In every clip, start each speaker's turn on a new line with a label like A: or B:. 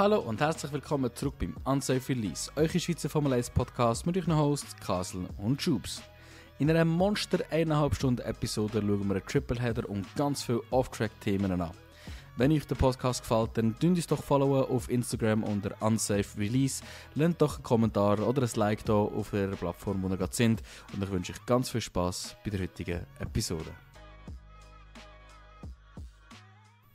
A: Hallo und herzlich willkommen zurück beim Unsafe Release, eure Schweizer Formel 1 Podcast mit euren Hosts Kasel und Schubs. In einer Monster 1,5 Stunden Episode schauen wir einen Tripleheader und ganz viele Off-Track-Themen an. Wenn euch der Podcast gefällt, dann folgt uns doch followen auf Instagram unter Unsafe Release, lasst doch einen Kommentar oder ein Like da auf eurer Plattform, wo ihr gerade sind, und ich wünsche euch ganz viel Spass bei der heutigen Episode.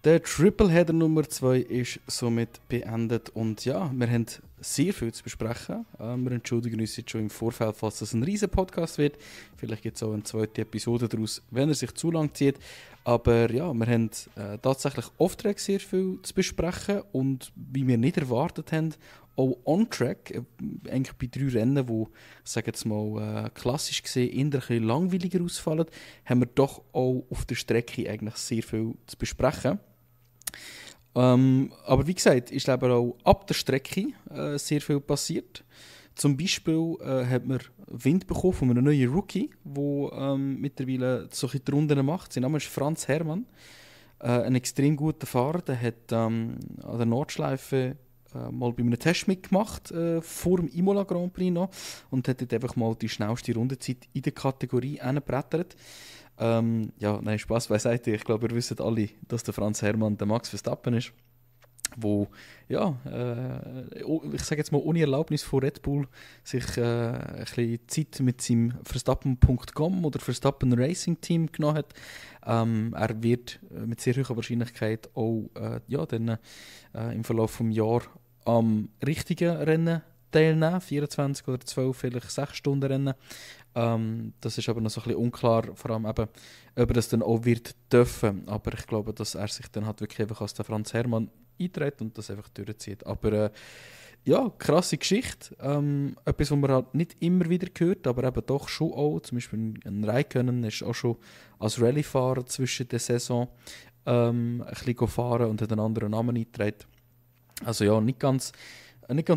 A: Der Tripleheader Nummer 2 ist somit beendet und ja, wir haben sehr viel zu besprechen. Wir entschuldigen uns jetzt schon im Vorfeld, falls das ein riesen Podcast wird. Vielleicht gibt es auch eine zweite Episode daraus, wenn er sich zu lang zieht. Aber ja, wir haben tatsächlich off-track sehr viel zu besprechen und wie wir nicht erwartet haben, auch on-track, eigentlich bei 3 Rennen, die, ich sage jetzt mal, klassisch gesehen eher ein bisschen langweiliger ausfallen, haben wir doch auch auf der Strecke eigentlich sehr viel zu besprechen. Aber wie gesagt, ist eben auch ab der Strecke sehr viel passiert. Zum Beispiel hat man Wind bekommen von einem neuen Rookie, der mittlerweile solche Runden macht. Sein Name ist Franz Herrmann. Ein extrem guter Fahrer, der hat an der Nordschleife mal bei einem Test mitgemacht, vor dem Imola Grand Prix noch, und hat dort einfach mal die schnellste Rundenzeit in der Kategorie hingebrettert. Ja, nein, Spaß beiseite. Ich glaube, ihr wisst alle, dass der Franz Herrmann der Max Verstappen ist, wo, ja, ich sage jetzt mal, ohne Erlaubnis von Red Bull sich ein bisschen Zeit mit seinem Verstappen.com oder Verstappen Racing Team genommen hat. Er wird mit sehr hoher Wahrscheinlichkeit auch ja, dann, im Verlauf des Jahres am richtigen Rennen teilnehmen, 24 oder 12, vielleicht 6 Stunden Rennen. Das ist aber noch so ein bisschen unklar, vor allem eben, ob er das dann auch wird dürfen. Aber ich glaube, dass er sich dann halt wirklich einfach als der Franz Herrmann eintritt und das einfach durchzieht. Aber ja, krasse Geschichte. Etwas, was man halt nicht immer wieder hört, aber eben doch schon auch. Zum Beispiel ein Räikkönen ist auch schon als Rallye-Fahrer zwischen der Saison ein bisschen gefahren und hat einen anderen Namen eingetragen. Also ja, nicht ganz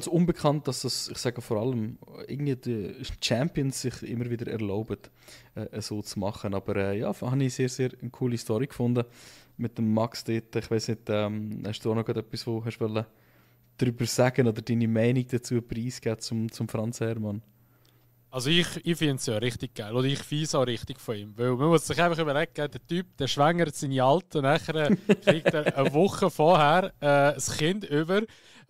A: unbekannt, dass das, ich sage vor allem, irgendwie die Champions sich immer wieder erlauben, so zu machen. Aber ja, habe ich sehr, sehr eine coole Story gefunden mit dem Max dort. Ich weiss nicht, hast du auch noch etwas, wo hast du darüber sagen oder deine Meinung dazu preisgeben zum Franz Herrmann?
B: Also ich finde es ja richtig geil. Oder ich finde es auch richtig von ihm. Weil man muss sich einfach überlegen, der Typ, der schwängert seine Alten, nachher kriegt er eine Woche vorher ein Kind über.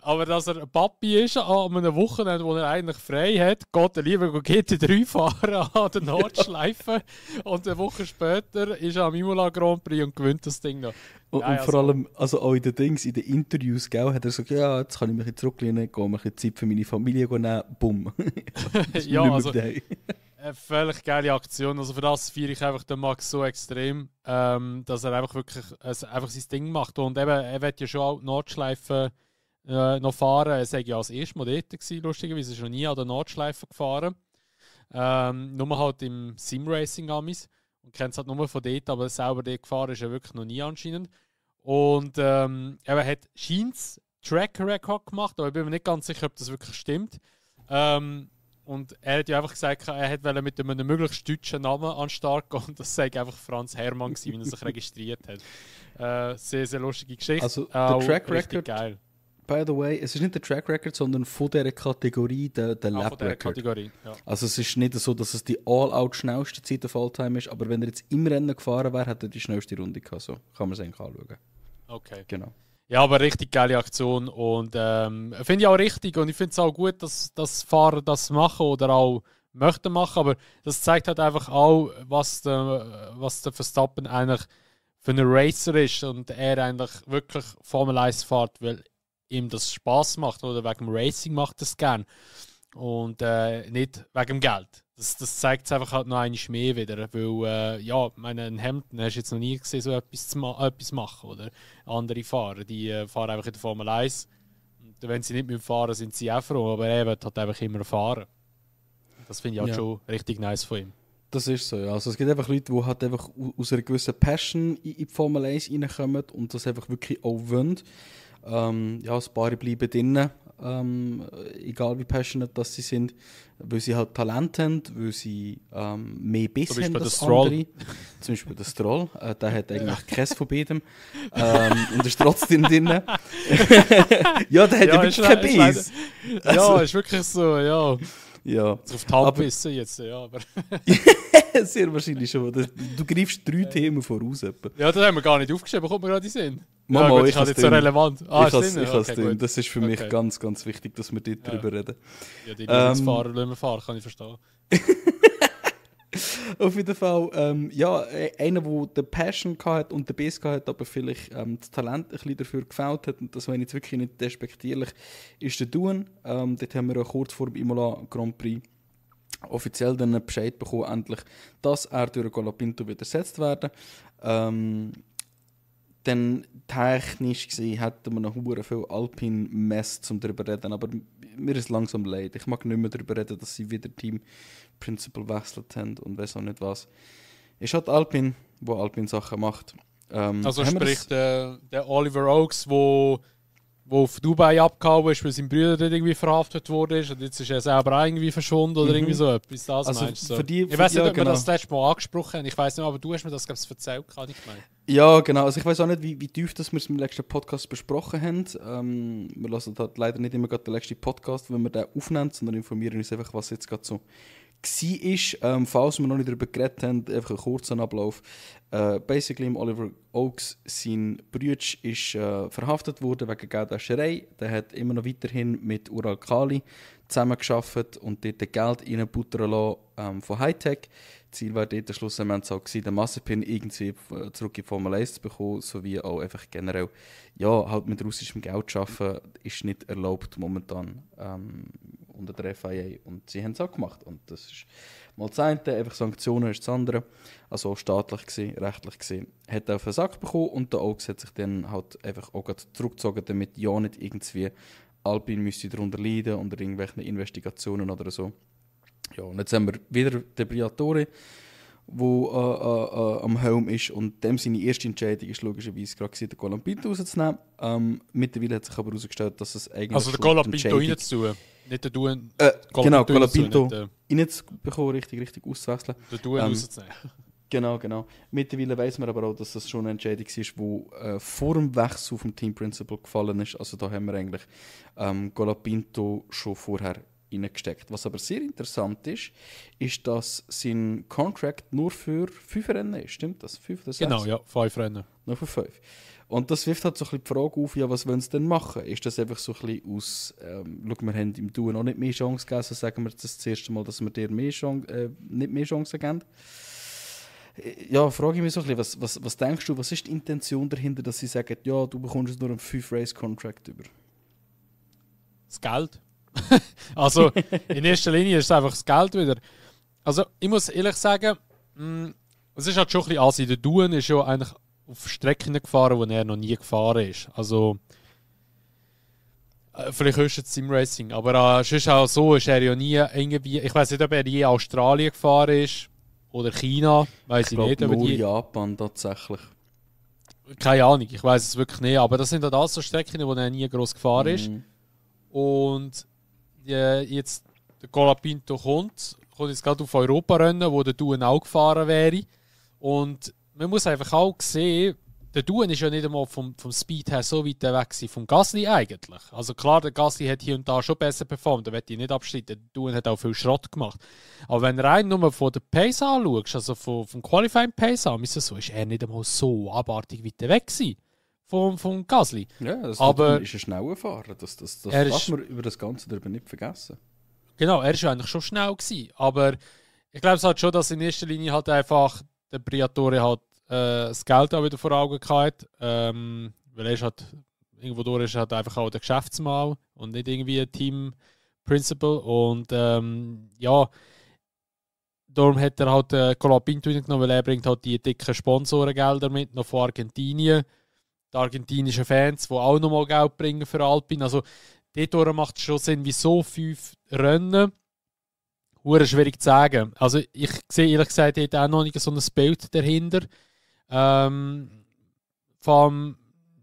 B: Aber dass er ein Papi ist an einem Wochenende, wo er eigentlich frei hat, geht er lieber GT3 fahren an der Nordschleife. Und eine Woche später ist er am Imola Grand Prix und gewinnt das Ding noch.
A: Und vor allem, also auch in den Interviews, gell, hat er gesagt, ja, jetzt kann ich mich zurücklehnen, gehe mir ein bisschen Zeit für meine Familie nehmen, bumm.
B: Ja, also eine völlig geile Aktion. Also für das feiere ich einfach den Max so extrem, dass er einfach wirklich einfach sein Ding macht. Und eben, er wird ja schon auch die Nordschleife noch fahren. Er war ja als erstes Mal dort, lustigerweise. Er ist noch nie an der Nordschleife gefahren. Nur halt im Sim-Racing amis. Und kennt es halt nur von dort, aber selber dort gefahren ist er wirklich noch nie anscheinend. Und er hat scheint's Track-Record gemacht, aber ich bin mir nicht ganz sicher, ob das wirklich stimmt. Und er hat ja einfach gesagt, er wollte mit einem möglichst deutschen Namen an den Start gehen. Und das sei einfach Franz Herrmann gewesen, wie er sich registriert hat. Sehr, sehr lustige Geschichte.
A: Also der Track-Record,
B: geil.
A: By the way, es ist nicht der Track Record, sondern von dieser Kategorie der Lap Record.
B: Kategorie, ja.
A: Also es ist nicht so, dass es die all-out schnellste Zeit auf Alltime ist, aber wenn er jetzt im Rennen gefahren wäre, hätte er die schnellste Runde gehabt. So kann man es eigentlich anschauen.
B: Okay.
A: Genau.
B: Ja, aber richtig geile Aktion und finde ich auch richtig und ich finde es auch gut, dass Fahrer das machen oder auch möchten machen, aber das zeigt halt einfach auch, was der Verstappen eigentlich für ein Racer ist und er eigentlich wirklich Formel 1 fährt, weil ihm das Spaß macht oder wegen dem Racing macht er es gern und nicht wegen dem Geld. Das zeigt es einfach halt noch einmal mehr wieder, weil ja, einen Hamilton hast du jetzt noch nie gesehen, so etwas machen oder andere Fahrer, die fahren einfach in der Formel 1 und wenn sie nicht fahren, sind sie auch froh, aber er wird halt einfach immer fahren. Das finde ich halt schon richtig nice von ihm.
A: Das ist so, ja. Also es gibt einfach Leute, die halt einfach aus einer gewissen Passion in die Formel 1 reinkommen und das einfach wirklich auch wollen. Ja, ein paar bleiben drinnen. egal wie passionate das sie sind, weil sie halt Talent haben, weil sie mehr Biss haben als andere. Zum Beispiel der Stroll, der hat eigentlich keins von beidem und ist trotzdem drin. Ja, der hat ja wirklich kein Biss.
B: Ja, ist wirklich so, ja.
A: Ja.
B: Auf die Hand bissen jetzt, ja. Aber
A: sehr wahrscheinlich schon. Du greifst 3 Themen voraus. Etwa.
B: Ja, das haben wir gar nicht aufgeschrieben, kommt mir gerade in den Sinn.
A: Mama,
B: ja, gut, ich habe jetzt so relevant.
A: Ich kann es tun. Das ist für mich ganz, ganz wichtig, dass wir dort drüber reden.
B: Ja, die Lieblingsfahrer lassen wir fahren, kann ich verstehen.
A: Auf jeden Fall, ja, einer, der die Passion hatte und den Biss hatte, aber vielleicht das Talent ein bisschen dafür gefällt hat, und das meine ich jetzt wirklich nicht despektierlich, ist der Duan. Dort haben wir ja kurz vor dem Imola Grand Prix offiziell dann Bescheid bekommen, endlich, dass er durch Colapinto wird ersetzt werden. Dann technisch gesehen hätten wir noch viel Alpine-Mess zum darüber reden, aber mir ist langsam leid. Ich mag nicht mehr darüber reden, dass sie wieder Team Principal wechselt haben und weiß auch nicht was. Ist halt Alpine, wo Alpine Sachen macht.
B: Also sprich der Oliver Oakes, wo auf Dubai abgehauen ist, weil sein Bruder dort irgendwie verhaftet wurde und jetzt ist er selber auch irgendwie verschwunden oder irgendwie so etwas. Das also meinst du? So. Ich weiß nicht, ob wir das letzte Mal angesprochen haben. Ich weiß nicht, aber du hast mir das, glaube ich, erzählt, kann ich meinen.
A: Ja, genau. Also ich weiß auch nicht, wie tief das wir es im letzten Podcast besprochen haben. Wir lassen halt leider nicht immer gerade den letzten Podcast, wenn wir den aufnehmen, sondern informieren uns einfach, was jetzt gerade so war. Falls wir noch nicht darüber geredet haben, einfach einen kurzen Ablauf. Basically, Oliver Oakes, sein Bruder, ist verhaftet worden wegen Geldwäscherei. Der hat immer noch weiterhin mit Ural Kali zusammengearbeitet und dort Geld reinbuttern lassen von Hightech. Ziel war dort schlussendlich auch gewesen, den Mazepin irgendwie zurück in Formel 1 zu bekommen, sowie auch einfach generell, ja, halt mit russischem Geld arbeiten ist nicht erlaubt momentan unter der FIA, und sie haben es auch gemacht, und das ist mal das eine, einfach Sanktionen ist das andere, also staatlich gesehen, rechtlich gesehen, hat er auf den Sack bekommen, und der Oakes hat sich dann halt einfach auch zurückgezogen, damit ja nicht irgendwie Alpine müsste darunter leiden unter irgendwelchen Investigationen oder so. Ja, und jetzt haben wir wieder den Briatore, der am Helm ist, und dem seine erste Entscheidung ist logischerweise gerade den Colapinto rauszunehmen. Mittlerweile hat sich aber herausgestellt, dass es eigentlich
B: also den Colapinto reinzutun, nicht den Duan.
A: Genau, Colapinto reinzubekommen, richtig auszuwechseln.
B: Den Duan rauszunehmen.
A: Genau. Mittlerweile weiss man aber auch, dass das schon eine Entscheidung war, die vor dem Wechsel vom Team Principal gefallen ist. Also da haben wir eigentlich Colapinto schon vorher reingesteckt. Was aber sehr interessant ist, dass sein Contract nur für 5 Rennen ist. Stimmt das? 5 oder 6?
B: Genau, ja, 5 Rennen.
A: Nur für 5. Und das wirft halt so ein bisschen die Frage auf, ja, was wollen sie denn machen? Ist das einfach so ein bisschen aus, schau, wir haben im Duo noch nicht mehr Chance gegeben, so sagen wir das erste Mal, dass wir dir nicht mehr Chancen geben. Ja, frage ich mich so ein bisschen, was denkst du, was ist die Intention dahinter, dass sie sagen, ja, du bekommst nur einen 5-Race-Contract über?
B: Das Geld. Also, in erster Linie ist es einfach das Geld wieder. Also, ich muss ehrlich sagen, es ist halt schon ein bisschen ansehen. Der Duan ist ja eigentlich auf Strecken gefahren, wo er noch nie gefahren ist. Also, vielleicht höchstens Simracing, aber es ist auch so, ist er ja nie irgendwie, ich weiß nicht, ob er je Australien gefahren ist oder China, weiß ich nicht.
A: Nur Japan tatsächlich.
B: Keine Ahnung, ich weiß es wirklich nicht, aber das sind halt alles so Strecken, wo er nie gross gefahren ist. Und jetzt der Colapinto kommt jetzt gerade auf Europa-Rennen, wo der Duan auch gefahren wäre. Und man muss einfach auch sehen, der Duan ist ja nicht einmal vom Speed her so weit weg vom Gasly eigentlich. Also klar, der Gasly hat hier und da schon besser performt, da möchte ich nicht abstreiten. Der Duan hat auch viel Schrott gemacht. Aber wenn du rein nur von der Pace anschaust, also vom Qualifying Pace an, ist er nicht einmal so abartig weit weg gewesen. Vom Gasly.
A: Ja,
B: aber
A: ist ein schneller Fahrer. Das darf man über das Ganze darüber nicht vergessen.
B: Genau, er war eigentlich schon schnell gewesen. Aber ich glaube es halt schon, dass in erster Linie halt einfach der Briatore halt das Geld auch wieder vor Augen hatte. Weil er ist halt, irgendwo durch ist halt einfach auch der Geschäftsmann und nicht irgendwie ein Team Principal. Und ja, darum hat er halt Colapinto genommen, weil er bringt halt die dicken Sponsorengelder mit, noch von Argentinien. Die argentinischen Fans, die auch nochmal Geld bringen für Alpine. Also dort macht es schon Sinn, wieso 5 Rennen. Hure schwierig zu sagen. Also ich sehe ehrlich gesagt dort auch noch nicht so ein Bild dahinter. Vom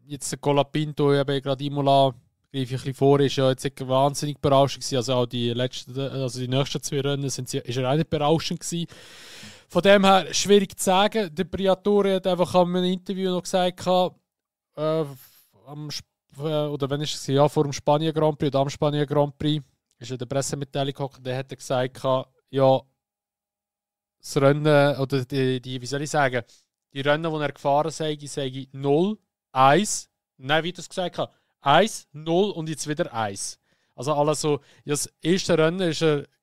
B: jetzt der Colapinto, eben gerade Imola greife ich ein bisschen vor, ist ja jetzt wahnsinnig berauschend gewesen. Also auch die nächsten 2 Rennen ist er auch nicht berauschend gewesen. Von dem her schwierig zu sagen. Der Briatore hat einfach in einem Interview noch gesagt, oder wenn ist es ja vor dem Spanien Grand Prix oder am Spanien Grand Prix, ist in der Pressemitteilung gekommen, der hat gesagt, ja, das Rennen, oder wie soll ich sagen, die Rennen, die er gefahren sei 0, 1, nein, wie das gesagt hat, 1, 0 und jetzt wieder 1. Also alles so, ja, das erste Rennen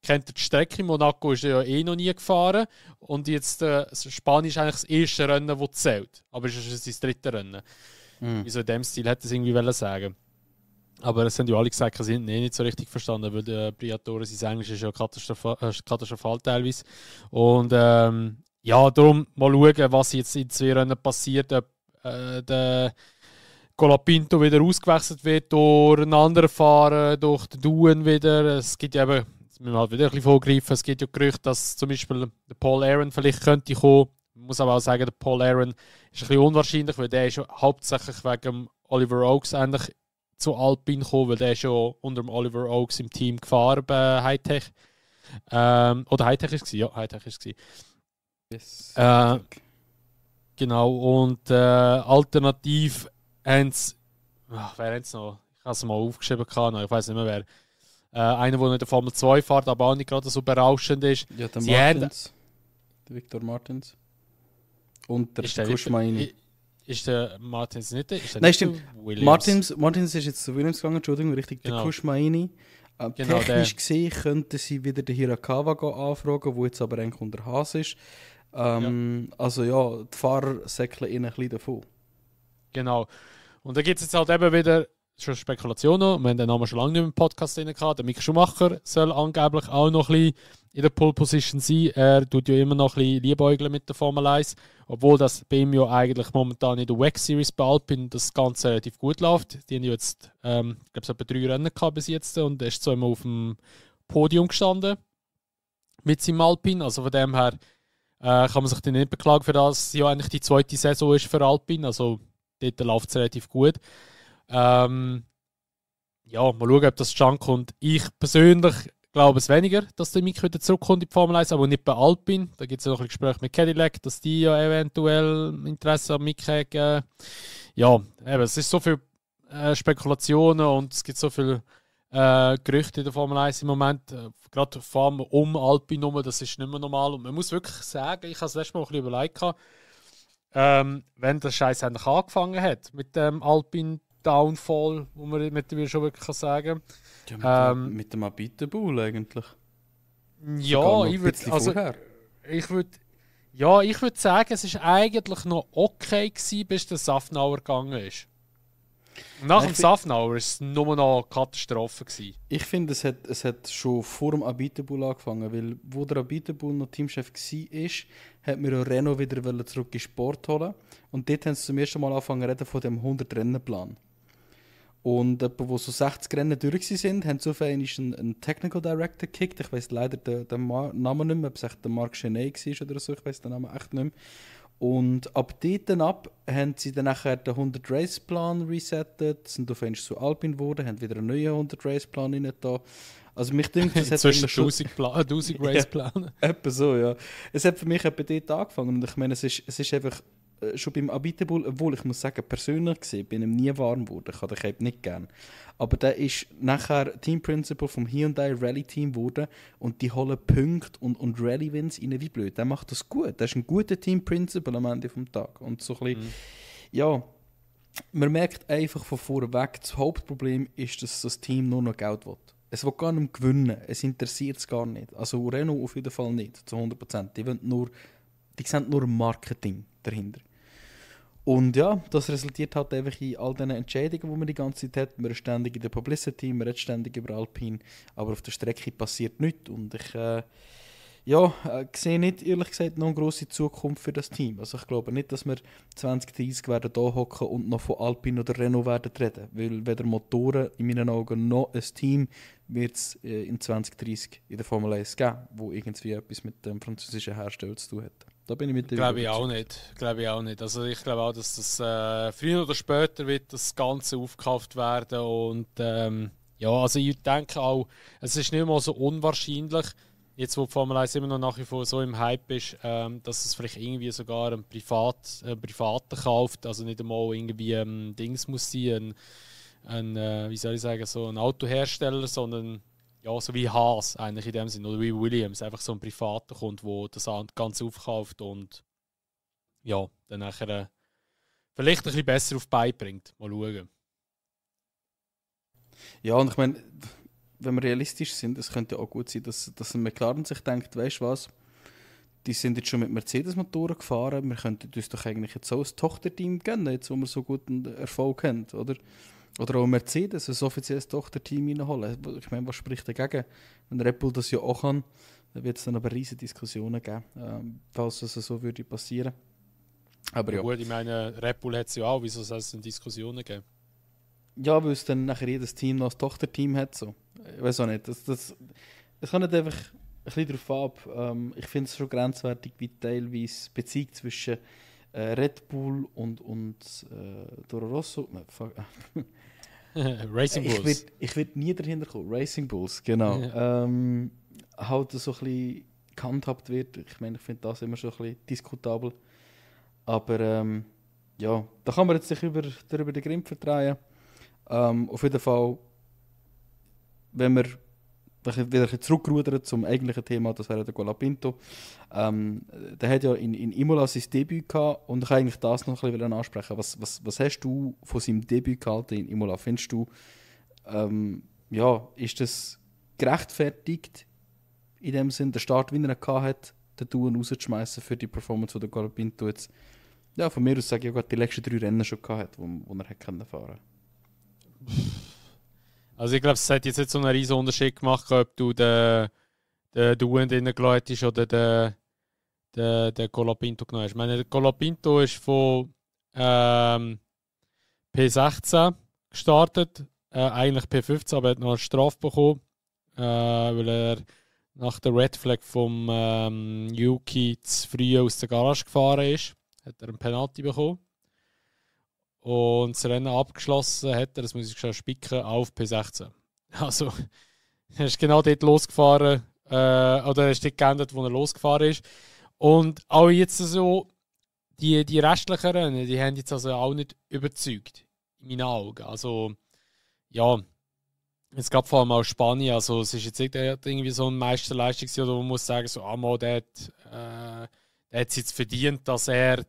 B: kennt er die Strecke, in Monaco ist er ja noch nie gefahren und jetzt Spanien ist eigentlich das erste Rennen, das zählt, aber es ist sein drittes Rennen. Wieso in dem Stil hätte es irgendwie sagen. Aber es haben ja alle gesagt, sie haben nicht so richtig verstanden, weil der Briatore, sein Englisch ist ja katastrophal teilweise. Und ja, darum mal schauen, was jetzt in 2 Rennen passiert, ob der Colapinto wieder ausgewechselt wird durch einen anderen Fahrer, durch den Duen wieder. Es gibt ja eben, jetzt müssen wir halt wieder ein bisschen vorgreifen, es gibt ja Gerüchte, dass zum Beispiel der Paul Aaron vielleicht könnte kommen. Ich muss aber auch sagen, der Paul Aaron ist ein bisschen unwahrscheinlich, weil der ist ja hauptsächlich wegen Oliver Oaks eigentlich zu Alpine gekommen, weil der ist ja unter dem Oliver Oaks im Team gefahren bei Hightech. Oder Hightech ist es? Ja, Hightech ist es.
A: Yes.
B: Genau, und alternativ haben sie, wer hat es noch? Ich habe es mal aufgeschrieben, ich weiß nicht mehr wer. Einer, der nicht in der Formel 2 fährt, aber auch nicht gerade so berauschend ist.
A: Ja, der Martins. Der Victor Martins. Und der Kuschmaini.
B: Ist der Martins nicht der?
A: Nein, stimmt. Martins ist jetzt zu Williams gegangen, Entschuldigung, richtig. Genau. Der Kuschmaini. Genau, technisch gesehen könnten sie wieder den Hirakawa anfragen, der jetzt aber eigentlich unter Haas ist. Also ja, die Fahrer säckeln ihnen ein bisschen davon.
B: Genau. Und da gibt es jetzt halt eben wieder schon Spekulationen. Wir haben den Namen schon lange nicht mehr im Podcast drin gehabt. Der Mick Schumacher soll angeblich auch noch ein bisschen in der Pole Position sein. Er tut ja immer noch ein bisschen liebäugeln mit der Formel 1. Obwohl das bei ihm ja eigentlich momentan in der WEC Series bei Alpine das Ganze relativ gut läuft. Die haben ja jetzt, ich glaube, es hat 3 Rennen gehabt bis jetzt und er ist zweimal auf dem Podium gestanden mit seinem Alpine. Also von dem her kann man sich dann nicht beklagen, für das ja eigentlich die 2. Saison ist für Alpine. Also dort läuft es relativ gut. Ja, mal schauen, ob das zustande kommt. Ich persönlich glaube es weniger, dass der Mick wieder zurückkommt in die Formel 1, aber nicht bei Alpine. Da gibt es ja noch ein Gespräch mit Cadillac, dass die ja eventuell Interesse an Mick haben. Ja, eben, es ist so viel Spekulationen und es gibt so viele Gerüchte in der Formel 1 im Moment. Gerade vor allem um Alpine herum, das ist nicht mehr normal. Und man muss wirklich sagen, ich habe das letzte Mal ein bisschen überlegt, wenn der Scheiß eigentlich angefangen hat mit dem Alpine Downfall, wo man mittlerweile schon wirklich sagen kann.
A: Ja, mit dem Abitebull eigentlich.
B: Ja, ich würde sagen, es war eigentlich noch okay gewesen, bis der Safnauer gegangen ist. Nach dem Safnauer war es nur noch eine Katastrophe gewesen.
A: Ich finde, es hat schon vor dem Abitebull angefangen, weil wo der Abitebull noch Teamchef war, hat mir Renault wieder zurück in den Sport holen. Und dort haben sie zum ersten Mal angefangen zu reden von dem 100-Rennen-Plan. Und etwa, wo so 60 Rennen durch sind, haben so einen Technical Director gekickt. Ich weiss leider den Namen nicht mehr, ob es echt der Marc Genet war oder so. Ich weiss den Namen echt nicht mehr. Und ab dort ab haben sie dann nachher den 100-Race-Plan resettet, sind auf einmal zu Alpine geworden, haben wieder einen neuen 100-Race-Plan rein da. Also mich denkt, das hat
B: eigentlich schon 1000 Race-Plan.
A: Etwa so, ja. Es hat für mich etwa dort angefangen und ich meine, es ist einfach schon beim Abitebull, obwohl ich muss sagen, persönlich gesehen, bin ihm nie warm geworden. Ich habe den Cape nicht gern. Aber der ist nachher Team Principal vom Hyundai Rally Team geworden und die holen Punkte und Rally Wins rein wie blöd. Der macht das gut. Der ist ein guter Team Principal am Ende vom Tag. Und so ein bisschen, ja, man merkt einfach von vorweg, das Hauptproblem ist, dass das Team nur noch Geld will. Es will gar nicht gewinnen. Es interessiert es gar nicht. Also Renault auf jeden Fall nicht, zu 100%. Die sehen nur Marketing dahinter. Und ja, das resultiert halt einfach in all diesen Entscheidungen, die man die ganze Zeit hat. Man ist ständig in der Publicity, man redet ständig über Alpine, aber auf der Strecke passiert nichts. Und ich sehe nicht, ehrlich gesagt, noch eine grosse Zukunft für das Team. Also ich glaube nicht, dass wir 2030 werden da hocken und noch von Alpine oder Renault werden reden. Weil weder Motoren in meinen Augen noch ein Team wird es in 2030 in der Formel 1 geben, wo irgendwie etwas mit dem französischen Hersteller zu tun hat. Da bin ich mit dir.
B: Glaube ich auch nicht. Also ich glaube auch, dass das früher oder später wird das Ganze aufgekauft werden und ja, also ich denke auch, es ist nicht mal so unwahrscheinlich, jetzt wo die Formel 1 immer noch nach wie vor so im Hype ist, dass es vielleicht irgendwie sogar ein Privater kauft, also nicht einmal irgendwie ein Dings muss sein, wie soll ich sagen, so ein Autohersteller, sondern ja, so wie Haas eigentlich in dem Sinne, oder wie Williams, einfach so ein Privater kommt, der das Ganze aufkauft und ja, dann nachher vielleicht ein bisschen besser auf die Beine bringt. Mal schauen.
A: Ja, und ich meine, wenn wir realistisch sind, es könnte ja auch gut sein, dass ein McLaren sich denkt, weißt du was, die sind jetzt schon mit Mercedes-Motoren gefahren, wir könnten uns doch eigentlich jetzt so ein Tochterteam gönnen, jetzt wo wir so guten Erfolg haben, oder? Oder auch Mercedes, ein offizielles Tochterteam reinholen. Ich meine, was spricht dagegen? Wenn Red Bull das ja auch kann, dann wird es dann aber riesige Diskussionen geben, falls das so würde passieren. Aber ja.
B: Gut, ich meine, Red Bull hat es ja auch, wieso soll es denn Diskussionen geben?
A: Ja, weil es dann nachher jedes Team noch ein Tochterteam hat. So. Ich weiß auch nicht. Es kommt nicht einfach ein bisschen darauf ab. Ich finde es schon grenzwertig, wie teilweise die Beziehung zwischen Red Bull und Toro Rosso.
B: Racing Bulls.
A: Ich werd nie dahinter kommen. Racing Bulls, genau.
B: Ja.
A: Halt so ein bisschen gehandhabt wird. Ich meine, ich finde das immer schon ein bisschen diskutabel. Aber ja, da kann man jetzt sich über den Grimm vertrauen. Auf jeden Fall, wenn wir wieder ein bisschen zurückrudern zum eigentlichen Thema, das wäre der Colapinto. Der hat ja in Imola sein Debüt gehabt und ich wollte eigentlich das noch ein bisschen ansprechen. Was hast du von seinem Debüt gehalten in Imola? Findest du, ja, ist das gerechtfertigt, in dem Sinn, der Start, wie er ihn gehabt hat, den Touren rauszuschmeißen für die Performance, die der Colapinto jetzt, ja, von mir aus sage ich, die letzten 3 Rennen schon gehabt hat, wo er hätte fahren können?
B: Also ich glaube, es hat jetzt nicht so einen riesen Unterschied gemacht, ob du den Duen drinnen gelassen hast oder den Colapinto genommen hast. Ich meine, der Colapinto ist von P16 gestartet, eigentlich P15, aber er hat noch eine Strafe bekommen, weil er nach der Red Flag vom Yuki zu früh aus der Garage gefahren ist. Hat er einen Penalty bekommen. Und das Rennen abgeschlossen hat er, das muss ich schon spicken, auf P16. Also, er ist genau dort losgefahren, oder er ist dort geändert, wo er losgefahren ist. Und auch jetzt so, die restlichen Rennen, die haben jetzt also auch nicht überzeugt, in meinen Augen. Also, ja, es gab vor allem auch Spanien, also es ist jetzt nicht irgendwie so ein Meisterleistung, oder man muss sagen, so, der hat es jetzt verdient, dass er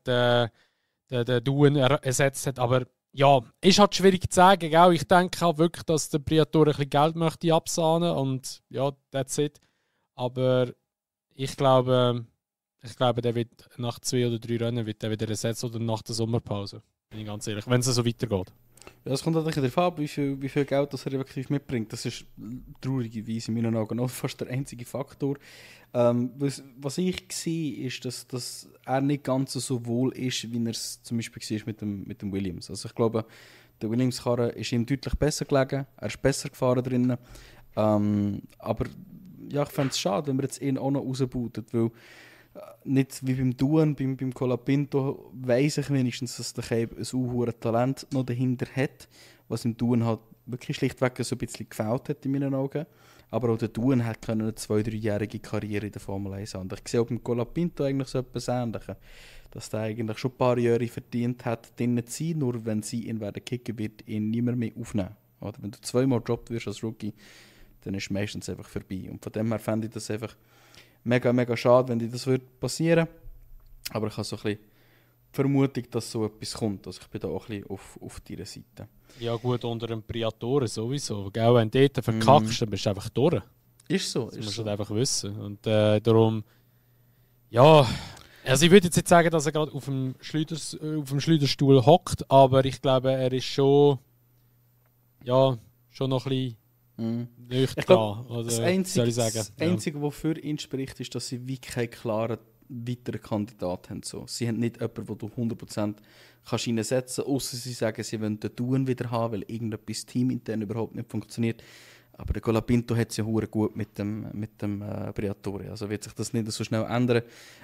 B: den Duen ersetzt hat. Aber ja, ist halt schwierig zu sagen. Gell? Ich denke auch wirklich, dass der Briatore ein bisschen Geld möchte absahnen und ja, that's it. Aber ich glaube, der wird nach 2 oder 3 Rennen wird der wieder ersetzt oder nach der Sommerpause. Bin ich ganz ehrlich, wenn es so weitergeht.
A: Ja, es kommt natürlich darauf ab, wie viel Geld das er effektiv mitbringt. Das ist traurigerweise in meinen Augen auch fast der einzige Faktor. Was ich sehe, ist, dass er nicht ganz so wohl ist, wie er es zum Beispiel war mit dem Williams. Also ich glaube, der Williams-Karre ist ihm deutlich besser gelegen. Er ist besser gefahren drinnen. Aber ja, ich fände es schade, wenn wir jetzt ihn auch noch rausbooten, weil nicht wie beim Duen, beim Colapinto weiss ich wenigstens, dass der Cape ein unhuere Talent noch dahinter hat, was im Duen halt wirklich schlichtweg so ein bisschen gefällt hat in meinen Augen. Aber auch der Duen hat eine 2-3-jährige Karriere in der Formel 1 haben. Ich sehe auch beim Colapinto eigentlich so etwas Ähnliches, dass der eigentlich schon ein paar Jahre verdient hat, drinnen zu sein, nur wenn sie ihn werden kicken, wird ihn niemand mehr aufnehmen. Oder wenn du 2-mal gedroppt wirst als Rookie, dann ist es meistens einfach vorbei. Und von dem her fände ich das einfach mega, mega schade, wenn das passieren würde. Aber ich habe so ein bisschen die Vermutung, dass so etwas kommt. Also ich bin da auch ein bisschen auf deiner Seite.
B: Ja gut, unter einem Priatore sowieso. Gell? Wenn du dort verkackst, dann bist du einfach durch.
A: Ist so.
B: Das musst du einfach wissen. Und darum, ja, also ich würde jetzt nicht sagen, dass er gerade auf dem Schleuderstuhl hockt, aber ich glaube, er ist schon noch ein bisschen
A: ich glaube, das Einzige, was für ihn spricht, ist, dass sie wirklich keinen klaren weiteren Kandidat haben. So. Sie haben nicht jemanden, den du 100% kannst reinsetzen kannst, außer sie sagen, sie wollen den Tun wieder haben, weil irgendetwas teamintern überhaupt nicht funktioniert. Aber der Colapinto hat es ja hure gut mit dem Briatore. Also wird sich das nicht so schnell ändern.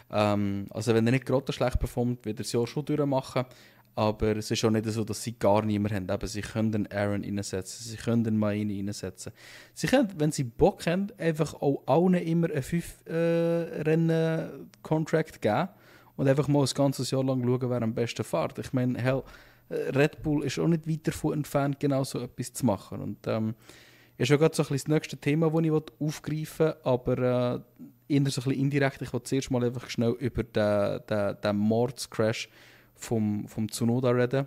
A: Also wenn er nicht gerade schlecht performt, wird er es ja schon durchmachen. Aber es ist auch nicht so, dass sie gar niemanden haben. Eben, sie können den Aaron reinsetzen, sie können den Maini reinsetzen. Sie können, wenn sie Bock haben, einfach auch allen immer einen 5-Rennen-Contract geben und einfach mal ein ganzes Jahr lang schauen, wer am besten fährt. Ich meine, Red Bull ist auch nicht weit davon entfernt, genau so etwas zu machen. Und ist ja gerade so ein bisschen das nächste Thema, das ich aufgreifen will, aber eher so ein bisschen indirekt. Ich will zuerst mal einfach schnell über den Mordscrash vom Tsunoda reden.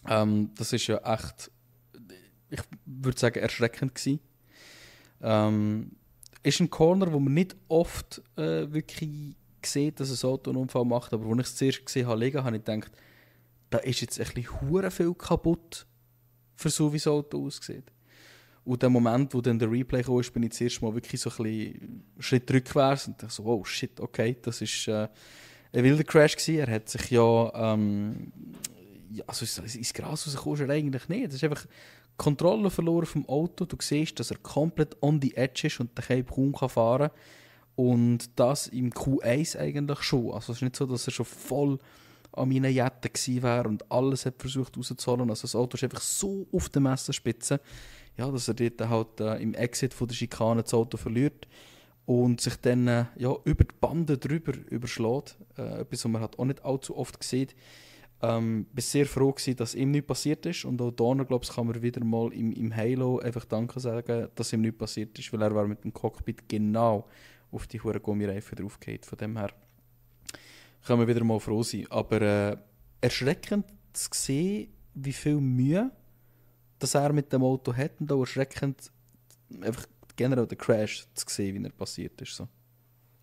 A: Das ist ja echt, ich würde sagen, erschreckend gewesen. Ist ein Corner, wo man nicht oft wirklich sieht, dass ein Auto einen Unfall macht, aber als ich es zuerst gesehen habe, habe ich gedacht, da ist jetzt ein bisschen hure viel kaputt, für so wie das Auto aussieht. Und der Moment, wo dann der Replay kam, bin ich zuerst mal wirklich so ein bisschen einen Schritt rückwärts und dachte so, oh shit, okay, das ist ein wilder Crash gewesen. Er hat sich also ins Gras rausgekommen ist er eigentlich nicht. Es ist einfach Kontrolle verloren vom Auto. Du siehst, dass er komplett on the edge ist und der kaum fahren kann. Und das im Q1 eigentlich schon. Also es ist nicht so, dass er schon voll an meinen Jetten gewesen wäre und alles hat versucht rauszuholen. Also das Auto ist einfach so auf der Messerspitze, ja, dass er dort halt im Exit von der Schikane das Auto verliert und sich dann über die Bande drüber überschlägt. Etwas, was man halt auch nicht allzu oft sieht. Bin sehr froh gewesen, dass ihm nichts passiert ist. Und auch Donner, glaube ich, kann man wieder mal im Halo einfach Danke sagen, dass ihm nichts passiert ist, weil er war mit dem Cockpit genau auf die hohen Gummireifen draufgeht. Von dem her können wir wieder mal froh sein. Aber erschreckend zu sehen, wie viel Mühe dass er mit dem Auto hat und auch erschreckend einfach generell den Crash zu sehen, wie er passiert ist. So.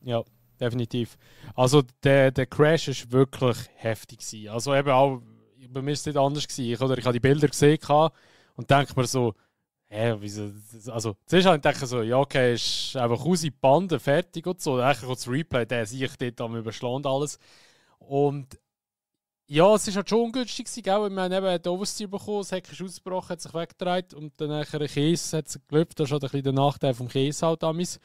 B: Ja, definitiv. Also der Crash ist wirklich heftig gewesen. Also eben auch, bei mir ist es nicht anders gewesen. Ich habe die Bilder gesehen und denke mir so, wieso? Also zuerst habe ich gedacht so, ja okay, ist einfach raus in die Bande, fertig und so. Dann kommt das Replay, der sehe ich dort am Überschlagen alles. Und ja, es war halt schon ungünstig gewesen, gell? Ich meine, er hat Oversteer bekommen, das Heck ist ausgebrochen, hat sich weggedreht und dann nachher ein Käse hat sich gelöpft. Das ist halt ein bisschen der Nachteil vom Käse halt damals.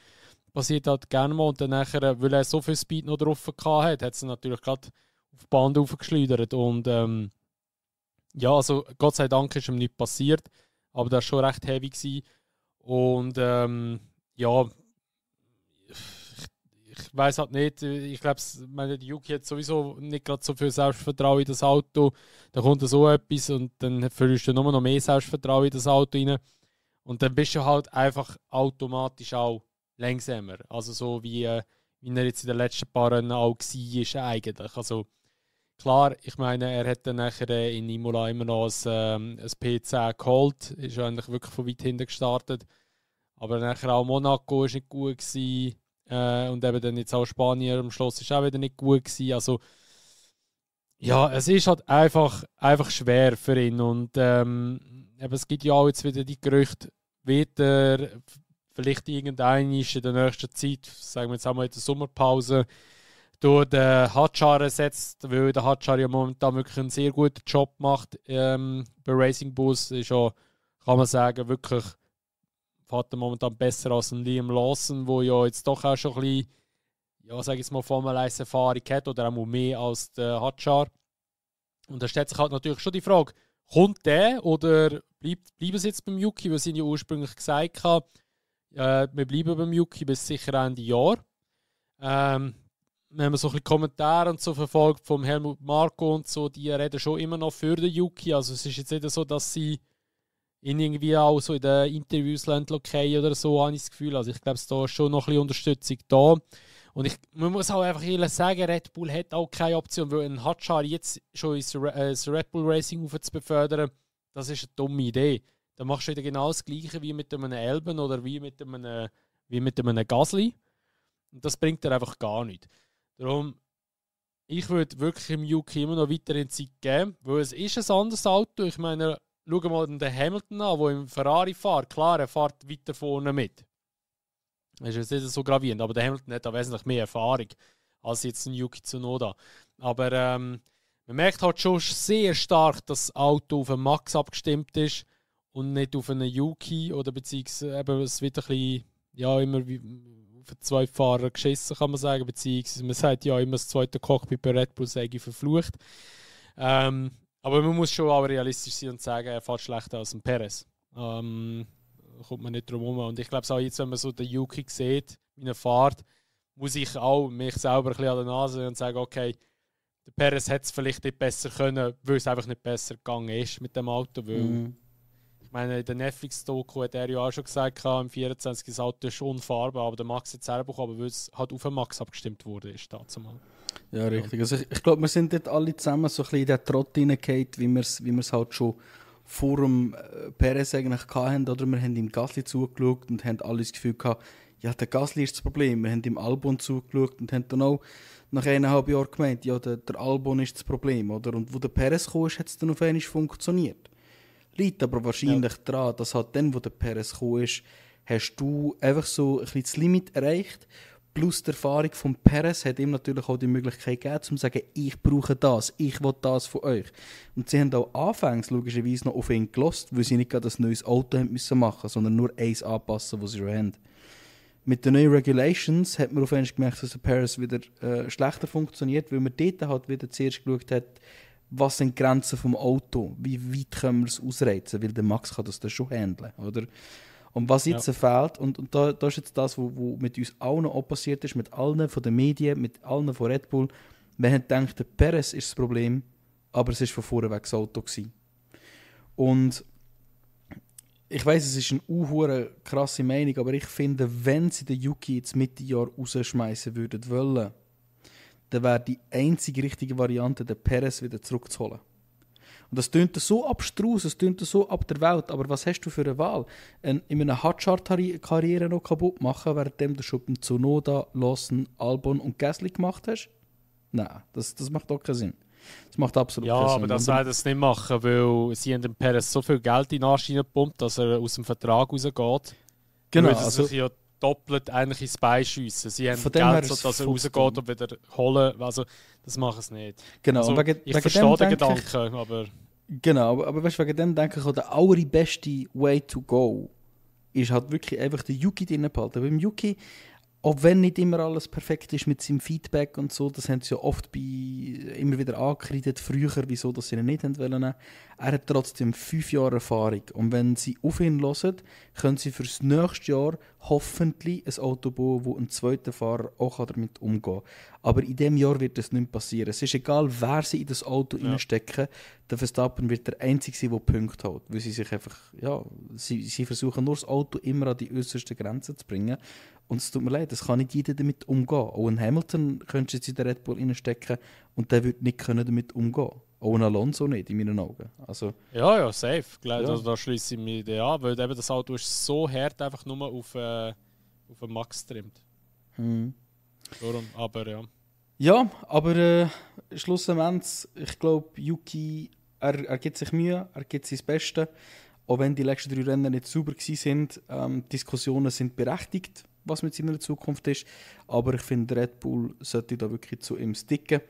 B: Passiert halt gerne mal und dann nachher, weil er so viel Speed noch drauf hatte, hat es natürlich gerade auf die Bahn aufgeschleudert und ja, also Gott sei Dank ist ihm nichts passiert, aber das war schon recht heavy gewesen. Und ja, ich weiß halt nicht, ich glaube, der Yuki hat sowieso nicht gerade so viel Selbstvertrauen in das Auto. Da kommt so etwas und dann fühlst du nur noch mehr Selbstvertrauen in das Auto rein. Und dann bist du halt einfach automatisch auch langsamer. Also so wie er jetzt in den letzten paar Rennen auch war eigentlich. Also klar, ich meine, er hat dann nachher in Imola immer noch ein P10 geholt. Ist eigentlich wirklich von weit hinten gestartet. Aber nachher auch Monaco war nicht gut gewesen. Und eben dann jetzt auch Spanien am Schluss ist auch wieder nicht gut gewesen. Also ja, es ist halt einfach schwer für ihn und eben, es gibt ja auch jetzt wieder die Gerüchte, wird er vielleicht irgendein in der nächsten Zeit, sagen wir jetzt einmal in der Sommerpause, durch den Hadjar ersetzt, weil der Hadjar ja momentan wirklich einen sehr guten Job macht bei Racing Bulls. Ist ja, kann man sagen, wirklich fährt er momentan besser als ein Liam Lawson, der ja jetzt doch auch schon ein bisschen, ja, sage ich jetzt mal, Formel-1-Erfahrung hat oder auch mehr als der Hadjar. Und da stellt sich halt natürlich schon die Frage, kommt der oder bleiben sie jetzt beim Yuki, weil sie ja ursprünglich gesagt haben, wir bleiben beim Yuki bis sicher Ende Jahr. Wenn man so ein bisschen Kommentare und so verfolgt vom Helmut Marko und so, die reden schon immer noch für den Yuki. Also es ist jetzt nicht so, dass sie ihn irgendwie auch so in den Interviews okay oder so, habe ich das Gefühl. Also ich glaube, da ist schon noch ein bisschen Unterstützung da. Und man muss auch einfach ehrlich sagen, Red Bull hat auch keine Option, weil ein Hadjar jetzt schon ins Red Bull Racing zu befördern, das ist eine dumme Idee. Dann machst du wieder genau das Gleiche wie mit einem Elben oder wie mit einem Gasly. Und das bringt dir einfach gar nichts. Darum, ich würde wirklich im Yuki immer noch weiterhin Zeit geben, weil es ist ein anderes Auto. Ich meine, schau mal den Hamilton an, der im Ferrari fährt. Klar, er fährt weiter vorne mit. Das ist jetzt nicht so gravierend, aber der Hamilton hat da wesentlich mehr Erfahrung als jetzt ein Yuki Tsunoda. Aber man merkt halt schon sehr stark, dass das Auto auf den Max abgestimmt ist. und nicht auf einen Yuki oder beziehungsweise eben, es wird ein bisschen, ja, immer wie auf zwei Fahrer geschissen, kann man sagen, beziehungsweise man sagt ja immer, das zweite Cockpit bei Red Bull sei verflucht. Aber man muss schon auch realistisch sein und sagen, er fährt schlechter als ein Perez. Kommt man nicht drum herum. Und ich glaube auch jetzt, wenn man so den Yuki sieht, in einer Fahrt, muss ich auch mich selber ein bisschen an der Nase und sagen, okay, der Perez hätte es vielleicht nicht besser können, weil es einfach nicht besser gegangen ist mit dem Auto. Weil, ich meine, in der Netflix-Doku hat er ja auch schon gesagt, im 24 das Auto ist unfahrbar, aber der Max hat es selber bekommen, weil es halt auf den Max abgestimmt wurde. Ist dazu mal.
A: Ja, richtig. Also ich glaube, wir sind dort alle zusammen so ein bisschen in den Trott hineingehauen, wie wir es halt schon vor dem Perez eigentlich hatten. Oder wir haben ihm Gasly zugeschaut und haben alle das Gefühl gehabt, ja, der Gasly ist das Problem. Wir haben ihm Albon zugeschaut und haben dann auch nach 1,5 Jahren gemeint, ja, der Albon ist das Problem. Oder? Und wo der Perez kam, hat es dann auf einmal funktioniert. Liegt aber wahrscheinlich daran, dass halt dann, wo der Perez kam, hast du einfach so ein bisschen das Limit erreicht. Plus die Erfahrung von Perez hat ihm natürlich auch die Möglichkeit gegeben, zu sagen, ich brauche das, ich will das von euch. Und sie haben auch anfangs logischerweise noch auf ihn gelassen, weil sie nicht gerade ein neues Auto haben müssen machen, sondern nur eins anpassen, das sie schon haben. Mit den neuen Regulations hat man auf einmal gemerkt, dass der Perez wieder schlechter funktioniert, weil man dort halt wieder zuerst geschaut hat, was sind die Grenzen vom Auto, wie weit können wir es ausreizen, weil der Max kann das dann schon handeln, oder? Und was jetzt fehlt, und da ist jetzt das, was mit uns allen auch passiert ist, mit allen von den Medien, mit allen von Red Bull, wir haben gedacht, der Perez ist das Problem, aber es war von vorne weg das Auto gewesen. Und ich weiss, es ist eine krasse Meinung, aber ich finde, wenn sie den Yuki jetzt Mitte Jahr rausschmeißen würden wollen, dann wäre die einzige richtige Variante, den Perez wieder zurückzuholen. Und das tönt so abstrus, das tönt so ab der Welt, aber was hast du für eine Wahl? In einer Hotchart-Karriere noch kaputt machen, währenddem du schon beim Tsunoda, Lawson, Albon und Gasly gemacht hast? Nein, das macht auch keinen Sinn. Das macht absolut keinen Sinn.
B: Ja, aber das werden sie nicht machen, weil sie haben dem Perez so viel Geld in den Arsch gepumpt, dass er aus dem Vertrag rausgeht.
A: Genau.
B: Weil sie sich ja doppelt eigentlich ins Bein schiessen. Sie haben Geld, so, dass er rausgeht und wieder holen. Also, das machen sie nicht.
A: Genau.
B: Also, ich verstehe den Gedanken, aber...
A: Genau, aber weißt, wegen dem denke ich auch, der allerbeste Way to go ist halt wirklich einfach den Yuki drin behalten. Beim Yuki, auch wenn nicht immer alles perfekt ist mit seinem Feedback und so, das haben sie ja oft immer wieder angekreidet, früher, wieso dass sie ihn nicht wollen. Er hat trotzdem 5 Jahre Erfahrung. Und wenn sie auf ihn hören, können sie fürs nächste Jahr hoffentlich ein Auto bauen, wo ein zweiter Fahrer auch damit umgehen kann. Aber in diesem Jahr wird das nicht passieren. Es ist egal, wer sie in das Auto reinstecken, der Verstappen wird der Einzige sein, der Punkte hat. Weil sie sich einfach, sie versuchen nur das Auto immer an die äußersten Grenzen zu bringen. Und es tut mir leid, es kann nicht jeder damit umgehen. Auch ein Hamilton könnte jetzt in den Red Bull reinstecken und der würde nicht damit umgehen. Auch ein Alonso nicht, in meinen Augen. Also,
B: ja, safe. Also, da schließe ich mich an, weil eben das Auto ist so hart einfach nur auf den Max trimmt. Darum, aber ja. Ja,
A: aber schlussendlich, ich glaube, Yuki, er gibt sich Mühe, er gibt sein Bestes. Auch wenn die letzten 3 Rennen nicht sauber waren, Diskussionen sind berechtigt, was mit seiner Zukunft ist. Aber ich finde, Red Bull sollte da wirklich zu ihm sticken.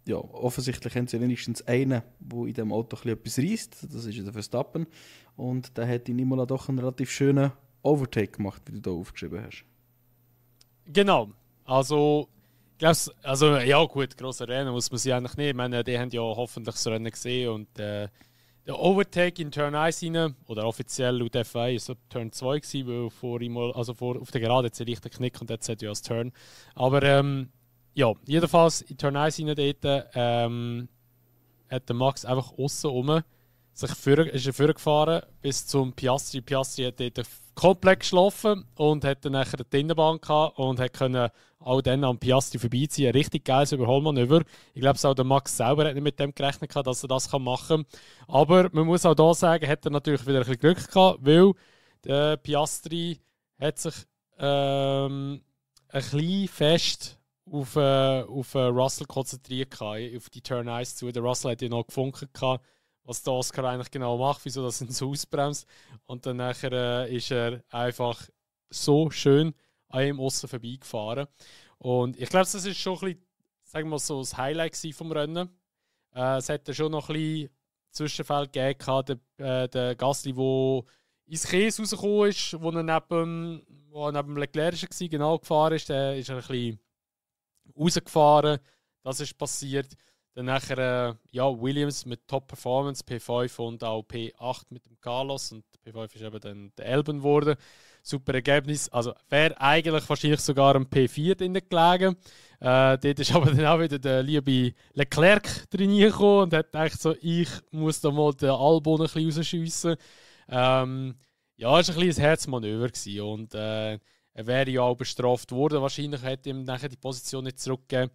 A: Offensichtlich haben sie wenigstens einen, der in diesem Auto etwas reisst. Das ist der Verstappen. Und der hat in Imola doch einen relativ schönen Overtake gemacht, wie du da aufgeschrieben hast.
B: Genau. Also, ja gut, grosse Rennen muss man sie eigentlich nicht. Ich meine, die haben ja hoffentlich das Rennen gesehen und der Overtake in Turn 1 rein, oder offiziell laut FI ist es Turn 2 gewesen, weil auf der Gerade hat sie leichten Knick und jetzt hat ja das Turn. Aber jedenfalls in Turn 1 rein dort hat der Max einfach aussen rum ist er vorgefahren bis zum Piastri. Piastri hat dort komplett geschlafen und hat dann nachher die Innenbahn gehabt und hat können auch dann am Piastri vorbeiziehen. Ein richtig geiles Überholmanöver. Ich glaube, auch der Max selber hat nicht mit dem gerechnet, dass er das machen kann. Aber man muss auch hier sagen, hat er natürlich wieder ein bisschen Glück gehabt, weil der Piastri hat sich ein bisschen fest auf Russell konzentriert, auf die Turn 1 zu. Der Russell hat ja noch gefunkt, was der Oscar eigentlich genau macht, wieso das ihn so ausbremst. Und dann nachher ist er einfach so schön an ihm aussen vorbeigefahren. Und ich glaube, das ist schon ein bisschen, sagen wir mal so, das Highlight vom Rennen. Es hätte schon noch ein bisschen Zwischenfall gegeben, der Gasly, der ins Käse rausgekommen ist, wo er neben Leclerc war, genau gefahren ist, der ist ein bisschen rausgefahren. Das ist passiert. Dann nachher Williams mit Top Performance, P5 und auch P8 mit dem Carlos. Und P5 ist eben dann der Albon geworden. Super Ergebnis. Also wäre eigentlich wahrscheinlich sogar ein P4 drin gelegen. Dort ist aber dann auch wieder der liebe Leclerc drin gekommen und hat gedacht, so, ich muss da mal den Albon ein bisschen rausschiessen. Es war ein kleines Herzmanöver gewesen. Und er wäre ja auch bestraft worden. Wahrscheinlich hätte ihm nachher die Position nicht zurückgegeben.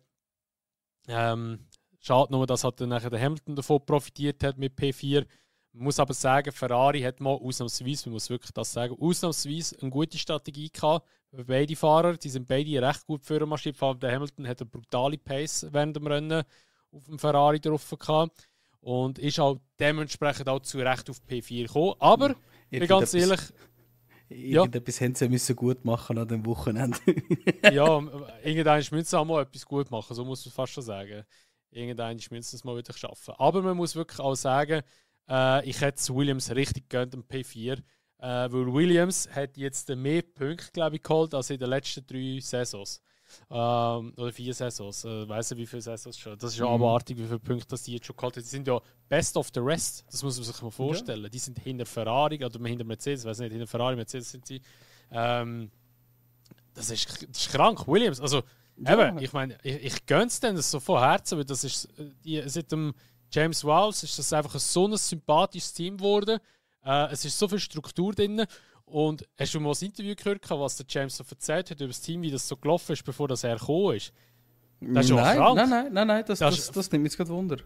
B: Schade nur, dass halt dann nachher der Hamilton davon profitiert hat mit P4. Man muss aber sagen, Ferrari hat mal ausnahmsweise, man muss wirklich das sagen, ausnahmsweise eine gute Strategie gehabt. Beide Fahrer, die sind beide recht gut für marschiert. Vor allem der Hamilton hat eine brutale Pace während dem Rennen auf dem Ferrari drauf gehabt. Und ist auch dementsprechend auch zu Recht auf P4 gekommen. Aber, ich bin ganz ehrlich...
A: Irgendetwas haben sie müssen gut machen an dem Wochenende.
B: Ja, irgendwann müssen sie auch mal etwas gut machen, so muss man fast schon sagen. Irgendwann müssen sie es mal wieder schaffen. Aber man muss wirklich auch sagen, ich hätte es Williams richtig gönnt am P4. Weil Williams hat jetzt mehr Punkte, glaube ich, geholt als in den letzten 3 Saisons. Oder 4 Saisons. Ich weiss nicht, wie viele Saisons schon. Das ist ja abartig, wie viele Punkte die jetzt schon geholt haben. Die sind ja best of the rest. Das muss man sich mal vorstellen. Ja. Die sind hinter Ferrari oder hinter Mercedes. Ich weiß nicht, hinter Ferrari, Mercedes sind sie. Das ist krank. Williams, also eben, ich meine, ich gönne es denen so von Herzen, weil das ist, seit dem James Vowles ist das einfach so ein sympathisches Team geworden. Es ist so viel Struktur drin. Und hast du mal ein Interview gehört, was der James so erzählt hat über das Team, wie das so gelaufen ist, bevor das er gekommen ist? Das ist schon krank.
A: Nein, das nimmt mich jetzt gerade Wunder.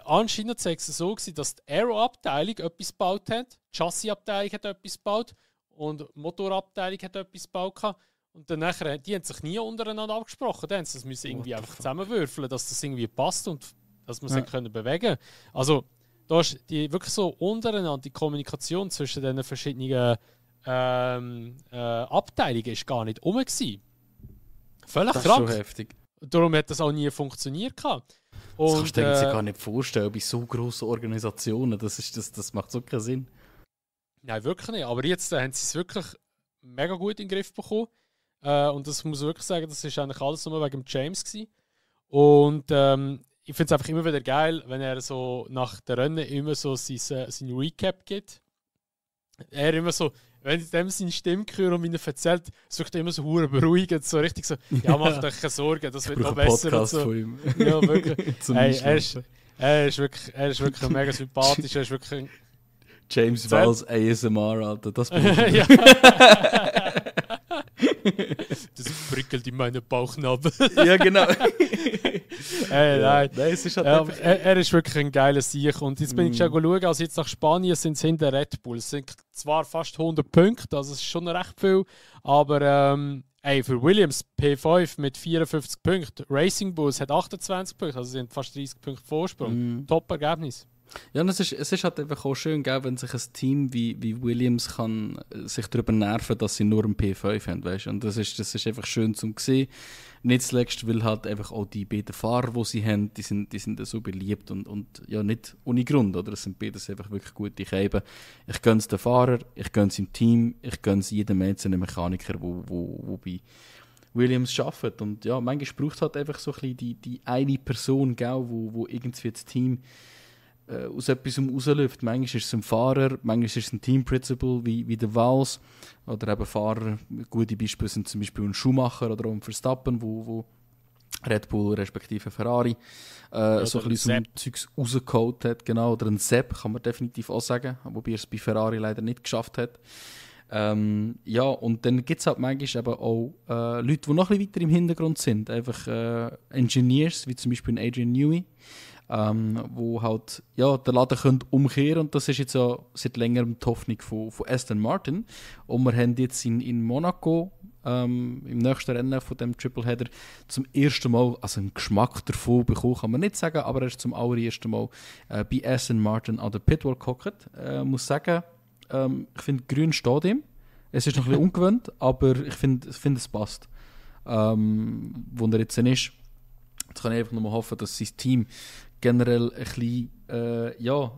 B: Anscheinend war es so, dass die Aero-Abteilung etwas gebaut hat, die Chassis-Abteilung hat etwas gebaut und die Motorabteilung hat etwas gebaut. Und dann nachher, die haben sich nie untereinander abgesprochen. Dann das müssen irgendwie einfach zusammenwürfeln, dass das irgendwie passt und dass man sich können bewegen. Also da ist wirklich so untereinander die Kommunikation zwischen den verschiedenen Abteilungen ist gar nicht rum gewesen. Völlig
A: das
B: krank.
A: Ist schon heftig.
B: Darum hat das auch nie funktioniert. Und,
A: das kannst du dir gar nicht vorstellen bei so grossen Organisationen. Das macht so keinen Sinn.
B: Nein, wirklich nicht. Aber jetzt haben sie es wirklich mega gut in den Griff bekommen. Und das muss ich wirklich sagen, das war eigentlich alles nur wegen James gewesen. Und ich finde es einfach immer wieder geil, wenn er so nach der Rennen immer so sein Recap gibt. Er immer so, wenn ich dem seine Stimme höre und mir erzählt, sucht er immer so hure beruhigend, so richtig so, ja, macht euch keine Sorgen, das wird noch besser.
A: Podcast und so. Von ihm.
B: Ja, wirklich. Hey, er ist wirklich mega sympathisch, er ist wirklich ein
A: James Vowles ASMR, Alter, das bin ich.
B: Ja. Das prickelt in meinen Bauchnabel.
A: Ja, genau.
B: Nein,
A: es ist halt
B: er ist wirklich ein geiler Sieg. Und jetzt bin ich schon schauen, also jetzt nach Spanien sind es hinter Red Bull. Es sind zwar fast 100 Punkte, also es ist schon recht viel, aber für Williams P5 mit 54 Punkten, Racing Bulls hat 28 Punkte, also sind fast 30 Punkte Vorsprung. Top-Ergebnis.
A: Ja, und es ist halt einfach auch schön, gell, wenn sich ein Team wie Williams kann sich darüber nerven, dass sie nur einen P5 haben, weißt? Und das ist einfach schön zu sehen. Nicht zuletzt, weil halt einfach auch die beiden Fahrer, die sie haben, die sind so beliebt und ja, nicht ohne Grund, oder? Es sind beides einfach wirklich gute Scheiben. Ich gönne es den Fahrer, ich gönne es im Team, ich gönne es jedem einzelnen Mechaniker, wo bei Williams arbeitet. Und ja, manchmal braucht es halt einfach so ein bisschen die eine Person, gell, wo irgendwie das Team aus etwas rausläuft. Manchmal ist es ein Fahrer, manchmal ist es ein Team-Principal wie der Vowles oder eben Fahrer. Gute Beispiele sind zum Beispiel ein Schumacher oder auch ein Verstappen, wo Red Bull respektive Ferrari so ein bisschen so Zeugs rausgeholt hat. Genau. Oder ein Sepp, kann man definitiv auch sagen, wobei er es bei Ferrari leider nicht geschafft hat. Ja, und dann gibt es halt manchmal eben auch Leute, die noch ein bisschen weiter im Hintergrund sind. Einfach Engineers, wie zum Beispiel Adrian Newey. Wo halt ja, der Laden könnte umkehren, und das ist jetzt ja seit längerem die Hoffnung von Aston Martin. Und wir haben jetzt in Monaco im nächsten Rennen von dem Tripleheader zum ersten Mal, also einen Geschmack davon bekommen, kann man nicht sagen, aber er ist zum allerersten Mal bei Aston Martin an der Pitwall gehockt. Muss sagen, ich finde, grün steht ihm. Es ist noch ein bisschen ungewöhnt, aber ich finde, es passt. Wo er jetzt ist, jetzt kann ich einfach nur hoffen, dass sein Team generell ein bisschen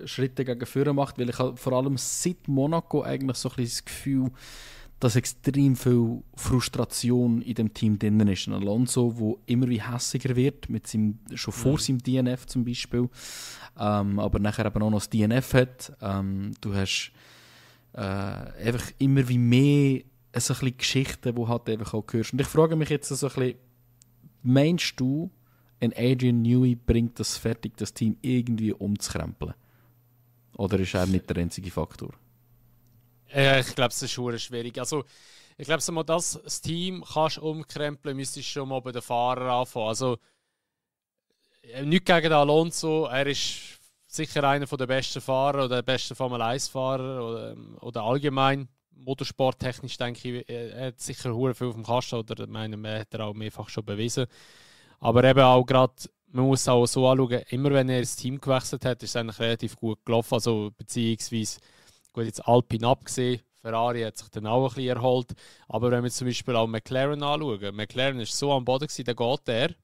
A: Schritte gegen vorne macht, weil ich halt vor allem seit Monaco eigentlich so ein bisschen das Gefühl, dass extrem viel Frustration in dem Team drin ist. Ein Alonso, der immer wie hässiger wird, schon vor seinem DNF zum Beispiel, aber nachher eben auch noch das DNF hat. Du hast einfach immer wie mehr so ein bisschen Geschichten, die halt einfach auch hörst. Und ich frage mich jetzt so ein bisschen, meinst du, ein Adrian Newey bringt das fertig, das Team irgendwie umzukrempeln? Oder ist er nicht der einzige Faktor?
B: Ich glaube, es ist schon schwierig. Also, ich glaube, wenn man das Team kannst umkrempeln, müsstest du schon mal bei den Fahrern anfangen. Also, nicht gegen den Alonso, er ist sicher einer der besten Fahrer oder der besten Formel-1-Fahrer oder allgemein motorsporttechnisch, denke ich, er hat sicher sehr viel auf dem Kasten oder er hat er auch mehrfach schon bewiesen. Aber eben auch gerade, man muss auch so anschauen, immer wenn er das Team gewechselt hat, ist es eigentlich relativ gut gelaufen. Also beziehungsweise, gut, jetzt Alpine abgesehen, Ferrari hat sich dann auch ein bisschen erholt. Aber wenn wir zum Beispiel auch McLaren anschauen, McLaren ist so am Boden gewesen, dann geht er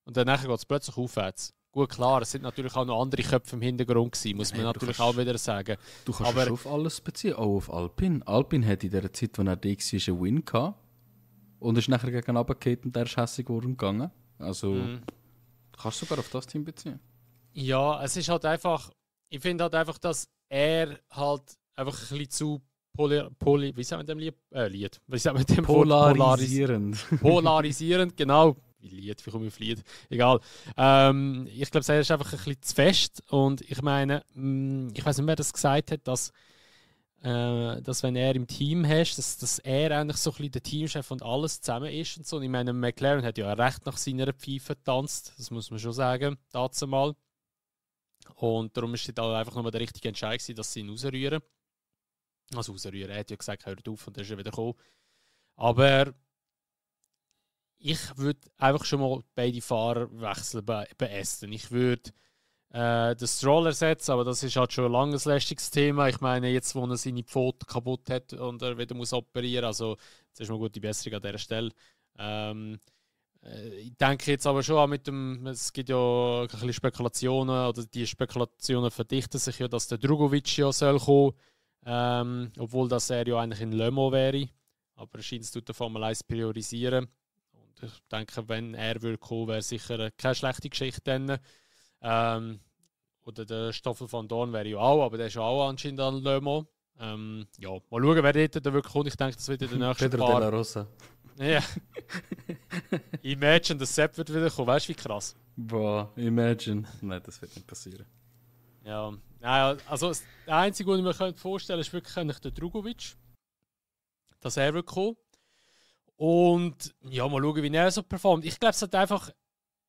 B: und dann geht es plötzlich aufwärts. Gut, klar, es sind natürlich auch noch andere Köpfe im Hintergrund gewesen, muss man natürlich auch wieder sagen.
A: Du kannst es auf alles beziehen, auch auf Alpine. Alpine hat in der Zeit, als er da war, einen Win gehabt und ist nachher gegen runtergefallen und der ist hässlich gegangen. Also, kannst du sogar auf das Team beziehen.
B: Ja, es ist halt einfach, ich finde halt einfach, dass er halt einfach ein bisschen zu wie sagen wir dem Lied? Wie sagen wir dem
A: Polarisierend.
B: Polarisierend, genau. Wie komme ich auf Lied? Egal. Ich glaube, er ist einfach ein bisschen zu fest. Und ich meine, ich weiß nicht, wer das gesagt hat, dass wenn er im Team hast, dass er eigentlich so ein bisschen der Teamchef und alles zusammen ist und so. Und ich meine, McLaren hat ja recht nach seiner Pfeife getanzt, das muss man schon sagen, dazu mal. Und darum ist es da einfach nur der richtige Entscheid gewesen, dass sie ihn rausrühren. Also rausrühren, er hat ja gesagt, hört auf und dann ist er wieder gekommen. Aber ich würde einfach schon mal beide Fahrer wechseln bei Aston. Ich würde den Stroll ersetzen, aber das ist halt schon ein langes, lästiges Thema. Ich meine, jetzt, wo er seine Pfote kaputt hat und er wieder muss operieren, also das ist mal gut die Besserung an dieser Stelle. Ich denke jetzt aber schon mit dem, es gibt ja ein bisschen Spekulationen, oder die Spekulationen verdichten sich ja, dass der Drugovic ja soll kommen, obwohl das er ja eigentlich in Le Mans wäre, aber er scheint es der Formel 1 priorisieren. Und ich denke, wenn er würde kommen, wäre sicher keine schlechte Geschichte dann. Oder der Stoffel van Dorn wäre ja auch, aber der ist ja auch anscheinend an Le Mans. Ja, mal schauen, wer dort wirklich kommt. Ich denke, das wird in den nächsten
A: Pedro de la Rosa.
B: Ja. Imagine, dass Sepp wird wieder kommen. Weißt du, wie krass?
A: Boah, imagine. Nein, das wird nicht passieren.
B: Ja, naja, also der einzige, den ich mir vorstellen könnte, ist wirklich der Drugovic. Dass er wird kommen. Und ja, mal schauen, wie er so performt. Ich glaube, es hat einfach,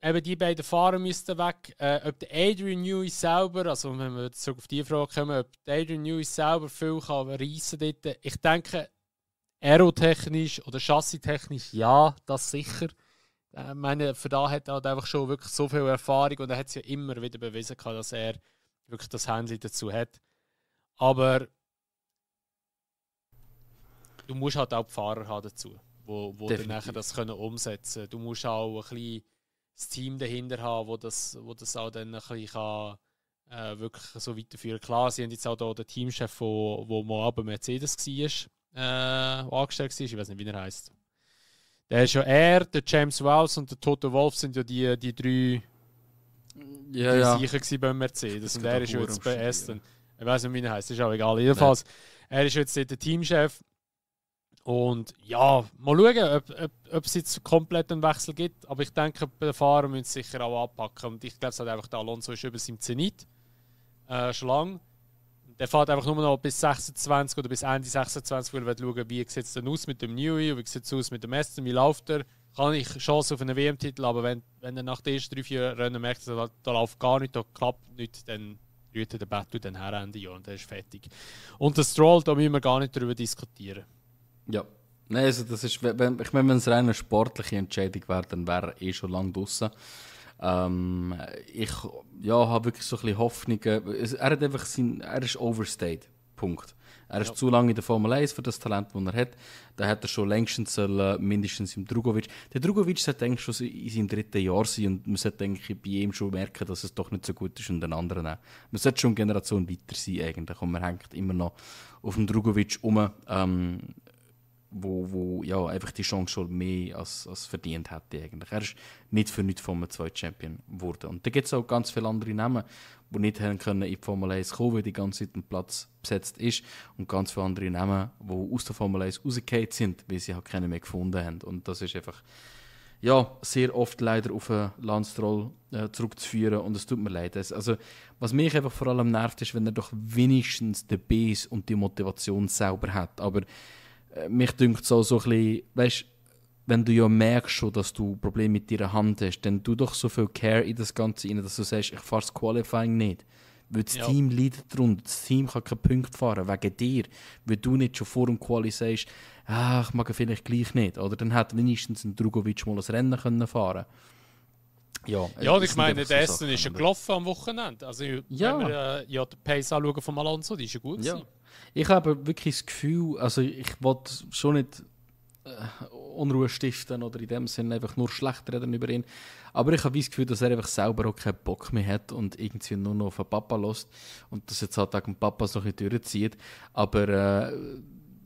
B: eben die beiden Fahrer müssten weg. Ob der Adrian Newey selber, also wenn wir zurück auf die Frage kommen, ob der Adrian Newey selber viel kann reissen dort. Ich denke, aerotechnisch oder chassistechnisch, ja, das sicher. Ich meine, für da hat er halt einfach schon wirklich so viel Erfahrung und er hat es ja immer wieder bewiesen, dass er wirklich das Handling dazu hat. Aber du musst halt auch die Fahrer haben dazu, wo dann nachher das können umsetzen können. Du musst auch ein bisschen das Team dahinter haben, wo das auch dann ein bisschen kann, wirklich so weiterführen. Klar, sie haben jetzt auch hier den Teamchef, der mal bei Mercedes war, angestellt war. Ich weiß nicht, wie er heisst. Der ist ja der James Wells und der Toto Wolff sind ja die drei sicher bei Mercedes. Und er ist jetzt bei Aston. Ich weiß nicht, wie er heisst, ist auch egal. Jedenfalls, er ist jetzt der Teamchef. Und ja, mal schauen, ob es jetzt komplett einen Wechsel gibt. Aber ich denke, bei den Fahrern müssen sie sicher auch anpacken. Und ich glaube, es hat einfach der Alonso ist über seinem Zenit. Schon lange. Der fährt einfach nur noch bis 26 oder bis Ende 26, weil er schauen, wie sieht es denn aus mit dem Newey, wie sieht es aus mit dem Aston, wie läuft er. Kann ich Chance auf einen WM-Titel, aber wenn er nach den ersten 3-4 Rennen merkt, da läuft gar nicht, da klappt nichts, dann rührt er den Battle dann her Ende Jahr und der ist fertig. Und das Stroll, da müssen wir gar nicht darüber diskutieren.
A: Ja. Nein, also das ist, wenn es reine sportliche Entscheidung wäre, dann wäre er schon lange draussen. Ich habe wirklich so ein bisschen Hoffnungen. Er ist overstayed. Punkt. Er ist zu lange in der Formel 1 für das Talent, das er hat. Da hat er schon längstens mindestens im Drugovic. Der Drugovic sollte eigentlich schon in seinem 3. Jahr sein und man sollte eigentlich bei ihm schon merken, dass es doch nicht so gut ist und den anderen auch. Man sollte schon eine Generation weiter sein eigentlich und man hängt immer noch auf dem Drugovic rum, wo ja, einfach die Chance schon mehr als verdient hätte eigentlich. Er ist nicht für nichts Formel 2 Champion geworden. Und da gibt es auch ganz viele andere Namen, die nicht haben können in die Formel 1 kommen, weil die ganze Zeit ein Platz besetzt ist. Und ganz viele andere Namen, die aus der Formel 1 rausgefallen sind, weil sie halt keinen mehr gefunden haben. Und das ist einfach ja, sehr oft leider auf einen Lance Stroll zurückzuführen. Und es tut mir leid. Also, was mich einfach vor allem nervt, ist, wenn er doch wenigstens den Biss und die Motivation selber hat. Aber mich dünkt so ein bisschen, weißt, wenn du ja merkst schon, dass du Probleme mit deiner Hand hast, dann tu doch so viel Care in das Ganze rein, dass du sagst, ich fahre das Qualifying nicht. Weil das Team leidet darunter. Das Team kann keinen Punkt fahren, wegen dir. Weil du nicht schon vor dem Quali sagst, ich mag ihn vielleicht gleich nicht. Oder dann hätte wenigstens ein Drugovic mal ein Rennen können fahren.
B: Ja, ich meine, der Essen ist ja gelaufen am Wochenende. Also, wenn wir den Pace anschauen von Alonso, die ist ja gut gewesen.
A: Ich habe wirklich das Gefühl, also ich wollte schon nicht Unruhe stiften oder in dem Sinne einfach nur schlecht reden über ihn. Aber ich habe das Gefühl, dass er einfach selber auch keinen Bock mehr hat und irgendwie nur noch auf den Papa lässt und das jetzt halt auch dem Papa so ein bisschen durchzieht. Aber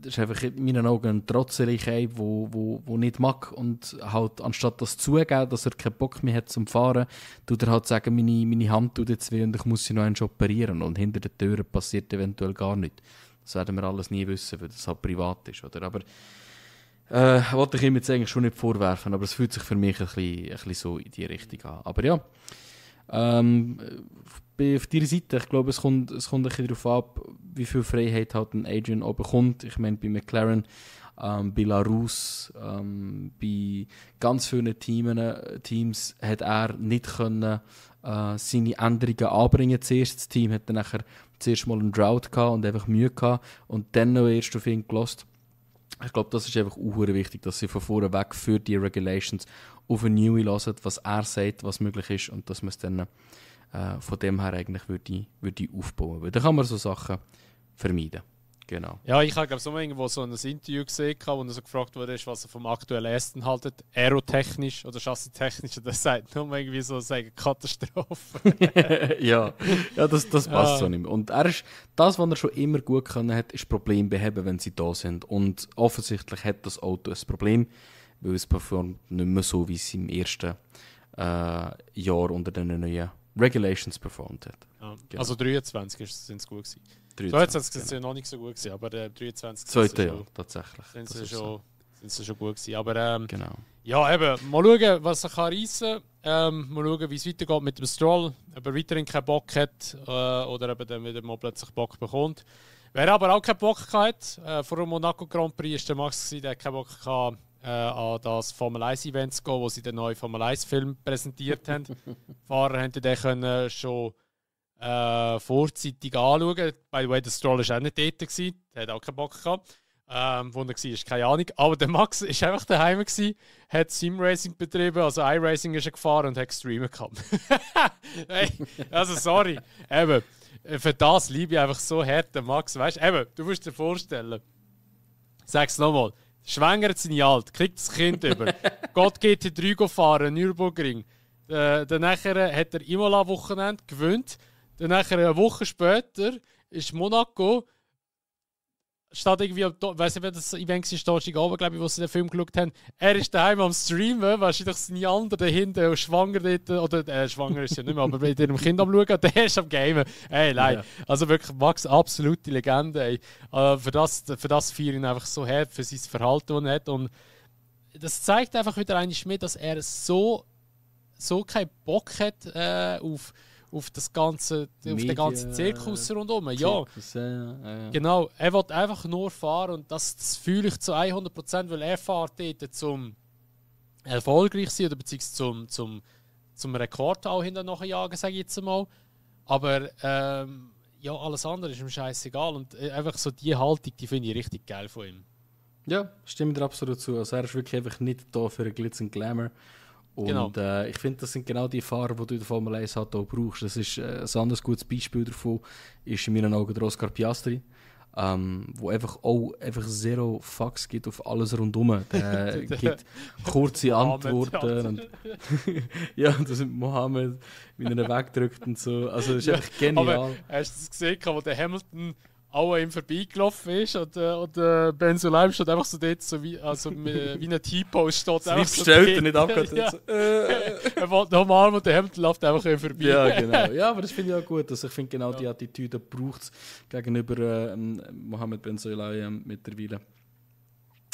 A: das ist einfach in meinen Augen ein Trotzerei, wo nicht mag und halt anstatt das zugeben, dass er keinen Bock mehr hat zum Fahren, tut er halt sagen, meine Hand tut jetzt weh und ich muss sie noch einmal operieren und hinter den Türen passiert eventuell gar nichts. Das werden wir alles nie wissen, weil das halt privat ist, oder? Aber wollte ich ihm jetzt eigentlich schon nicht vorwerfen, aber es fühlt sich für mich ein bisschen so in die Richtung an. Aber ja, auf deiner Seite, ich glaube, es kommt ein bisschen darauf ab, wie viel Freiheit halt ein Adrian auch bekommt. Ich meine, bei McLaren, bei LaRousse, bei ganz vielen Teams hat er nicht können, seine Änderungen anbringen zuerst. Das Team hat dann nachher zuerst mal einen Drought gehabt und einfach Mühe gehabt und dann noch erst auf ihn gelassen. Ich glaube, das ist einfach auch wichtig, dass sie von vorne weg für die Regulations auf einen Neue hören, was er sagt, was möglich ist und dass man es dann von dem her eigentlich würde aufbauen. Weil dann kann man so Sachen vermeiden. Genau.
B: Ja, ich habe glaube so irgendwo so ein Interview gesehen, wo er so gefragt wurde, was er vom aktuellen Aston haltet, aerotechnisch oder chassistechnisch, und er sagt nur irgendwie so, Katastrophe.
A: ja, das passt so nicht mehr. Und er ist, das, was er schon immer gut können hat, ist Problem beheben, wenn sie da sind. Und offensichtlich hat das Auto ein Problem, weil es performt nicht mehr so, wie es im ersten Jahr unter den neuen Regulations performt hat.
B: Ja. Genau. Also 23 sind es gut gewesen.
A: 23
B: sind sie noch nicht so gut gewesen, aber 23
A: zweite Jahr tatsächlich.
B: Sind sie schon gut gewesen. Aber
A: genau.
B: Ja, eben, mal schauen, was er kann reissen kann. Mal schauen, wie es weitergeht mit dem Stroll. Ob er weiterhin keinen Bock hat oder ob er dann wieder mal plötzlich Bock bekommt. Wer aber auch keinen Bock hatte, vor dem Monaco Grand Prix, war der Max, der keinen Bock hatte, an das Formel 1 Event zu gehen, wo sie den neuen Formel 1 Film präsentiert haben. Die Fahrer konnten den schon vorzeitig anschauen. By the way, der Stroll war auch nicht dort, der hat auch keinen Bock gehabt. Wo er war, keine Ahnung. Aber der Max war einfach daheim, hat Sim-Racing betrieben, also iRacing ist er gefahren und hat gestreamt gehabt. Hey, also sorry. Eben, für das liebe ich einfach so hart den Max. Weißt du, du musst dir vorstellen, sag's nochmal, schwängert seine Alt, kriegt das Kind über, Gott GT3 fahren, Nürburgring. Dann nachher hat er Imola-Wochenende gewöhnt. Dann nachher eine Woche später ist Monaco, statt irgendwie, weiss nicht, wer das Event war, Donnerstagabend, glaube ich, wo sie den Film geschaut haben. Er ist daheim am Streamen, wahrscheinlich seine andere dahinter, schwanger dort, oder schwanger ist ja nicht mehr, aber mit ihrem Kind am Schauen, der ist am Gamen. Ey, nein. Ja. Also wirklich, Max, absolute Legende, ey. Für das feiere ich ihn einfach so hart, für sein Verhalten, das er hat. Und das zeigt einfach wieder einmal mehr, dass er so keinen Bock hat auf das ganze, Media, auf den ganzen Zirkus rundherum. Ja, genau. Er will einfach nur fahren und das fühle ich zu 100%, weil er fährt dort zum erfolgreich sein oder beziehungsweise zum Rekord auch hinterher jagen, sage ich jetzt mal. Aber ja, alles andere ist ihm scheißegal und einfach so die Haltung, die finde ich richtig geil von ihm.
A: Ja, stimme dir absolut zu. Also er ist wirklich einfach nicht da für einen Glitz und Glamour. Und genau. Ich finde, das sind genau die Fahrer, die du in der Formel 1 halt auch brauchst. Das ist ein anderes gutes Beispiel davon, ist in meinen Augen der Oscar Piastri. wo einfach auch einfach zero Fucks gibt auf alles rundum. Der gibt kurze Antworten. Und ja, das sind Mohammed, wie er ihn wegdrückt und so. Also das ist einfach genial.
B: Aber hast du es gesehen, wo der Hamilton auch an ihm vorbeigelaufen ist und Ben Sulayem steht einfach so dort, so wie ein T-Pose steht.
A: Das bestellt er nicht abgehört.
B: Ja. Er wollte noch mal und der Hamilton läuft einfach an ihm vorbei.
A: Ja, genau. Ja, aber das finde ich auch gut. Also ich finde genau die Attitüde braucht es gegenüber Mohammed Ben Sulayem mittlerweile.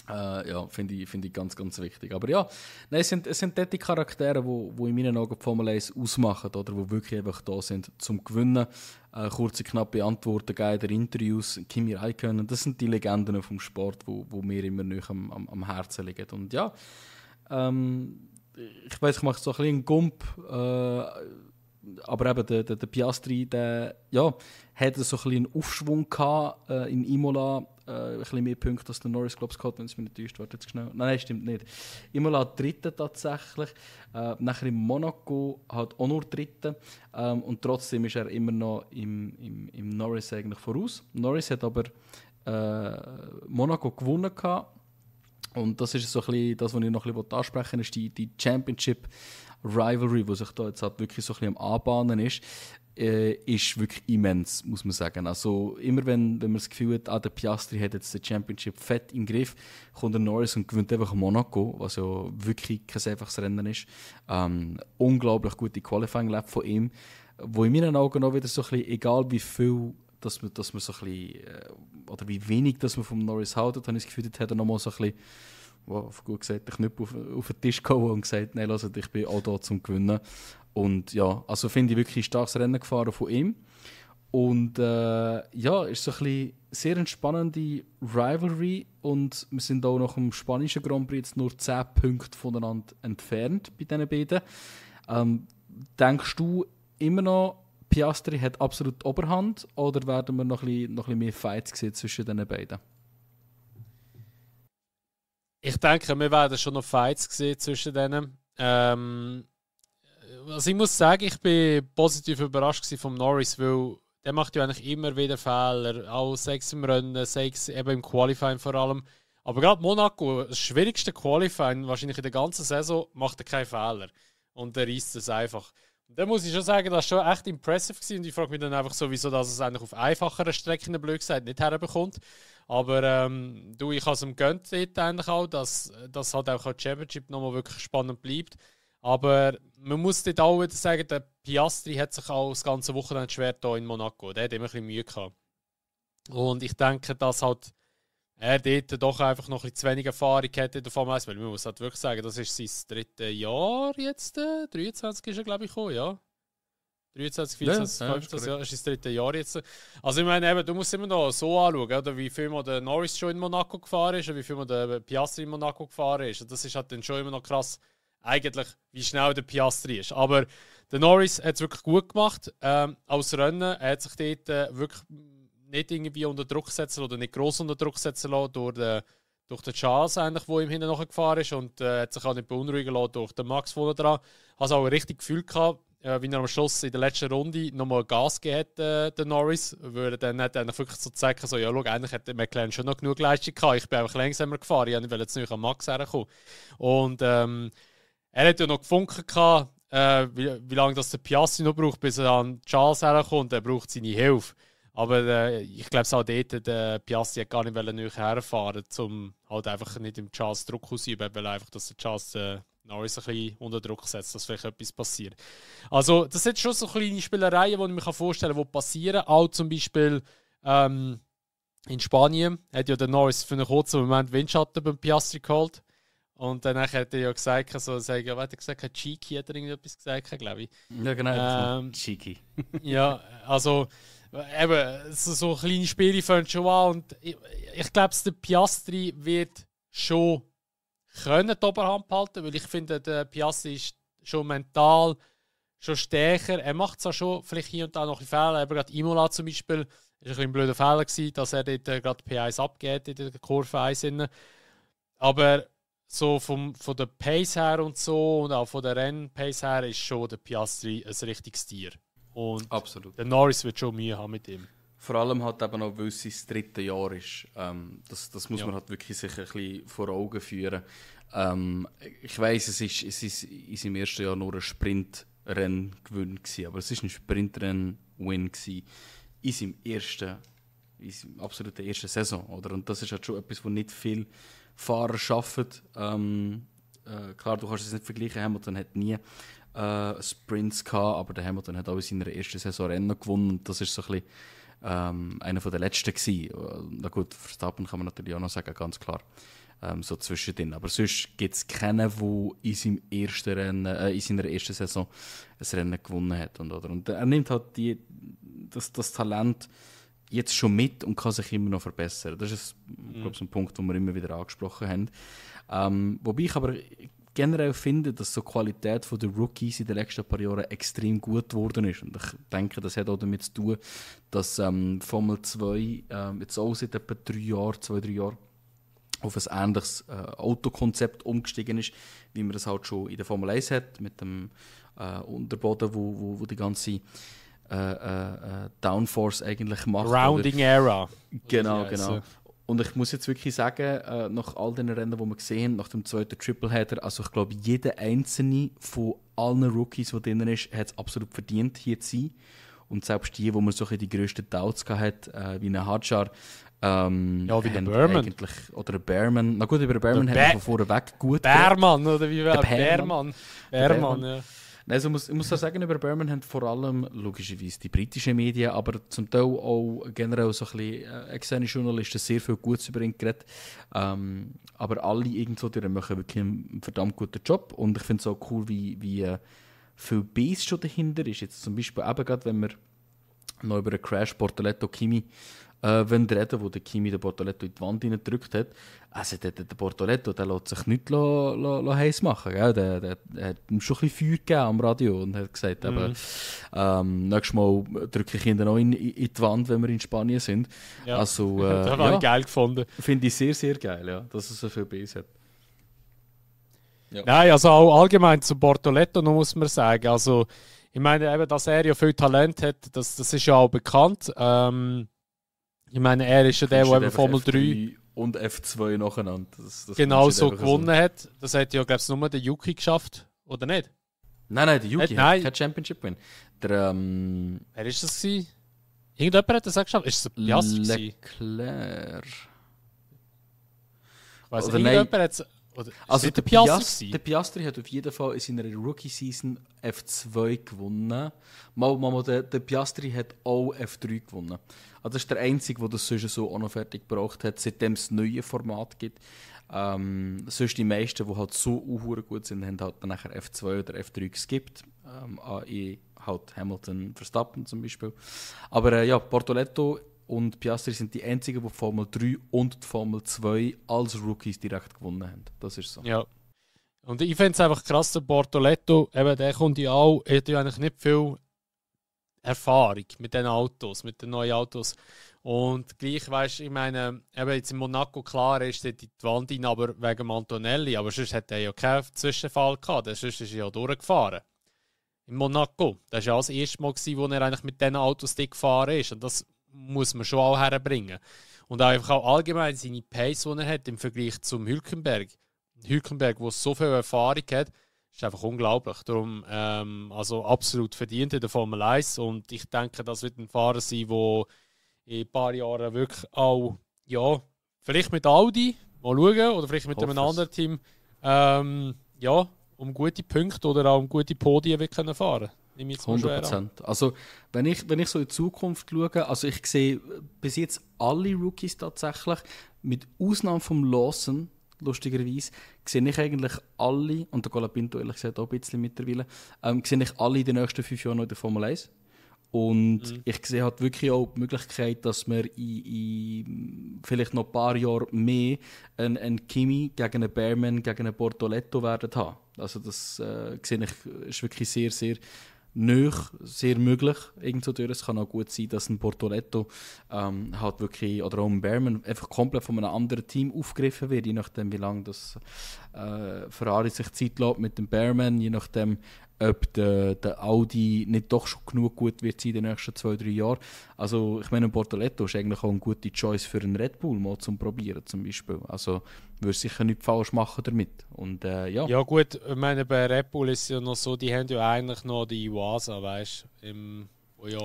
A: Ja, finde ich ganz, ganz wichtig. Aber ja, nein, es sind dort die Charaktere, die in meinen Augen die Formel 1 ausmachen, oder die wirklich einfach da sind zum Gewinnen. Kurze, knappe Antworten, geile Interviews, Kimi Räikkönen, das sind die Legenden vom Sport, wo mir immer noch am Herzen liegen. Und ja, ich weiß, ich mache so ein bisschen einen Gump, aber eben der Piastri, der hatte so ein bisschen einen Aufschwung gehabt, in Imola, ein bisschen mehr Punkte als der Norris, glaube ich, gehabt, wenn es mir nicht täuscht. Warte jetzt schnell. Nein, stimmt nicht. Imola Dritte tatsächlich. Nachher in Monaco halt auch nur Dritte. Und trotzdem ist er immer noch im Norris eigentlich voraus. Norris hat aber Monaco gewonnen gehabt. Und das ist so ein bisschen das, was ich noch ein bisschen ansprechen will, ist die Championship Rivalry, die sich da jetzt halt wirklich so ein bisschen am Anbahnen ist wirklich immens, muss man sagen. Also immer wenn man das Gefühl hat, der Piastri hat jetzt den Championship fett im Griff, kommt der Norris und gewinnt einfach Monaco, was ja wirklich kein einfaches Rennen ist. Unglaublich gute Qualifying-Lap von ihm, wo in meinen Augen auch wieder so ein bisschen, egal wie viel dass man so ein bisschen, oder wie wenig dass man vom Norris haltet, habe ich das Gefühl, hat er nochmal so ein bisschen, wow, gut gesagt, den Knüppel auf den Tisch gehauen und gesagt, nein, also, ich bin auch da zum Gewinnen. Und ja, also finde ich wirklich ein starkes Rennen gefahren von ihm. Und ja, ist so ein bisschen sehr eine spannende Rivalry und wir sind auch nach dem spanischen Grand Prix jetzt nur 10 Punkte voneinander entfernt bei diesen beiden. Denkst du immer noch, Piastri hat absolut Oberhand oder werden wir noch ein bisschen mehr Fights sehen zwischen diesen beiden?
B: Ich denke, wir werden schon noch Fights sehen zwischen denen. Also ich muss sagen, ich bin positiv überrascht vom Norris, weil der macht ja eigentlich immer wieder Fehler, auch sechs im Rennen, sechs eben im Qualifying vor allem. Aber gerade Monaco, das schwierigste Qualifying wahrscheinlich in der ganzen Saison, macht er keinen Fehler. Und er reißt es einfach. Und da muss ich schon sagen, das war schon echt impressive gewesen. Und ich frage mich dann einfach sowieso, dass es eigentlich auf einfacheren Strecken, blöd gesagt, nicht herbekommt. Aber ich habe es ihm gegönnt eigentlich auch, dass halt auch die Championship nochmal wirklich spannend bleibt. Aber man muss dort auch wieder sagen, der Piastri hat sich auch das ganze Wochenende schwer da in Monaco. Der hat immer ein bisschen Mühe gehabt. Und ich denke, dass halt er dort doch einfach noch ein bisschen zu wenig Erfahrung hätte in der Formel 1. Weil man muss halt wirklich sagen, das ist sein drittes Jahr jetzt. 23 ist er, glaube ich, gekommen, ja. 23, 24, ja, 25, ja, ist das dritte Jahr jetzt. Also ich meine, eben, du musst immer noch so anschauen, oder wie viel mal der Norris schon in Monaco gefahren ist und wie viel mal der Piastri in Monaco gefahren ist. Und das ist halt dann schon immer noch krass, eigentlich, wie schnell der Piastri ist. Aber der Norris hat es wirklich gut gemacht. Als Rennen er hat sich dort wirklich nicht irgendwie unter Druck setzen oder nicht gross unter Druck setzen lassen durch den Charles, eigentlich, der ihm hinten gefahren ist. Und hat sich auch nicht beunruhigen lassen durch den Max vorne dran. Also auch ein richtig Gefühl gehabt, wie er am Schluss in der letzten Runde nochmal Gas gegeben hat, der Norris, weil er dann wirklich so sagen, so, ja, schau, eigentlich hat McLaren schon noch genug Leistung gehabt. Ich bin einfach langsamer gefahren, ich wollte jetzt nicht an Max herkommen. Und er hat ja noch gefunkt, wie lange das der Piastri noch braucht, bis er an Charles herkommt. Er braucht seine Hilfe. Aber ich glaube, auch dort, der Piastri hat gar nicht näher herfahren, um halt einfach nicht im Charles Druck auszuüben, weil einfach, dass der Charles Norris ein bisschen unter Druck setzt, dass vielleicht etwas passiert. Also, das sind schon so kleine Spielereien, die ich mir vorstellen kann, die passieren. Auch zum Beispiel in Spanien hat ja der Norris für einen kurzen Moment Windschatten beim Piastri geholt. Und dann hat er ja gesagt, was hat er gesagt? Cheeky hat er irgendetwas gesagt, glaube ich.
A: Ja, genau. Cheeky.
B: Ja, also eben, so kleine Spiele fangen schon an. Und ich glaube, der Piastri wird schon können die Oberhand behalten, weil ich finde, der Piastri ist schon mental schon stärker. Er macht zwar schon vielleicht hier und da noch ein bisschen Fehler, aber gerade Imola zum Beispiel war ein bisschen ein blöder Fehler gewesen, dass er dort gerade P1 abgeht in der Kurve 1. Aber so von der Pace her und so und auch von der Rennpace her ist schon der Piastri ein richtiges Tier. Und
A: absolut.
B: Der Norris wird schon Mühe haben mit ihm.
A: Vor allem halt eben auch, weil es sein drittes Jahr ist. Das muss man halt wirklich sich ein bisschen vor Augen führen. Ich weiss, es ist in seinem ersten Jahr nur ein Sprintrennen-Gewinn gewesen, aber es ist ein Sprintrennen-Win gewesen in seinem absoluten ersten Saison. Oder? Und das ist halt schon etwas, wo nicht viele Fahrer schaffen. Klar, du kannst es nicht vergleichen. Hamilton hat nie Sprints gehabt, aber der Hamilton hat auch in seiner ersten Saison Rennen gewonnen. Und das ist so ein bisschen einer der letzten gewesen. Na gut, Verstappen kann man natürlich auch noch sagen, ganz klar. So zwischendrin. Aber sonst gibt es keinen, der in seinem ersten Rennen, in seiner ersten Saison ein Rennen gewonnen hat. Und er nimmt halt das Talent jetzt schon mit und kann sich immer noch verbessern. Das ist glaube ich, so ein Punkt, den wir immer wieder angesprochen haben. Wobei ich aber generell finde, dass so die Qualität der Rookies in den letzten paar Jahren extrem gut geworden ist. Und ich denke, das hat auch damit zu tun, dass Formel 2 jetzt auch seit etwa 2-3 Jahren auf ein ähnliches Autokonzept umgestiegen ist, wie man das halt schon in der Formel 1 hat, mit dem Unterboden, wo die ganze Downforce eigentlich macht.
B: Rounding Era.
A: Genau. Und ich muss jetzt wirklich sagen, nach all den Rennen, die wir gesehen haben, nach dem zweiten Tripleheader, also ich glaube, jeder einzelne von allen Rookies, der drin ist, hat es absolut verdient, hier zu sein. Und selbst die, wo man so die grössten Doubts hatte, wie ein Hadjar,
B: wie der Berman.
A: Oder ein Berman. Na gut, über den Berman haben wir von vorweg gut
B: Berman, oder wie war Berman? Berman, ja.
A: Also ich muss auch sagen, über Berman haben vor allem logischerweise die britischen Medien, aber zum Teil auch generell so ein bisschen externe Journalisten sehr viel Gutes über ihn geredet. Aber alle irgendwo die machen wirklich einen verdammt guten Job. Und ich finde es auch cool, wie viel Base schon dahinter ist. Jetzt zum Beispiel eben gerade, wenn wir noch über den Crash Bortoleto Kimi reden, wo der Kimi den Bortoleto in die Wand gedrückt hat. Also der Bortoleto, der lässt sich nicht heiß machen. Gell? Der hat ihm schon ein bisschen Feuer gegeben am Radio und hat gesagt, nächstes Mal drücke ich ihn dann auch in die Wand, wenn wir in Spanien sind.
B: Ja.
A: Also,
B: das habe ich geil gefunden.
A: Finde ich sehr, sehr geil, ja, dass er so viel Base hat.
B: Ja. Nein, also auch allgemein zu Bortoleto noch muss man sagen. Also, ich meine, eben, dass er ja viel Talent hat, das ist ja auch bekannt. Ich meine, er ist ja der eben Formel 3
A: und F2 nacheinander. Das
B: genau so gewonnen hat. Das hat ja, glaube ich, nur der Yuki geschafft, oder nicht?
A: Nein, der Yuki hat kein Championship-Win.
B: Wer ist das gewesen? Irgendjemand hat das auch geschafft. Ist es Piastri?
A: Leclerc.
B: Ich weiss nicht, irgendjemand hat es...
A: Also der Piastri hat auf jeden Fall in seiner Rookie-Season F2 gewonnen. Der Piastri hat auch F3 gewonnen. Also das ist der Einzige, der das sonst so auch noch fertig gebraucht hat, seitdem es neue Format gibt. Sonst die meisten, die halt so gut sind, haben halt dann nachher F2 oder F3 geskippt. Halt Hamilton, Verstappen zum Beispiel. Aber Bortoleto und Piastri sind die einzigen, die Formel 3 und die Formel 2 als Rookies direkt gewonnen haben. Das ist so.
B: Ja. Und ich finde es einfach krass, der Bortoleto, eben, der kommt ja auch, er hat ja eigentlich nicht viel Erfahrung mit den Autos, mit den neuen Autos. Und gleich, weißt du, ich meine, eben jetzt in Monaco, klar, ist dort in die Wand rein, aber wegen Antonelli, aber sonst hat er ja keinen Zwischenfall gehabt, sonst ist er ja durchgefahren. In Monaco, das war ja das erste Mal, wo er eigentlich mit diesen Autos gefahren ist. Und das muss man schon auch herbringen. Und einfach auch allgemein seine Pace, die er hat im Vergleich zum Hülkenberg. Hülkenberg, der so viel Erfahrung hat, ist einfach unglaublich. Darum also absolut verdient in der Formel 1. Und ich denke, das wird ein Fahrer sein, der in ein paar Jahren wirklich auch, ja, vielleicht mit Audi, mal schauen, oder vielleicht mit einem anderen Team, um gute Punkte oder auch um gute Podien wird können fahren.
A: 100%. Also, wenn ich so in die Zukunft schaue, also ich sehe bis jetzt alle Rookies tatsächlich, mit Ausnahme vom Lawson, lustigerweise, sehe ich eigentlich alle, und der Colapinto ehrlich gesagt auch ein bisschen mittlerweile, sehe ich alle in den nächsten 5 Jahren noch in der Formel 1. Und ich sehe halt wirklich auch die Möglichkeit, dass wir in vielleicht noch ein paar Jahren mehr einen Kimi gegen einen Bearman, gegen einen Bortoleto werden haben. Also das sehe ich, ist wirklich sehr, sehr nöch, sehr möglich irgendwo durch. Es kann auch gut sein, dass ein Bortoleto halt wirklich, oder auch ein Bearman einfach komplett von einem anderen Team aufgegriffen wird, je nachdem wie lange das Ferrari sich Zeit lässt mit dem Bearman, je nachdem ob der Audi nicht doch schon genug gut wird sein in den nächsten 2-3 Jahren. Also ich meine, Bortoletto ist eigentlich auch eine gute Choice für einen Red Bull mal zum Probieren zum Beispiel. Also würde sicher nichts falsch machen damit. Und, ja.
B: Ja gut, ich meine, bei Red Bull ist es ja noch so, die haben ja eigentlich noch die Iwasa, weißt du, wo ja